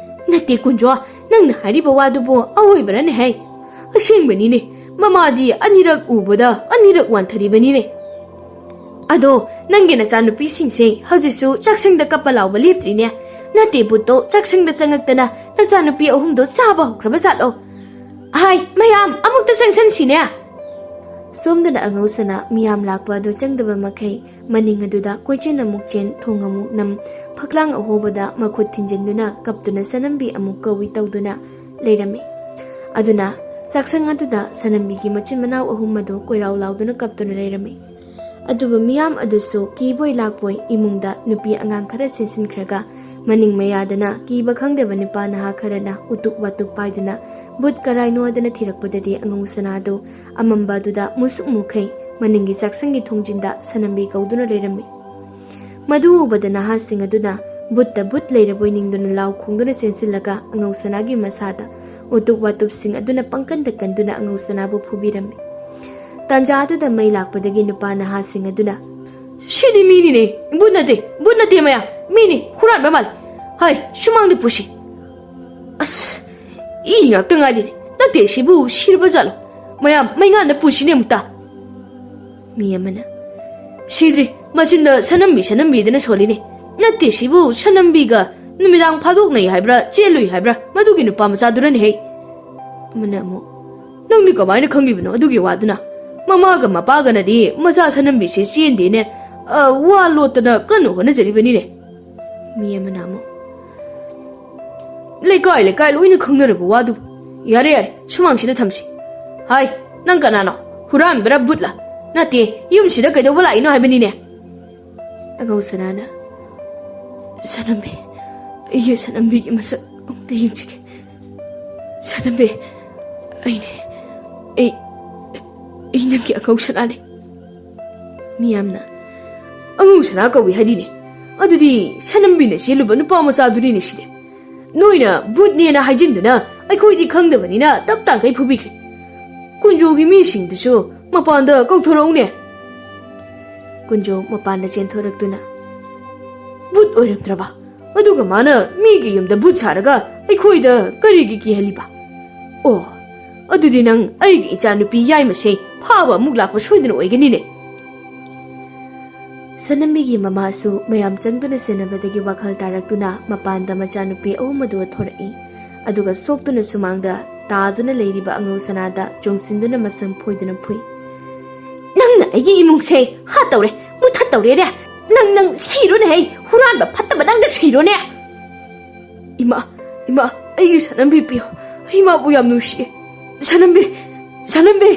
ꯅꯠꯇꯦ ꯀꯨꯟꯖꯣ, ꯅꯪꯅ ꯍꯥꯏꯔꯤꯕ ꯋꯥꯗꯨꯕꯨ ꯑꯑꯣꯏꯕꯔꯅꯦꯍꯦ?" "ꯑꯁꯦꯡꯕꯅꯤꯅꯦ, ꯃꯃꯥꯗꯤ ꯑꯅꯤꯔꯛ ꯎꯕꯗ ꯑꯅꯤꯔꯛ ꯋꯥꯟꯊꯔꯤꯕꯅꯤꯅꯦ꯫ ꯑꯗꯣ ꯅꯪꯒꯤ ꯅꯆꯥꯅꯨꯄꯤꯁꯤꯡꯁꯦ ꯍꯧꯖꯤꯛꯁꯨ ꯆꯥꯛꯁꯪꯗ ꯀꯞꯄ ꯂꯥꯎꯕ ꯂꯦꯞꯇ꯭ꯔꯤꯅꯦ꯫ ꯅꯠꯇꯦ ꯕꯨꯠꯇꯣ ꯆꯥꯛꯁꯪꯗ ꯆꯪꯉꯛꯇꯅ ꯅꯆꯥꯅꯨꯄꯤ ꯑꯍꯨꯝꯗꯣ ꯆꯥꯕ ꯍꯧꯈ꯭ꯔꯕ ꯖꯥꯠꯂꯣ? ꯍꯥꯏ, ꯃꯌꯥꯝ ꯑꯃꯨꯛꯇ ꯆꯪꯁꯟꯁꯤꯅꯦ!" ꯁꯣꯝꯗꯅ ꯑꯉꯧꯁꯅꯥ ꯃꯤꯌꯥꯝ ꯂꯥꯛꯄ ꯑꯗꯨ ꯆꯪꯗꯕ ꯃꯈꯩ ꯃꯅꯤꯡ ꯑꯗꯨꯗ ꯀꯣꯏꯆꯦꯟ ꯑꯃꯨꯛ ꯆꯦꯟ, ꯊꯣꯡ ꯑꯃꯨꯛ ꯅꯝ, ꯐꯛꯂꯥꯡ ꯑꯍꯣꯕꯗ ꯃꯈꯨꯠ ꯊꯤꯟꯖꯤꯟꯗꯨꯅ ꯀꯞꯇꯨꯅ ꯁꯅꯝꯕꯤ ꯑꯃꯨꯛ ꯀꯧꯏ ꯇꯧꯗꯨꯅ ꯂꯩꯔꯝꯃꯤ꯫ ꯑꯗꯨꯅ ꯆꯥꯛꯁꯪ ꯑꯗꯨꯗ ꯁꯅꯝꯕꯤꯒꯤ ꯃꯆꯤꯟ ꯃꯅꯥꯎ ꯑꯍꯨꯝ ꯑꯗꯨ ꯀꯣꯏꯔꯥꯎ ꯂꯥꯎꯗꯨꯅ ꯀꯞꯇꯨꯅ ꯂꯩꯔꯝꯃꯤ꯫ ꯑꯗꯨꯕꯨ ꯃꯤꯌꯥꯝ ꯑꯗꯨꯁꯨ ꯀꯤꯕꯣꯏ ꯂꯥꯛꯄꯣꯏ ꯏꯃꯨꯡꯗ ꯅꯨꯄꯤ ꯑꯉꯥꯡ ꯈꯔ ꯆꯦꯟꯁꯤꯟꯈ꯭ꯔꯒ ꯃꯅꯤꯡ ꯃꯌꯥꯗꯅ ꯀꯤꯕ ꯈꯪꯗꯕ ꯅꯨꯄꯥ ꯅꯍꯥ ꯈꯔꯅ ꯎꯇꯨꯛ ꯋꯥꯇꯨꯛ ꯄꯥꯏꯗꯨꯅ ꯕꯨꯠ ꯀꯔꯥꯏꯅꯣꯗꯅ ꯊꯤꯔꯛꯄꯗꯗꯤ ꯑꯉꯧ ꯁꯅꯥꯗꯨ ꯑꯃꯝꯕ ꯑꯗꯨꯗ ꯃꯨꯁꯨꯛ ꯃꯨꯈꯩ ꯃꯅꯤꯡꯒꯤ ꯆꯥꯛꯁꯪꯒꯤ ꯊꯣꯡꯖꯤꯟꯗ ꯁꯅꯝꯕꯤ ꯀꯧꯗꯨꯅ ꯂꯩꯔꯝꯃꯤ꯫ ꯃꯗꯨ ꯎꯕꯗ ꯅꯍꯥꯁꯤꯡ ꯑꯗꯨꯅ ꯕꯨꯠꯇ ꯕꯨꯠ ꯂꯩꯔꯕꯣꯏ ꯅꯤꯡꯗꯨꯅ ꯂꯥꯎ ꯈꯣꯡꯗꯨꯅ ꯆꯦꯟꯁꯤꯜꯂꯒ ꯑꯉꯧ ꯁꯅꯥꯒꯤ ꯃꯁꯥꯗ ꯎꯇꯨꯛ ꯋꯥꯇꯨꯞꯁꯤꯡ ꯑꯗꯨꯅ ꯄꯪꯀꯟꯗ ꯀꯟꯗꯨꯅ ꯑꯉꯧ ꯁꯅꯥꯕꯨ ꯐꯨꯕꯤꯔꯝꯃꯤ꯫ ꯇꯥꯟꯖꯥ ꯑꯗꯨꯗ ꯃꯩ ꯂꯥꯛꯄꯗꯒꯤ ꯅꯨꯄꯥ ꯅꯍꯥꯁꯤꯡ ꯑꯗꯨꯅ, "ꯁꯤꯗꯤ ꯃꯤꯅꯤꯅꯦ, ꯕꯨꯠ ꯅꯠꯇꯦ, ꯕꯨꯠ ꯅꯠꯇꯦ ꯃꯌꯥ, ꯃꯤꯅꯤ, ꯍꯨꯔꯥꯟꯕ ꯃꯥꯜꯂꯤ꯫ ꯍꯥꯏ, ꯁꯨꯃꯥꯡꯗ ꯄꯨꯁꯤ꯫ ꯑꯁ, ꯏ ꯉꯥꯛꯇ ꯉꯥꯏꯔꯤꯅꯦ꯫ ꯅꯠꯇꯦ, ꯁꯤꯕꯨ ꯁꯤꯔꯕ ꯖꯥꯠꯂꯣ? ꯃꯌꯥꯝ, ꯃꯩꯉꯥꯟꯗ ꯄꯨꯁꯤꯅꯦ ꯑꯃꯨꯛꯇ꯫" ꯃꯤ ꯑꯃꯅ, "ꯁꯤꯗ꯭ꯔꯤ, ꯃꯆꯤꯟꯗ ꯁꯅꯝꯕꯤ ꯁꯅꯝꯕꯤꯗꯅ ꯁꯣꯜꯂꯤꯅꯦ꯫ ꯅꯠꯇꯦ, ꯁꯤꯕꯨ ꯁꯅꯝꯕꯤꯒ ꯅꯨꯃꯤꯗꯥꯡ ꯐꯥꯗꯣꯛꯅꯩ ꯍꯥꯏꯕ꯭ꯔꯥ, ꯆꯦꯜꯂꯨꯏ ꯍꯥꯏꯕ꯭ꯔꯥ, ꯃꯗꯨꯒꯤ ꯅꯨꯄꯥ ꯃꯆꯥꯗꯨꯔꯅꯦꯍꯦ꯫" ꯑꯃꯅ ꯑꯃꯨꯛ, ꯅꯪꯗꯤ ꯀꯃꯥꯏꯅ ꯈꯪꯂꯤꯕꯅꯣ ꯑꯗꯨꯒꯤ ꯋꯥꯗꯨꯅ? ꯃꯃꯥꯒ ꯃꯄꯥꯒꯅꯗꯤ ꯃꯆꯥ ꯁꯅꯝꯕꯤꯁꯦ ꯆꯦꯟꯗꯦꯅꯦ, ꯑ, ꯋꯥ ꯂꯣꯠꯇꯅ ꯀꯟꯅ ꯍꯣꯠꯅꯖꯔꯤꯕꯅꯤꯅꯦ꯫ ꯃꯤ ꯑꯃꯅ ꯑꯃꯨꯛ, "ꯂꯩꯀꯥꯏ ꯂꯩꯀꯥꯏ ꯂꯣꯏꯅ ꯈꯪꯅꯔꯕ ꯋꯥꯗꯨꯕꯨ꯫ ꯌꯥꯔꯦ, ꯌꯥꯔꯦ, ꯁꯨꯃꯥꯡꯁꯤꯗ ꯊꯝꯁꯤ꯫ ꯍꯥꯏ, ꯅꯪ ꯀꯅꯥꯅꯣ? ꯍꯨꯔꯥꯟꯕꯔ ꯕꯨꯠꯂ? ꯅꯠꯇꯦ, ꯌꯨꯝꯁꯤꯗ ꯀꯩꯗꯧꯕ ꯂꯥꯛꯏꯅꯣ ꯍꯥꯏꯕꯅꯤꯅꯦ?" ꯑꯉꯧ ꯁꯅꯥꯅ, "ꯁꯅꯝꯕꯤ, ꯑꯩꯒꯤ ꯁꯅꯝꯕꯤꯒꯤ ꯃꯁꯛ ꯑꯃꯨꯛꯇ ꯌꯦꯡꯖꯒꯦ꯫ ꯁꯅꯝꯕꯤ, ꯑꯩꯅꯦ, ꯑꯩ, ꯑꯩ ꯅꯪꯒꯤ ꯑꯉꯧ ꯁꯅꯥꯅꯦ꯫" ꯃꯤꯌꯥꯝꯅ, "ꯑꯉꯧ ꯁꯅꯥ ꯀꯧꯏ ꯍꯥꯏꯔꯤꯅꯦ꯫ ꯑꯗꯨꯗꯤ ꯁꯅꯝꯕꯤꯅ ꯆꯦꯜꯂꯨꯕ ꯅꯨꯄꯥ ꯃꯆꯥꯗꯨꯅꯤꯅꯦ ꯁꯤꯗꯤ꯫ ꯅꯣꯏꯅ ꯚꯨꯠꯅꯦꯅ ꯍꯥꯏꯖꯤꯟꯗꯨꯅ ꯑꯩꯈꯣꯏꯗꯤ ꯈꯪꯗꯕꯅꯤꯅ ꯇꯞ ꯇꯥꯡꯈꯩ ꯐꯨꯕꯤꯈ꯭ꯔꯦ꯫ ꯀꯨꯟꯖꯣꯒꯤ ꯃꯤꯁꯤꯡꯗꯨꯁꯨ ꯃꯄꯥꯟꯗ ꯀꯧꯊꯣꯔꯛꯎꯅꯦ꯫" ꯀꯨꯟꯖꯣ ꯃꯄꯥꯟꯗ ꯆꯦꯟꯊꯣꯔꯛꯇꯨꯅ, "ꯚꯨꯠ ꯑꯣꯏꯔꯝꯗ꯭ꯔꯕ? ꯑꯗꯨꯒ ꯃꯥꯅ ꯃꯤꯒꯤ ꯌꯨꯝꯗ ꯚꯨꯠ ꯁꯥꯔꯒ ꯑꯩꯈꯣꯏꯗ ꯀꯔꯤꯒꯤ ꯀꯤꯍꯜꯂꯤꯕ? ꯑꯣ, ꯑꯗꯨꯗꯤ ꯅꯪ ꯑꯩꯒꯤ ꯏꯆꯥꯅꯨꯄꯤ ꯌꯥꯏꯃꯁꯦ ꯐꯥꯕ ꯑꯃꯨꯛ ꯂꯥꯛꯄ ꯁꯣꯏꯗꯅ ꯑꯣꯏꯒꯅꯤꯅꯦ꯫" ꯁꯅꯝꯕꯤꯒꯤ ꯃꯃꯥꯁꯨ ꯃꯌꯥꯝ ꯆꯪꯗꯨꯅ ꯁꯦꯟꯅꯕꯗꯒꯤ ꯋꯥꯈꯜ ꯇꯥꯔꯛꯇꯨꯅ ꯃꯄꯥꯟꯗ ꯃꯆꯥꯅꯨꯄꯤ ꯑꯍꯨꯝ ꯑꯗꯨ ꯊꯣꯔꯛꯏ꯫ ꯑꯗꯨꯒ ꯁꯣꯛꯇꯨꯅ ꯁꯨꯃꯥꯡꯗ ꯇꯥꯗꯨꯅ ꯂꯩꯔꯤꯕ ꯑꯉꯧ ꯁꯅꯥꯗ ꯆꯣꯡꯁꯤꯟꯗꯨꯅ ꯃꯁꯝ ꯐꯣꯏꯗꯨꯅ ꯐꯨꯏ꯫ "ꯅꯪꯅ ꯑꯩꯒꯤ ꯏꯃꯨꯡꯁꯦ ꯍꯥꯠꯇꯧꯔꯦ, ꯃꯨꯊꯠꯇꯧꯔꯦꯅꯦ꯫ ꯅꯪ, ꯅꯪ ꯁꯤꯔꯣꯅꯦ ꯍꯦ, ꯍꯨꯔꯥꯟꯕ ꯐꯠꯇꯕ ꯅꯪꯅ ꯁꯤꯔꯣꯅꯦ꯫" "ꯏꯃꯥ, ꯏꯃꯥ, ꯑꯩꯒꯤ ꯁꯅꯝꯕꯤ ꯄꯤꯌꯨ꯫ ꯑꯩ ꯃꯥꯕꯨ ꯌꯥꯝ ꯅꯨꯡꯁꯤꯌꯦ꯫ ꯁꯅꯝꯕꯤ, ꯁꯅꯝꯕꯤ!"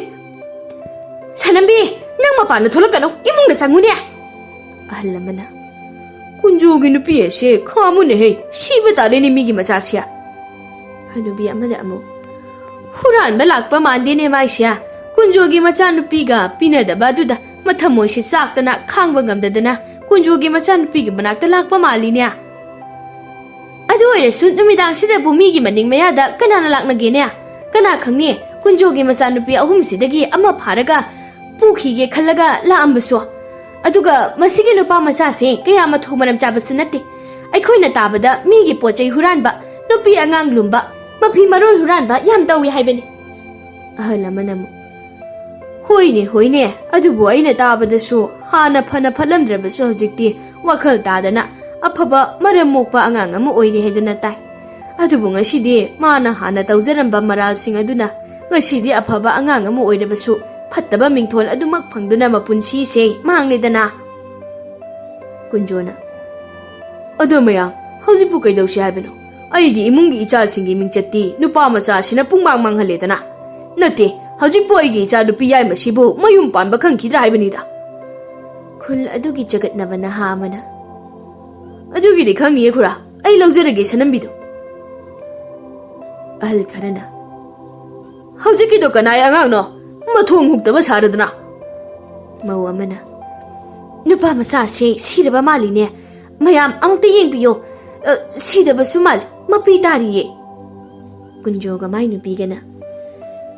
"ꯁꯅꯝꯕꯤ, ꯅꯪ ꯃꯄꯥꯟꯗ ꯊꯣꯛꯂꯛꯀꯅꯨ, ꯏꯃꯨꯡꯗ ꯆꯪꯉꯨꯅꯦ꯫" ꯑꯍꯜ ꯑꯃꯅ, "ꯀꯨꯟꯖꯣꯒꯤ ꯅꯨꯄꯤ ꯑꯁꯦ ꯈꯥꯝꯃꯨꯅꯦꯍꯦ, ꯁꯤꯕ ꯇꯥꯔꯦꯅꯦ ꯃꯤꯒꯤ ꯃꯆꯥꯁꯦ꯫" ꯍꯅꯨꯕꯤ ꯑꯃꯅ ꯑꯃꯨꯛ, "ꯍꯨꯔꯥꯟꯕ ꯂꯥꯛꯄ ꯃꯥꯟꯗꯦꯅꯦ ꯃꯥꯏꯁꯦ꯫ ꯀꯨꯟꯖꯣꯒꯤ ꯃꯆꯥꯅꯨꯄꯤꯒ ꯄꯤꯅꯗꯕ ꯑꯗꯨꯗ ꯃꯊꯃꯣꯏꯁꯦ ꯆꯥꯛꯇꯅ ꯈꯥꯡꯕ ꯉꯝꯗꯗꯅ ꯀꯨꯟꯖꯣꯒꯤ ꯃꯆꯥꯅꯨꯄꯤꯒꯤ ꯃꯅꯥꯛꯇ ꯂꯥꯛꯄ ꯃꯥꯜꯂꯤꯅꯦ꯫ ꯑꯗꯨ ꯑꯣꯏꯔꯁꯨ ꯅꯨꯃꯤꯗꯥꯡꯁꯤꯗꯕꯨ ꯃꯤꯒꯤ ꯃꯅꯤꯡ ꯃꯌꯥꯗ ꯀꯅꯥꯅ ꯂꯥꯛꯅꯒꯦꯅꯦ? ꯀꯅꯥ ꯈꯪꯅꯤ, ꯀꯨꯟꯖꯣꯒꯤ ꯃꯆꯥꯅꯨꯄꯤ ꯑꯍꯨꯝꯁꯤꯗꯒꯤ ꯑꯃ ꯐꯥꯔꯒ ꯄꯨꯈꯤꯒꯦ ꯈꯜꯂꯒ ꯂꯥꯛꯑꯝꯕꯁꯨ꯫ ꯑꯗꯨꯒ ꯃꯁꯤꯒꯤ ꯅꯨꯄꯥ ꯃꯆꯥꯁꯦ ꯀꯌꯥ ꯃꯊꯣꯡ ꯃꯔꯝ ꯆꯥꯕꯁꯨ ꯅꯠꯇꯦ꯫ ꯑꯩꯈꯣꯏꯅ ꯇꯥꯕꯗ ꯃꯤꯒꯤ ꯄꯣꯠ ꯆꯩ ꯍꯨꯔꯥꯟꯕ, ꯅꯨꯄꯤ ꯑꯉꯥꯡ ꯂꯨꯝꯕ, ꯃꯐꯤ ꯃꯔꯣꯜ ꯍꯨꯔꯥꯟꯕ ꯌꯥꯝ ꯇꯧꯏ ꯍꯥꯏꯕꯅꯤ꯫" ꯑꯍꯜ ꯑꯃꯅ ꯑꯃꯨꯛ, "ꯍꯣꯏꯅꯦ, ꯍꯣꯏꯅꯦ, ꯑꯗꯨꯕꯨ ꯑꯩꯅ ꯇꯥꯕꯗꯁꯨ ꯍꯥꯟꯅ ꯐꯅ ꯐꯠꯂꯝꯗ꯭ꯔꯕꯁꯨ ꯍꯧꯖꯤꯛꯇꯤ ꯋꯥꯈꯜ ꯇꯥꯗꯅ ꯑꯐꯕ ꯃꯔꯝ ꯃꯣꯛꯄ ꯑꯉꯥꯡ ꯑꯃ ꯑꯣꯏꯔꯦ ꯍꯥꯏꯗꯅ ꯇꯥꯏ꯫ ꯑꯗꯨꯕꯨ ꯉꯁꯤꯗꯤ ꯃꯥꯅ ꯍꯥꯟꯅ ꯇꯧꯖꯔꯝꯕ ꯃꯔꯥꯜꯁꯤꯡ ꯑꯗꯨꯅ ꯉꯁꯤꯗꯤ ꯑꯐꯕ ꯑꯉꯥꯡ ꯑꯃ ꯑꯣꯏꯔꯕꯁꯨ ꯐꯠꯇꯕ ꯃꯤꯡꯊꯣꯜ ꯑꯗꯨꯃꯛ ꯐꯪꯗꯨꯅ ꯃꯄꯨꯟꯁꯤꯁꯦ ꯃꯥꯡꯂꯦꯗꯅ꯫ ꯀꯨꯟꯖꯣꯅ, "ꯑꯗꯣ ꯃꯌꯥꯝ, ꯍꯧꯖꯤꯛꯄꯨ ꯀꯩꯗꯧꯁꯤ ꯍꯥꯏꯕꯅꯣ? ꯑꯩꯒꯤ ꯏꯃꯨꯡꯒꯤ ꯏꯆꯥꯁꯤꯡꯒꯤ ꯃꯤꯡꯆꯠꯇꯤ ꯅꯨꯄꯥ ꯃꯆꯥꯁꯤꯅ ꯄꯨꯡꯃꯥꯡ ꯃꯥꯡꯍꯜꯂꯦꯗꯅ꯫ ꯅꯠꯇꯦ, ꯍꯧꯖꯤꯛꯄꯨ ꯑꯩꯒꯤ ꯏꯆꯥ ꯅꯨꯄꯤ ꯌꯥꯏꯃꯁꯤꯕꯨ ꯃꯌꯨꯝ ꯄꯥꯟꯕ ꯈꯪꯈꯤꯗ꯭ꯔꯥ ꯍꯥꯏꯕꯅꯤꯗ꯫" ꯈꯨꯜ ꯑꯗꯨꯒꯤ ꯆꯒꯠꯅꯕ ꯅꯍꯥ ꯑꯃꯅ, "ꯑꯗꯨꯒꯤꯗꯤ ꯈꯪꯅꯤꯌꯦ ꯈꯨꯔꯥ, ꯑꯩ ꯂꯧꯖꯔꯒꯦ ꯁꯅꯝꯕꯤꯗꯣ꯫" ꯑꯍꯜ ꯈꯔꯅ, "ꯍꯧꯖꯤꯛꯀꯤꯗꯣ ꯀꯅꯥꯏ ꯑꯉꯥꯡꯅꯣ? ꯃꯊꯣꯡ ꯍꯨꯛꯇꯕ ꯁꯥꯔꯗꯅ꯫" ꯃꯧ ꯑꯃꯅ, "ꯅꯨꯄꯥ ꯃꯆꯥꯁꯦ ꯁꯤꯔꯕ ꯃꯥꯜꯂꯤꯅꯦ꯫ ꯃꯌꯥꯝ ꯑꯃꯨꯛꯇ ꯌꯦꯡꯕꯤꯌꯣ꯫ ꯑ, ꯁꯤꯗꯕꯁꯨ ꯃꯥꯜꯂꯤ꯫ ꯃꯄꯤ ꯇꯥꯔꯤꯌꯦ꯫" ꯀꯨꯟꯖꯣꯒ ꯃꯥꯏ ꯅꯨꯄꯤꯒꯅ,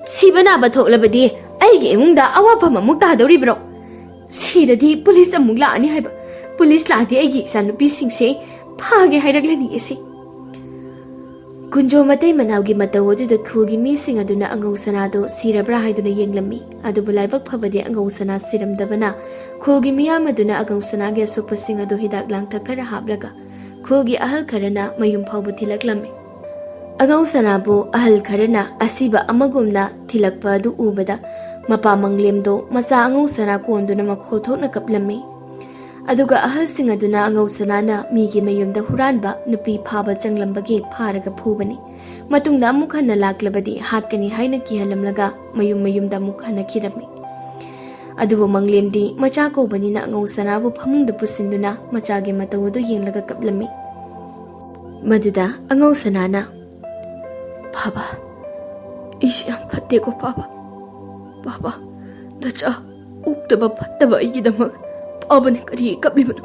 "ꯁꯤꯕ ꯅꯥꯕ ꯊꯣꯛꯂꯕꯗꯤ ꯑꯩꯒꯤ ꯏꯃꯨꯡꯗ ꯑꯋꯥꯐꯝ ꯑꯃꯨꯛ ꯇꯥꯗꯧꯔꯤꯕ꯭ꯔꯣ? ꯁꯤꯔꯗꯤ ꯄꯨꯂꯤꯁ ꯑꯃꯨꯛ ꯂꯥꯛꯑꯅꯤ ꯍꯥꯏꯕ꯫ ꯄꯨꯂꯤꯁ ꯂꯥꯛꯑꯗꯤ ꯑꯩꯒꯤ ꯏꯆꯥꯅꯨꯄꯤꯁꯤꯡꯁꯦ ꯐꯥꯒꯦ ꯍꯥꯏꯔꯛꯂꯅꯤ ꯑꯁꯤ꯫" ꯀꯨꯟꯖꯣ ꯃꯇꯩ ꯃꯅꯥꯎꯒꯤ ꯃꯇꯧ ꯑꯗꯨꯗ ꯈꯨꯜꯒꯤ ꯃꯤꯁꯤꯡ ꯑꯗꯨꯅ ꯑꯉꯧ ꯁꯅꯥꯗꯨ ꯁꯤꯔꯕ꯭ꯔꯥ ꯍꯥꯏꯗꯨꯅ ꯌꯦꯡꯂꯝꯃꯤ꯫ ꯑꯗꯨꯕꯨ ꯂꯥꯏꯕꯛ ꯐꯕꯗꯤ ꯑꯉꯧ ꯁꯅꯥ ꯁꯤꯔꯝꯗꯕꯅ ꯈꯨꯜꯒꯤ ꯃꯤꯌꯥꯝ ꯑꯗꯨꯅ ꯑꯉꯧ ꯁꯅꯥꯒꯤ ꯑꯁꯣꯛꯄꯁꯤꯡ ꯑꯗꯨ ꯍꯤꯗꯥꯛ ꯂꯥꯡꯊꯛ ꯈꯔ ꯍꯥꯞꯂꯒ ꯈꯨꯜꯒꯤ ꯑꯍꯜ ꯈꯔꯅ ꯃꯌꯨꯝ ꯐꯥꯎꯕ ꯊꯤꯜꯂꯛꯂꯝꯃꯤ꯫ ꯑꯉꯧ ꯁꯅꯥꯕꯨ ꯑꯍꯜ ꯈꯔꯅ ꯑꯁꯤꯕ ꯑꯃꯒꯨꯝꯅ ꯊꯤꯜꯂꯛꯄ ꯑꯗꯨ ꯎꯕꯗ ꯃꯄꯥ ꯃꯪꯂꯦꯝꯗꯣ ꯃꯆꯥ ꯑꯉꯧ ꯁꯅꯥ ꯀꯣꯟꯗꯨꯅ ꯃꯈꯣꯜ ꯊꯣꯛꯅ ꯀꯞꯂꯝꯃꯤ꯫ ꯑꯗꯨꯒ ꯑꯍꯜꯁꯤꯡ ꯑꯗꯨꯅ ꯑꯉꯧ ꯁꯅꯥꯅ ꯃꯤꯒꯤ ꯃꯌꯨꯝꯗ ꯍꯨꯔꯥꯟꯕ ꯅꯨꯄꯤ ꯐꯥꯕ ꯆꯪꯂꯝꯕꯒꯤ ꯐꯥꯔꯒ ꯐꯨꯕꯅꯤ꯫ ꯃꯇꯨꯡꯗ ꯑꯃꯨꯛ ꯍꯟꯅ ꯂꯥꯛꯂꯕꯗꯤ ꯍꯥꯠꯀꯅꯤ ꯍꯥꯏꯅ ꯀꯤꯍꯜꯂꯝꯂꯒ ꯃꯌꯨꯝ ꯃꯌꯨꯝꯗ ꯑꯃꯨꯛ ꯍꯟꯅꯈꯤꯔꯝꯃꯤ꯫ ꯑꯗꯨꯕꯨ ꯃꯪꯂꯦꯝꯗꯤ ꯃꯆꯥ ꯀꯧꯕꯅꯤꯅ ꯑꯉꯧ ꯁꯅꯥꯕꯨ ꯐꯃꯨꯡꯗ ꯄꯨꯁꯤꯟꯗꯨꯅ ꯃꯆꯥꯒꯤ ꯃꯇꯧ ꯑꯗꯨ ꯌꯦꯡꯂꯒ ꯀꯞꯂꯝꯃꯤ꯫ ꯃꯗꯨꯗ ꯑꯉꯧ ꯁꯅꯥꯅ, "ꯄꯥꯕ, ꯑꯩꯁꯦ ꯌꯥꯝ ꯐꯠꯇꯦꯀꯣ ꯄꯥꯕ꯫ ꯄꯥꯕ, ꯅꯆꯥ ꯑꯣꯛꯇꯕ ꯐꯠꯇꯕ ꯑꯩꯒꯤꯗꯃꯛ ꯄꯥꯕꯅ ꯀꯔꯤ ꯀꯞꯂꯤꯕꯅꯣ?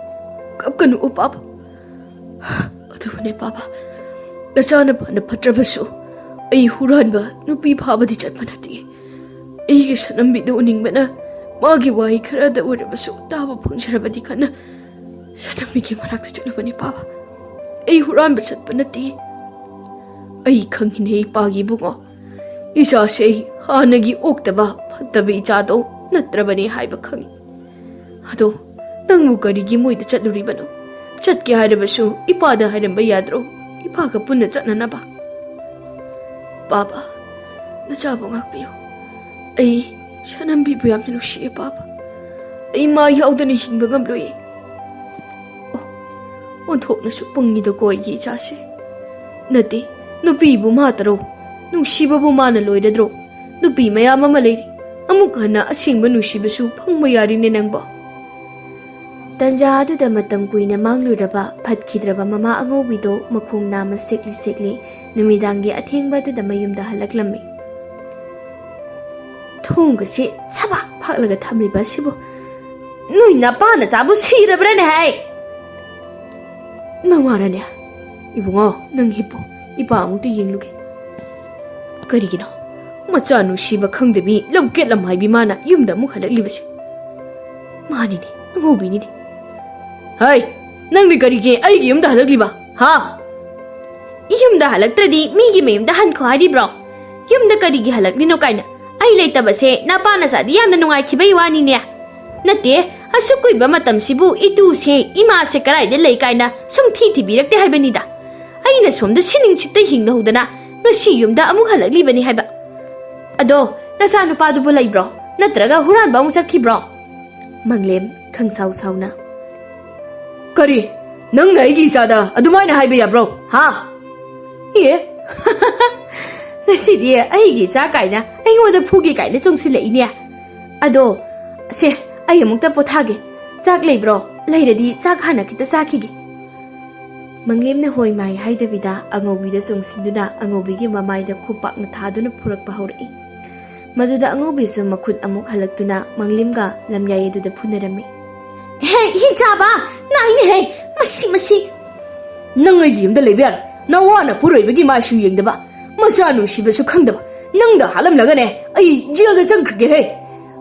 ꯀꯞꯀꯅꯨ ꯄꯥꯕ꯫ ꯑꯗꯨꯕꯨꯅꯦ ꯄꯥꯕ, ꯅꯆꯥꯅ ꯐꯅ ꯐꯠꯇ꯭ꯔꯕꯁꯨ ꯑꯩ ꯍꯨꯔꯥꯟꯕ ꯅꯨꯄꯤ ꯐꯥꯕꯗꯤ ꯆꯠꯄ ꯅꯠꯇꯦ꯫ ꯑꯩꯒꯤ ꯁꯅꯝꯕꯤꯗꯨ ꯎꯅꯤꯡꯕꯅ ꯃꯥꯒꯤ ꯋꯥꯍꯩ ꯈꯔꯗ ꯑꯣꯏꯔꯕꯁꯨ ꯇꯥꯕ ꯐꯪꯖꯔꯕꯗꯤ ꯈꯟꯅ ꯁꯅꯝꯕꯤꯒꯤ ꯃꯅꯥꯛꯇ ꯆꯠꯂꯨꯕꯅꯤ ꯄꯥꯕ꯫ ꯑꯩ ꯍꯨꯔꯥꯟꯕ ꯆꯠꯄ ꯅꯠꯇꯦ꯫ ꯑꯩ ꯈꯪꯉꯤꯅꯦ ꯏꯄꯥꯒꯤ ꯏꯕꯨꯡꯉꯣ, ꯏꯆꯥꯁꯦ ꯑꯩ ꯍꯥꯟꯅꯒꯤ ꯑꯣꯛꯇꯕ ꯐꯠꯇꯕ ꯏꯆꯥꯗꯣ ꯅꯠꯇ꯭ꯔꯕꯅꯤ ꯍꯥꯏꯕ ꯈꯪꯉꯤ꯫ ꯑꯗꯣ ꯅꯪꯕꯨ ꯀꯔꯤꯒꯤ ꯃꯣꯏꯗ ꯆꯠꯂꯨꯔꯤꯕꯅꯣ? ꯆꯠꯀꯦ ꯍꯥꯏꯔꯕꯁꯨ ꯏꯄꯥꯗ ꯍꯥꯏꯔꯝꯕ ꯌꯥꯗ꯭ꯔꯣ? ꯏꯄꯥꯒ ꯄꯨꯟꯅ ꯆꯠꯅꯅꯕ꯫ ꯄꯥꯕ, ꯅꯆꯥꯕꯨ ꯉꯥꯛꯄꯤꯌꯨ꯫ ꯑꯩ ꯁꯅꯝꯕꯤꯕꯨ ꯌꯥꯝꯅ ꯅꯨꯡꯁꯤꯌꯦ, ꯄꯥꯕ꯫ ꯑꯩ ꯃꯥ ꯌꯥꯎꯗꯅ ꯍꯤꯡꯕ ꯉꯝꯂꯣꯏꯌꯦ꯫ ꯑꯣ, ꯑꯣꯟꯊꯣꯛꯅꯁꯨ ꯄꯪꯉꯤꯗꯀꯣ ꯑꯩꯒꯤ ꯏꯆꯥꯁꯦ꯫ ꯅꯠꯇꯦ, ꯅꯨꯄꯤꯕꯨ ꯃꯥ ꯇꯔꯣ, ꯅꯨꯡꯁꯤꯕꯕꯨ ꯃꯥꯅ ꯂꯣꯏꯔꯗ꯭ꯔꯣ? ꯅꯨꯄꯤ ꯃꯌꯥꯝ ꯑꯃ ꯂꯩꯔꯤ, ꯑꯃꯨꯛ ꯍꯟꯅ ꯑꯁꯦꯡꯕ ꯅꯨꯡꯁꯤꯕꯁꯨ ꯐꯪꯕ ꯌꯥꯔꯤꯅꯦ ꯅꯪꯕꯣ꯫ ꯇꯟꯖꯥ ꯑꯗꯨꯗ ꯃꯇꯝ ꯀꯨꯏꯅ ꯃꯥꯡꯂꯨꯔꯕ ꯐꯠꯈꯤꯗ꯭ꯔꯕ ꯃꯃꯥ ꯑꯉꯧꯕꯤꯗꯣ ꯃꯈꯣꯡ ꯅꯥꯝꯃ ꯁꯦꯛꯂꯤ ꯁꯦꯛꯂꯤ ꯅꯨꯃꯤꯗꯥꯡꯒꯤ ꯑꯊꯦꯡꯕ ꯑꯗꯨꯗ ꯃꯌꯨꯝꯗ ꯍꯜꯂꯛꯂꯝꯃꯤ꯫ ꯊꯣꯡꯒꯁꯦ ꯁꯕꯥꯛ ꯐꯥꯛꯂꯒ ꯊꯝꯂꯤꯕ ꯑꯁꯤꯕꯨ ꯅꯣꯏ ꯅꯄꯥ ꯅꯆꯥꯕꯨ ꯁꯤꯔꯕ꯭ꯔꯅꯦ ꯍꯥꯏ? ꯅꯋꯥꯔꯅꯦ? ꯏꯕꯨꯡꯉꯣ, ꯅꯪ ꯍꯤꯞꯄꯨ, ꯏꯄꯥ ꯑꯃꯨꯛꯇ ꯌꯦꯡꯂꯨꯒꯦ꯫ ꯀꯔꯤꯒꯤꯅꯣ ꯃꯆꯥ ꯅꯨꯡꯁꯤꯕ ꯈꯪꯗꯕꯤ ꯂꯝꯀꯦꯠ ꯂꯝꯍꯥꯏꯕꯤ ꯃꯥꯅ ꯌꯨꯝꯗ ꯑꯃꯨꯛ ꯍꯜꯂꯛꯂꯤꯕꯁꯦ? ꯃꯥꯅꯤꯅꯦ, ꯑꯉꯧꯕꯤꯅꯤꯅꯦ꯫ ꯍꯩ, ꯅꯪꯗꯤ ꯀꯔꯤꯒꯤ ꯑꯩꯒꯤ ꯌꯨꯝꯗ ꯍꯜꯂꯛꯂꯤꯕ? ꯍꯥ? ꯌꯨꯝꯗ ꯍꯜꯂꯛꯇ꯭ꯔꯗꯤ ꯃꯤꯒꯤ ꯃꯌꯨꯝꯗ ꯍꯟꯈꯣ ꯍꯥꯏꯔꯤꯕ꯭ꯔꯣ? ꯌꯨꯝꯗ ꯀꯔꯤꯒꯤ ꯍꯜꯂꯛꯂꯤꯅꯣ ꯀꯥꯏꯅ? ꯑꯩ ꯂꯩꯇꯕꯁꯦ ꯅꯄꯥ ꯅꯆꯥꯗꯤ ꯌꯥꯝꯅ ꯅꯨꯡꯉꯥꯏꯈꯤꯕꯩ ꯋꯥꯅꯤꯅꯦ꯫ ꯅꯠꯇꯦ, ꯑꯁꯨꯛ ꯀꯨꯏꯕ ꯃꯇꯝꯁꯤꯕꯨ ꯏꯇꯨꯁꯦ, ꯏꯃꯥꯁꯦ ꯀꯗꯥꯏꯗ ꯂꯩ ꯀꯥꯏꯅ ꯁꯨꯝ ꯊꯤ ꯊꯤꯕꯤꯔꯛꯇꯦ ꯍꯥꯏꯕꯅꯤꯗ꯫ ꯑꯩꯅ ꯁꯣꯝꯗ ꯁꯤꯅꯤꯡ ꯁꯤꯠꯇ ꯍꯤꯡꯅꯍꯧꯗꯅ ꯉꯁꯤ ꯌꯨꯝꯗ ꯑꯃꯨꯛ ꯍꯜꯂꯛꯂꯤꯕꯅꯤ ꯍꯥꯏꯕ꯫ ꯑꯗꯣ ꯅꯆꯥ ꯅꯨꯄꯥꯗꯨꯕꯨ ꯂꯩꯕ꯭ꯔꯣ? ꯅꯠꯇ꯭ꯔꯒ ꯍꯨꯔꯥꯟꯕ ꯑꯃꯨꯛ ꯆꯠꯈꯤꯕ꯭ꯔꯣ? ꯃꯪꯂꯦꯝ ꯈꯪꯁꯥꯎ ꯁꯥꯎꯅ꯫ ꯀꯔꯤ? ꯅꯪꯅ ꯑꯩꯒꯤ ꯏꯆꯥꯗ ꯑꯗꯨꯃꯥꯏꯅ ꯍꯥꯏꯕ ꯌꯥꯕ꯭ꯔꯣ? ꯍꯥ? ꯑꯦ? ꯉꯁꯤꯗꯤ ꯑꯩꯒꯤ ꯏꯆꯥ ꯀꯥꯏꯅ ꯑꯩꯉꯣꯟꯗ ꯐꯨꯒꯦ ꯀꯥꯏꯅ ꯆꯣꯡꯁꯤꯜꯂꯛꯏꯅꯦ꯫ ꯑꯗꯣ, ꯁꯦ, ꯑꯩ ꯑꯃꯨꯛꯇ ꯄꯣꯊꯥꯒꯦ꯫ ꯆꯥꯛ ꯂꯩꯕ꯭ꯔꯣ? ꯂꯩꯔꯗꯤ ꯆꯥꯛ ꯍꯥꯟꯅ ꯈꯤꯇ ꯆꯥꯈꯤꯒꯦ꯫ ꯃꯪꯂꯦꯝꯅ ꯍꯣꯏ ꯃꯥꯏ ꯍꯥꯏꯗꯕꯤꯗ ꯑꯉꯧꯕꯤꯗ ꯆꯣꯡꯁꯤꯟꯗꯨꯅ ꯑꯉꯧꯕꯤꯒꯤ ꯃꯃꯥꯏꯗ ꯈꯨꯄꯥꯛꯅ ꯊꯥꯗꯨꯅ ꯐꯨꯔꯛꯄ ꯍꯧꯔꯛꯏ꯫ ꯃꯗꯨꯗ ꯑꯉꯧꯕꯤꯁꯨ ꯃꯈꯨꯠ ꯑꯃꯨꯛ ꯍꯜꯂꯛꯇꯨꯅ ꯃꯪꯂꯦꯝꯒ ꯂꯝꯌꯥꯏ ꯑꯗꯨꯗ ꯐꯨꯅꯔꯝꯃꯤ꯫ ꯍꯦ, ꯍꯤ ꯆꯥꯕ! ꯅꯥꯏꯅꯦ ꯍꯦ! ꯃꯁꯤ, ꯃꯁꯤ! ꯅꯪ ꯑꯩꯒꯤ ꯌꯨꯝꯗ ꯂꯩꯕ ꯌꯥꯔꯣꯏ꯫ ꯅꯋꯥꯅ ꯄꯨꯔꯣꯏꯕꯒꯤ ꯃꯥꯏꯁꯨ ꯌꯦꯡꯗꯕ, ꯃꯆꯥ ꯅꯨꯡꯁꯤꯕꯁꯨ ꯈꯪꯗꯕ, ꯅꯪꯗ ꯍꯥꯠꯂꯝꯂꯒꯅꯦ ꯑꯩ ꯖꯦꯜꯗ ꯆꯪꯈ꯭ꯔꯒꯦ ꯍꯦ꯫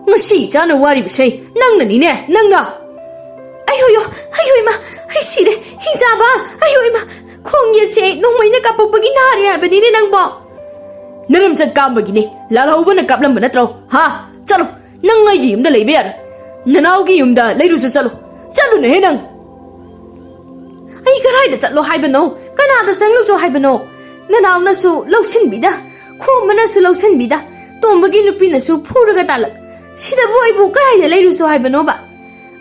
ꯉꯁꯤ ꯏꯆꯥꯅ ꯋꯥꯔꯤꯕꯁꯦ ꯅꯪꯅꯅꯤꯅꯦ, ꯅꯪꯅ꯫ ꯑꯌꯣꯌꯣ, ꯑꯌꯣ ꯏꯃꯥ, ꯑꯩ ꯁꯤꯔꯦ, ꯍꯤꯡꯆꯥꯕ, ꯑꯌꯣ ꯏꯃꯥ, ꯈꯣꯡ ꯌꯦꯠꯁꯦ ꯅꯣꯡꯃꯩꯅ ꯀꯥꯞꯄꯛꯄꯒꯤ ꯅꯥꯔꯦ ꯍꯥꯏꯕꯅꯤꯅꯦ ꯅꯪꯕꯣ꯫ ꯅꯔꯝꯆꯠ ꯀꯥꯝꯕꯒꯤꯅꯦ, ꯂꯥꯜꯍꯧꯕꯅ ꯀꯥꯞꯂꯝꯕ ꯅꯠꯇ꯭ꯔꯣ? ꯍꯥ? ꯆꯠꯂꯣ, ꯅꯪ ꯑꯩꯒꯤ ꯌꯨꯝꯗ ꯂꯩꯕ ꯌꯥꯔꯣꯏ꯫ ꯅꯅꯥꯎꯒꯤ ꯌꯨꯝꯗ ꯂꯩꯔꯨꯁꯨ ꯆꯠꯂꯣ꯫ ꯆꯠꯂꯨꯅꯦꯍꯦ ꯅꯪ꯫ ꯑꯩ ꯀꯗꯥꯏꯗ ꯆꯠꯂꯣ ꯍꯥꯏꯕꯅꯣ? ꯀꯅꯥꯗ ꯆꯪꯂꯨꯁꯣ ꯍꯥꯏꯕꯅꯣ? ꯅꯅꯥꯎꯅꯁꯨ ꯂꯧꯁꯤꯟꯕꯤꯗ ꯈꯣꯝꯕꯅꯁꯨ ꯂꯧꯁꯤꯟꯕꯤꯗ, ꯇꯣꯝꯕꯒꯤ ꯅꯨꯄꯤꯅꯁꯨ ꯐꯨꯔꯒ ꯇꯥꯜꯂꯛ꯫ ꯁꯤꯗꯕꯨ ꯑꯩꯕꯨ ꯀꯗꯥꯏꯗ ꯂꯩꯔꯨꯁꯣ ꯍꯥꯏꯕꯅꯣꯕ?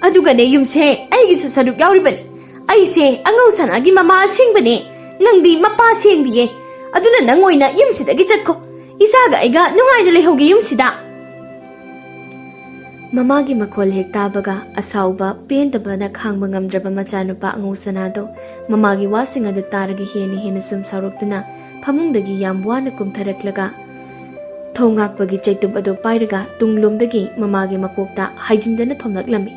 ꯑꯗꯨꯒꯅꯦ, ꯌꯨꯝꯁꯦ ꯑꯩꯒꯤꯁꯨ ꯁꯔꯨꯛ ꯌꯥꯎꯔꯤꯕꯅꯤ꯫ ꯑꯩꯁꯦ ꯑꯉꯧ ꯁꯅꯥꯒꯤ ꯃꯃꯥ ꯑꯁꯦꯡꯕꯅꯦ꯫ ꯅꯪꯗꯤ ꯃꯄꯥ ꯁꯦꯡꯗꯤꯌꯦ꯫ ꯑꯗꯨꯅ ꯅꯪ ꯑꯣꯏꯅ ꯌꯨꯝꯁꯤꯗꯒꯤ ꯆꯠꯈꯣ꯫ ꯏꯆꯥꯒ ꯑꯩꯒ ꯅꯨꯡꯉꯥꯏꯅ ꯂꯩꯍꯧꯒꯦ ꯌꯨꯝꯁꯤꯗ꯫ ꯃꯃꯥꯒꯤ ꯃꯈꯣꯜ ꯍꯦꯛ ꯇꯥꯕꯒ ꯑꯁꯥꯎꯕ, ꯄꯦꯟꯗꯕꯅ ꯈꯥꯡꯕ ꯉꯝꯗ꯭ꯔꯕ ꯃꯆꯥꯅꯨꯄꯥ ꯑꯉꯧ ꯁꯅꯥꯗꯣ ꯃꯃꯥꯒꯤ ꯋꯥꯁꯤꯡ ꯑꯗꯨ ꯇꯥꯔꯒ ꯍꯦꯟꯅ ꯍꯦꯟꯅ ꯁꯨꯝ ꯁꯥꯎꯔꯛꯇꯨꯅ ꯐꯃꯨꯡꯗꯒꯤ ꯌꯥꯝ ꯋꯥꯅ ꯀꯨꯝꯊꯔꯛꯂꯒ ꯊꯣꯡ ꯉꯥꯛꯄꯒꯤ ꯆꯩꯇꯨꯞ ꯑꯗꯨ ꯄꯥꯏꯔꯒ ꯇꯨꯡꯂꯣꯝꯗꯒꯤ ꯃꯃꯥꯒꯤ ꯃꯀꯣꯛꯇ ꯍꯥꯏꯖꯤꯟꯗꯅ ꯊꯣꯝꯂꯛꯂꯝꯃꯤ꯫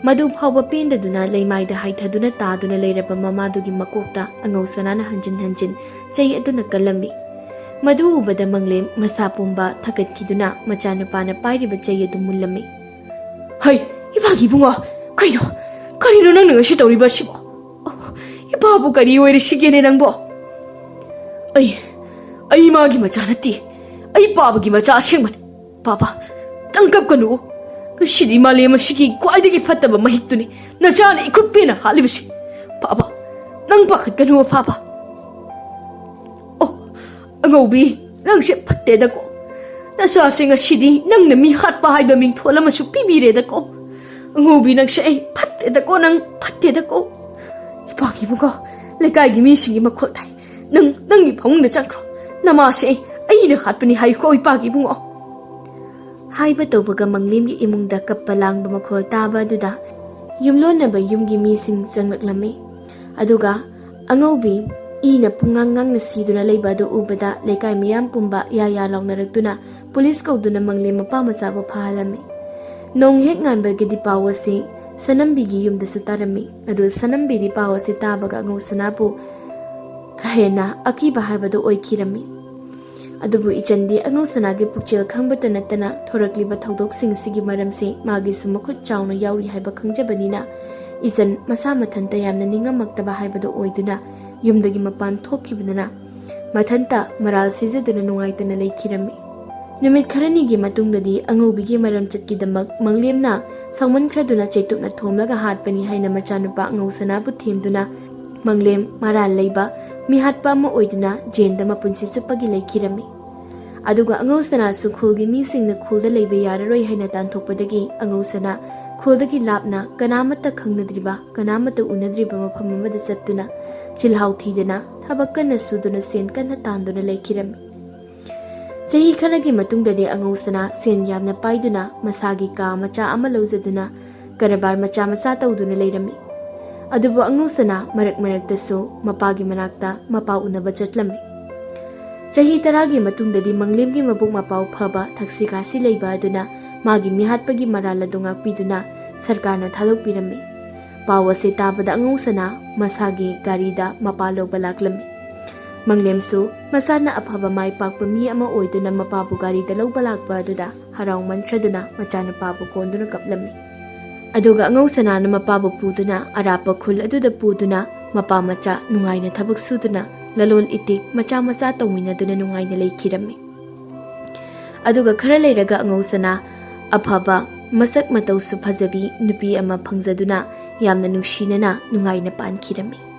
ꯃꯗꯨ ꯐꯥꯎꯕ ꯄꯦꯟꯗꯗꯨꯅ ꯂꯩꯃꯥꯏꯗ ꯍꯥꯏꯊꯗꯨꯅ ꯇꯥꯗꯨꯅ ꯂꯩꯔꯕ ꯃꯃꯥꯗꯨꯒꯤ ꯃꯀꯣꯛꯇ ꯑꯉꯧ ꯁꯅꯥꯅ ꯍꯟꯖꯤꯟ ꯍꯟꯖꯤꯟ ꯆꯩ ꯑꯗꯨꯅ ꯀꯜꯂꯝꯃꯤ꯫ ꯃꯗꯨ ꯎꯕꯗ ꯃꯪꯂꯦꯝ ꯃꯁꯥ ꯄꯨꯝꯕ ꯊꯀꯠꯈꯤꯗꯨꯅ ꯃꯆꯥꯅꯨꯄꯥꯅ ꯄꯥꯏꯔꯤꯕ ꯆꯩ ꯑꯗꯨ ꯃꯨꯜꯂꯝꯃꯤ꯫ "ꯍꯩ, ꯏꯃꯥꯒꯤ ꯏꯕꯨꯡꯉꯣ, ꯀꯩꯅꯣ, ꯀꯔꯤꯅꯣ ꯅꯪꯅ ꯉꯁꯤ ꯇꯧꯔꯤꯕ ꯑꯁꯤꯕꯣ? ꯑꯣ, ꯏꯄꯥꯕꯨ ꯀꯔꯤ ꯑꯣꯏꯔꯤꯁꯤꯒꯦꯅꯦ ꯅꯪꯕꯣ? ꯑꯩ, ꯑꯩ ꯃꯥꯒꯤ ꯃꯆꯥ ꯅꯠꯇꯦ꯫ ꯑꯩ ꯄꯥꯕꯒꯤ ꯃꯆꯥ ꯑꯁꯦꯡꯕꯅꯤ꯫ ꯄꯥꯕ, ꯅꯪ ꯀꯞꯀꯅꯨ꯫ ꯉꯁꯤꯗꯤ ꯃꯥꯂꯦꯝ ꯑꯁꯤꯒꯤ ꯈ꯭ꯋꯥꯏꯗꯒꯤ ꯐꯠꯇꯕ ꯃꯍꯤꯛꯇꯨꯅꯤ ꯅꯆꯥꯅ ꯏꯈꯨꯠ ꯄꯦꯟꯅ ꯍꯥꯠꯂꯤꯕꯁꯤ꯫ ꯄꯥꯕ, ꯅꯪ ꯄꯥꯈꯠꯀꯅꯨ, ꯄꯥꯕ꯫ ꯑꯣ, ꯑꯉꯧꯕꯤ, ꯅꯪꯁꯦ ꯐꯠꯇꯦꯗꯀꯣ꯫ ꯅꯆꯥꯁꯦ ꯉꯁꯤꯗꯤ ꯅꯪꯅ ꯃꯤ ꯍꯥꯠꯄ ꯍꯥꯏꯕ ꯃꯤꯡꯊꯣꯜ ꯑꯃꯁꯨ ꯄꯤꯕꯤꯔꯦꯗꯀꯣ꯫ ꯑꯉꯧꯕꯤ, ꯅꯪꯁꯦ ꯑꯩ ꯐꯠꯇꯦꯗꯀꯣ, ꯅꯪ ꯐꯠꯇꯦꯗꯀꯣ꯫ ꯏꯄꯥꯒꯤ ꯏꯕꯨꯡꯉꯣ, ꯂꯩꯀꯥꯏꯒꯤ ꯃꯤꯁꯤꯡꯒꯤ ꯃꯈꯣꯜ ꯇꯥꯏ꯫ ꯅꯪ ꯅꯪꯒꯤ ꯐꯃꯨꯡꯗ ꯆꯪꯈ꯭ꯔꯣ꯫ ꯅꯃꯥꯁꯦ ꯑꯩ, ꯑꯩꯅ ꯍꯥꯠꯄꯅꯤ ꯍꯥꯏꯌꯨꯀꯣ, ꯏꯄꯥꯒꯤ ꯏꯕꯨꯡꯉꯣ꯫ ꯍꯥꯏꯕ ꯇꯧꯕꯒ ꯃꯪꯂꯦꯝꯒꯤ ꯏꯃꯨꯡꯗ ꯀꯞꯄ ꯂꯥꯡꯕ ꯃꯈꯣꯜ ꯇꯥꯕ ꯑꯗꯨꯗ ꯌꯨꯝꯂꯣꯟꯅꯕ ꯌꯨꯝꯒꯤ ꯃꯤꯁꯤꯡ ꯆꯪꯂꯛꯂꯝꯃꯤ꯫ ꯑꯗꯨꯒ ꯑꯉꯧꯕꯤ ꯏꯅ ꯄꯨꯡꯉꯥꯡ ꯉꯥꯡꯅ ꯁꯤꯗꯨꯅ ꯂꯩꯕ ꯑꯗꯨ ꯎꯕꯗ ꯂꯩꯀꯥꯏ ꯃꯤꯌꯥꯝ ꯄꯨꯝꯕ ꯌꯥ ꯌꯥ ꯂꯥꯎꯅꯔꯛꯇꯨꯅ ꯄꯨꯂꯤꯁ ꯀꯧꯗꯨꯅ ꯃꯪꯂꯦꯝ ꯃꯄꯥ ꯃꯆꯥꯕꯨ ꯐꯥꯍꯜꯂꯝꯃꯤ꯫ ꯅꯣꯡ ꯍꯦꯛ ꯉꯥꯟꯕꯒꯗꯤ ꯄꯥꯎ ꯑꯁꯤ ꯁꯅꯝꯕꯤꯒꯤ ꯌꯨꯝꯗꯁꯨ ꯇꯥꯔꯝꯃꯤ꯫ ꯑꯗꯨ ꯁꯅꯝꯕꯤꯗꯤ ꯄꯥꯎ ꯑꯁꯤ ꯇꯥꯕꯒ ꯑꯉꯧ ꯁꯅꯥꯕꯨ ꯍꯦꯟꯅ ꯑꯀꯤꯕ ꯍꯥꯏꯕꯗꯨ ꯑꯣꯏꯈꯤꯔꯝꯃꯤ꯫ ꯑꯗꯨꯕꯨ ꯏꯆꯟꯗꯤ ꯑꯉꯧ ꯁꯅꯥꯒꯤ ꯄꯨꯛꯆꯦꯜ ꯈꯪꯕꯇ ꯅꯠꯇꯅ ꯊꯣꯔꯛꯂꯤꯕ ꯊꯧꯗꯣꯛꯁꯤꯡ ꯑꯁꯤꯒꯤ ꯃꯔꯝꯁꯤ ꯃꯥꯒꯤꯁꯨ ꯃꯈꯨꯠ ꯆꯥꯎꯅ ꯌꯥꯎꯔꯤ ꯍꯥꯏꯕ ꯈꯪꯖꯕꯅꯤꯅ ꯏꯆꯟ ꯃꯁꯥ ꯃꯊꯟꯇ ꯌꯥꯝꯅ ꯅꯤꯡꯉꯝꯃꯛꯇꯕ ꯍꯥꯏꯕꯗꯨ ꯑꯣꯏꯗꯨꯅ ꯌꯨꯝꯗꯒꯤ ꯃꯄꯥꯟ ꯊꯣꯛꯈꯤꯕꯗꯨꯅ ꯃꯊꯟꯇ ꯃꯔꯥꯜ ꯁꯤꯖꯗꯨꯅ ꯅꯨꯡꯉꯥꯏꯇꯅ ꯂꯩꯈꯤꯔꯝꯃꯤ꯫ ꯅꯨꯃꯤꯠ ꯈꯔꯅꯤꯒꯤ ꯃꯇꯨꯡꯗꯗꯤ ꯑꯉꯧꯕꯤꯒꯤ ꯃꯔꯝ ꯆꯠꯀꯤꯗꯃꯛ ꯃꯪꯂꯦꯝꯅ ꯁꯥꯎꯃꯟꯈ꯭ꯔꯗꯨꯅ ꯆꯩꯇꯨꯞꯅ ꯊꯣꯝꯂꯒ ꯍꯥꯠꯄꯅꯤ ꯍꯥꯏꯅ ꯃꯆꯥꯅꯨꯄꯥ ꯑꯉꯧ ꯁꯅꯥꯕꯨ ꯊꯦꯝꯗꯨꯅ ꯃꯪꯂꯦꯝ ꯃꯔꯥꯜ ꯂꯩꯕ ꯃꯤꯍꯥꯠꯄ ꯑꯃ ꯑꯣꯏꯗꯨꯅ ꯖꯦꯟꯗ ꯃꯄꯨꯟꯁꯤ ꯆꯨꯞꯄꯒꯤ ꯂꯩꯈꯤꯔꯝꯃꯤ꯫ ꯑꯗꯨꯒ ꯑꯉꯧꯁꯅꯥꯁꯨ ꯈꯨꯜꯒꯤ ꯃꯤꯁꯤꯡꯅ ꯈꯨꯜꯗ ꯂꯩꯕ ꯌꯥꯔꯔꯣꯏ ꯍꯥꯏꯅ ꯇꯥꯟꯊꯣꯛꯄꯗꯒꯤ ꯑꯉꯧꯁꯅꯥ ꯈꯨꯜꯗꯒꯤ ꯂꯥꯞꯅ ꯀꯅꯥꯃꯠꯇ ꯈꯪꯅꯗ꯭ꯔꯤꯕ, ꯀꯅꯥꯃꯠꯇ ꯎꯅꯗ꯭ꯔꯤꯕ ꯃꯐꯝ ꯑꯃꯗ ꯆꯠꯇꯨꯅ ꯆꯤꯜꯍꯥꯎ ꯊꯤꯗꯅ ꯊꯕꯛ ꯀꯟꯅ ꯁꯨꯗꯨꯅ ꯁꯦꯟ ꯀꯟꯅ ꯇꯥꯟꯗꯨꯅ ꯂꯩꯈꯤꯔꯝꯃꯤ꯫ ꯆꯍꯤ ꯈꯔꯒꯤ ꯃꯇꯨꯡꯗꯗꯤ ꯑꯉꯧꯁꯅꯥ ꯁꯦꯟ ꯌꯥꯝꯅ ꯄꯥꯏꯗꯨꯅ ꯃꯁꯥꯒꯤ ꯀꯥ ꯃꯆꯥ ꯑꯃ ꯂꯧꯖꯗꯨꯅ ꯀꯔꯕꯥꯔ ꯃꯆꯥ ꯃꯆꯥ ꯇꯧꯗꯨꯅ ꯂꯩꯔꯝꯃꯤ꯫ ꯑꯗꯨꯕꯨ ꯑꯉꯧꯁꯅꯥ ꯃꯔꯛ ꯃꯔꯛꯇꯁꯨ ꯃꯄꯥꯒꯤ ꯃꯅꯥꯛꯇ ꯃꯄꯥ ꯎꯅꯕ ꯆꯠꯂꯝꯃꯤ꯫ ꯆꯍꯤ ꯇꯔꯥꯒꯤ ꯃꯇꯨꯡꯗꯗꯤ ꯃꯪꯂꯦꯝꯒꯤ ꯃꯕꯨꯛ ꯃꯄꯥꯎ ꯐꯕ ꯊꯛꯁꯤ ꯈꯥꯁꯤ ꯂꯩꯕ ꯑꯗꯨꯅ ꯃꯥꯒꯤ ꯃꯤꯍꯥꯠꯄꯒꯤ ꯃꯔꯥꯜ ꯑꯗꯨ ꯉꯥꯛꯄꯤꯗꯨꯅ ꯁꯔꯀꯥꯔꯅ ꯊꯥꯗꯣꯛꯄꯤꯔꯝꯃꯤ꯫ ꯄꯥꯎ ꯑꯁꯤ ꯇꯥꯕꯗ ꯑꯉꯧꯁꯅꯥ ꯃꯁꯥꯒꯤ ꯒꯥꯔꯤꯗ ꯃꯄꯥ ꯂꯧꯕ ꯂꯥꯛꯂꯝꯃꯤ꯫ ꯃꯪꯂꯦꯝꯁꯨ ꯃꯁꯥꯅ ꯑꯐꯕ ꯃꯥꯏ ꯄꯥꯛꯄ ꯃꯤ ꯑꯃ ꯑꯣꯏꯗꯨꯅ ꯃꯄꯥꯕꯨ ꯒꯥꯔꯤꯗ ꯂꯧꯕ ꯂꯥꯛꯄ ꯑꯗꯨꯗ ꯍꯔꯥꯎꯃꯟꯈ꯭ꯔꯗꯨꯅ ꯃꯆꯥꯅꯨꯄꯥꯕꯨ ꯀꯣꯟꯗꯨꯅ ꯀꯞꯂꯝꯃꯤ꯫ ꯑꯗꯨꯒ ꯑꯉꯧꯁꯅꯥꯅ ꯃꯄꯥꯕꯨ ꯄꯨꯗꯨꯅ ꯑꯔꯥꯞꯄ ꯈꯨꯜ ꯑꯗꯨꯗ ꯄꯨꯗꯨꯅ ꯃꯄꯥ ꯃꯆꯥ ꯅꯨꯡꯉꯥꯏꯅ ꯊꯕꯛ ꯁꯨꯗꯨꯅ ꯂꯂꯣꯟ ꯏꯇꯤꯛ ꯃꯆꯥ ꯃꯆꯥ ꯇꯧꯃꯤꯟꯅꯗꯨꯅ ꯅꯨꯡꯉꯥꯏꯅ ꯂꯩꯈꯤꯔꯝꯃꯤ꯫ ꯑꯗꯨꯒ ꯈꯔ ꯂꯩꯔꯒ ꯑꯉꯧꯁꯅꯥ ꯑꯐꯕ ꯃꯁꯛ ꯃꯇꯧꯁꯨ ꯐꯖꯕꯤ ꯅꯨꯄꯤ ꯑꯃ ꯐꯪꯖꯗꯨꯅ ꯌꯥꯝꯅ ꯅꯨꯡꯁꯤꯅꯅ ꯅꯨꯡꯉꯥꯏꯅ ꯄꯥꯟꯈꯤꯔꯝꯃꯤ꯫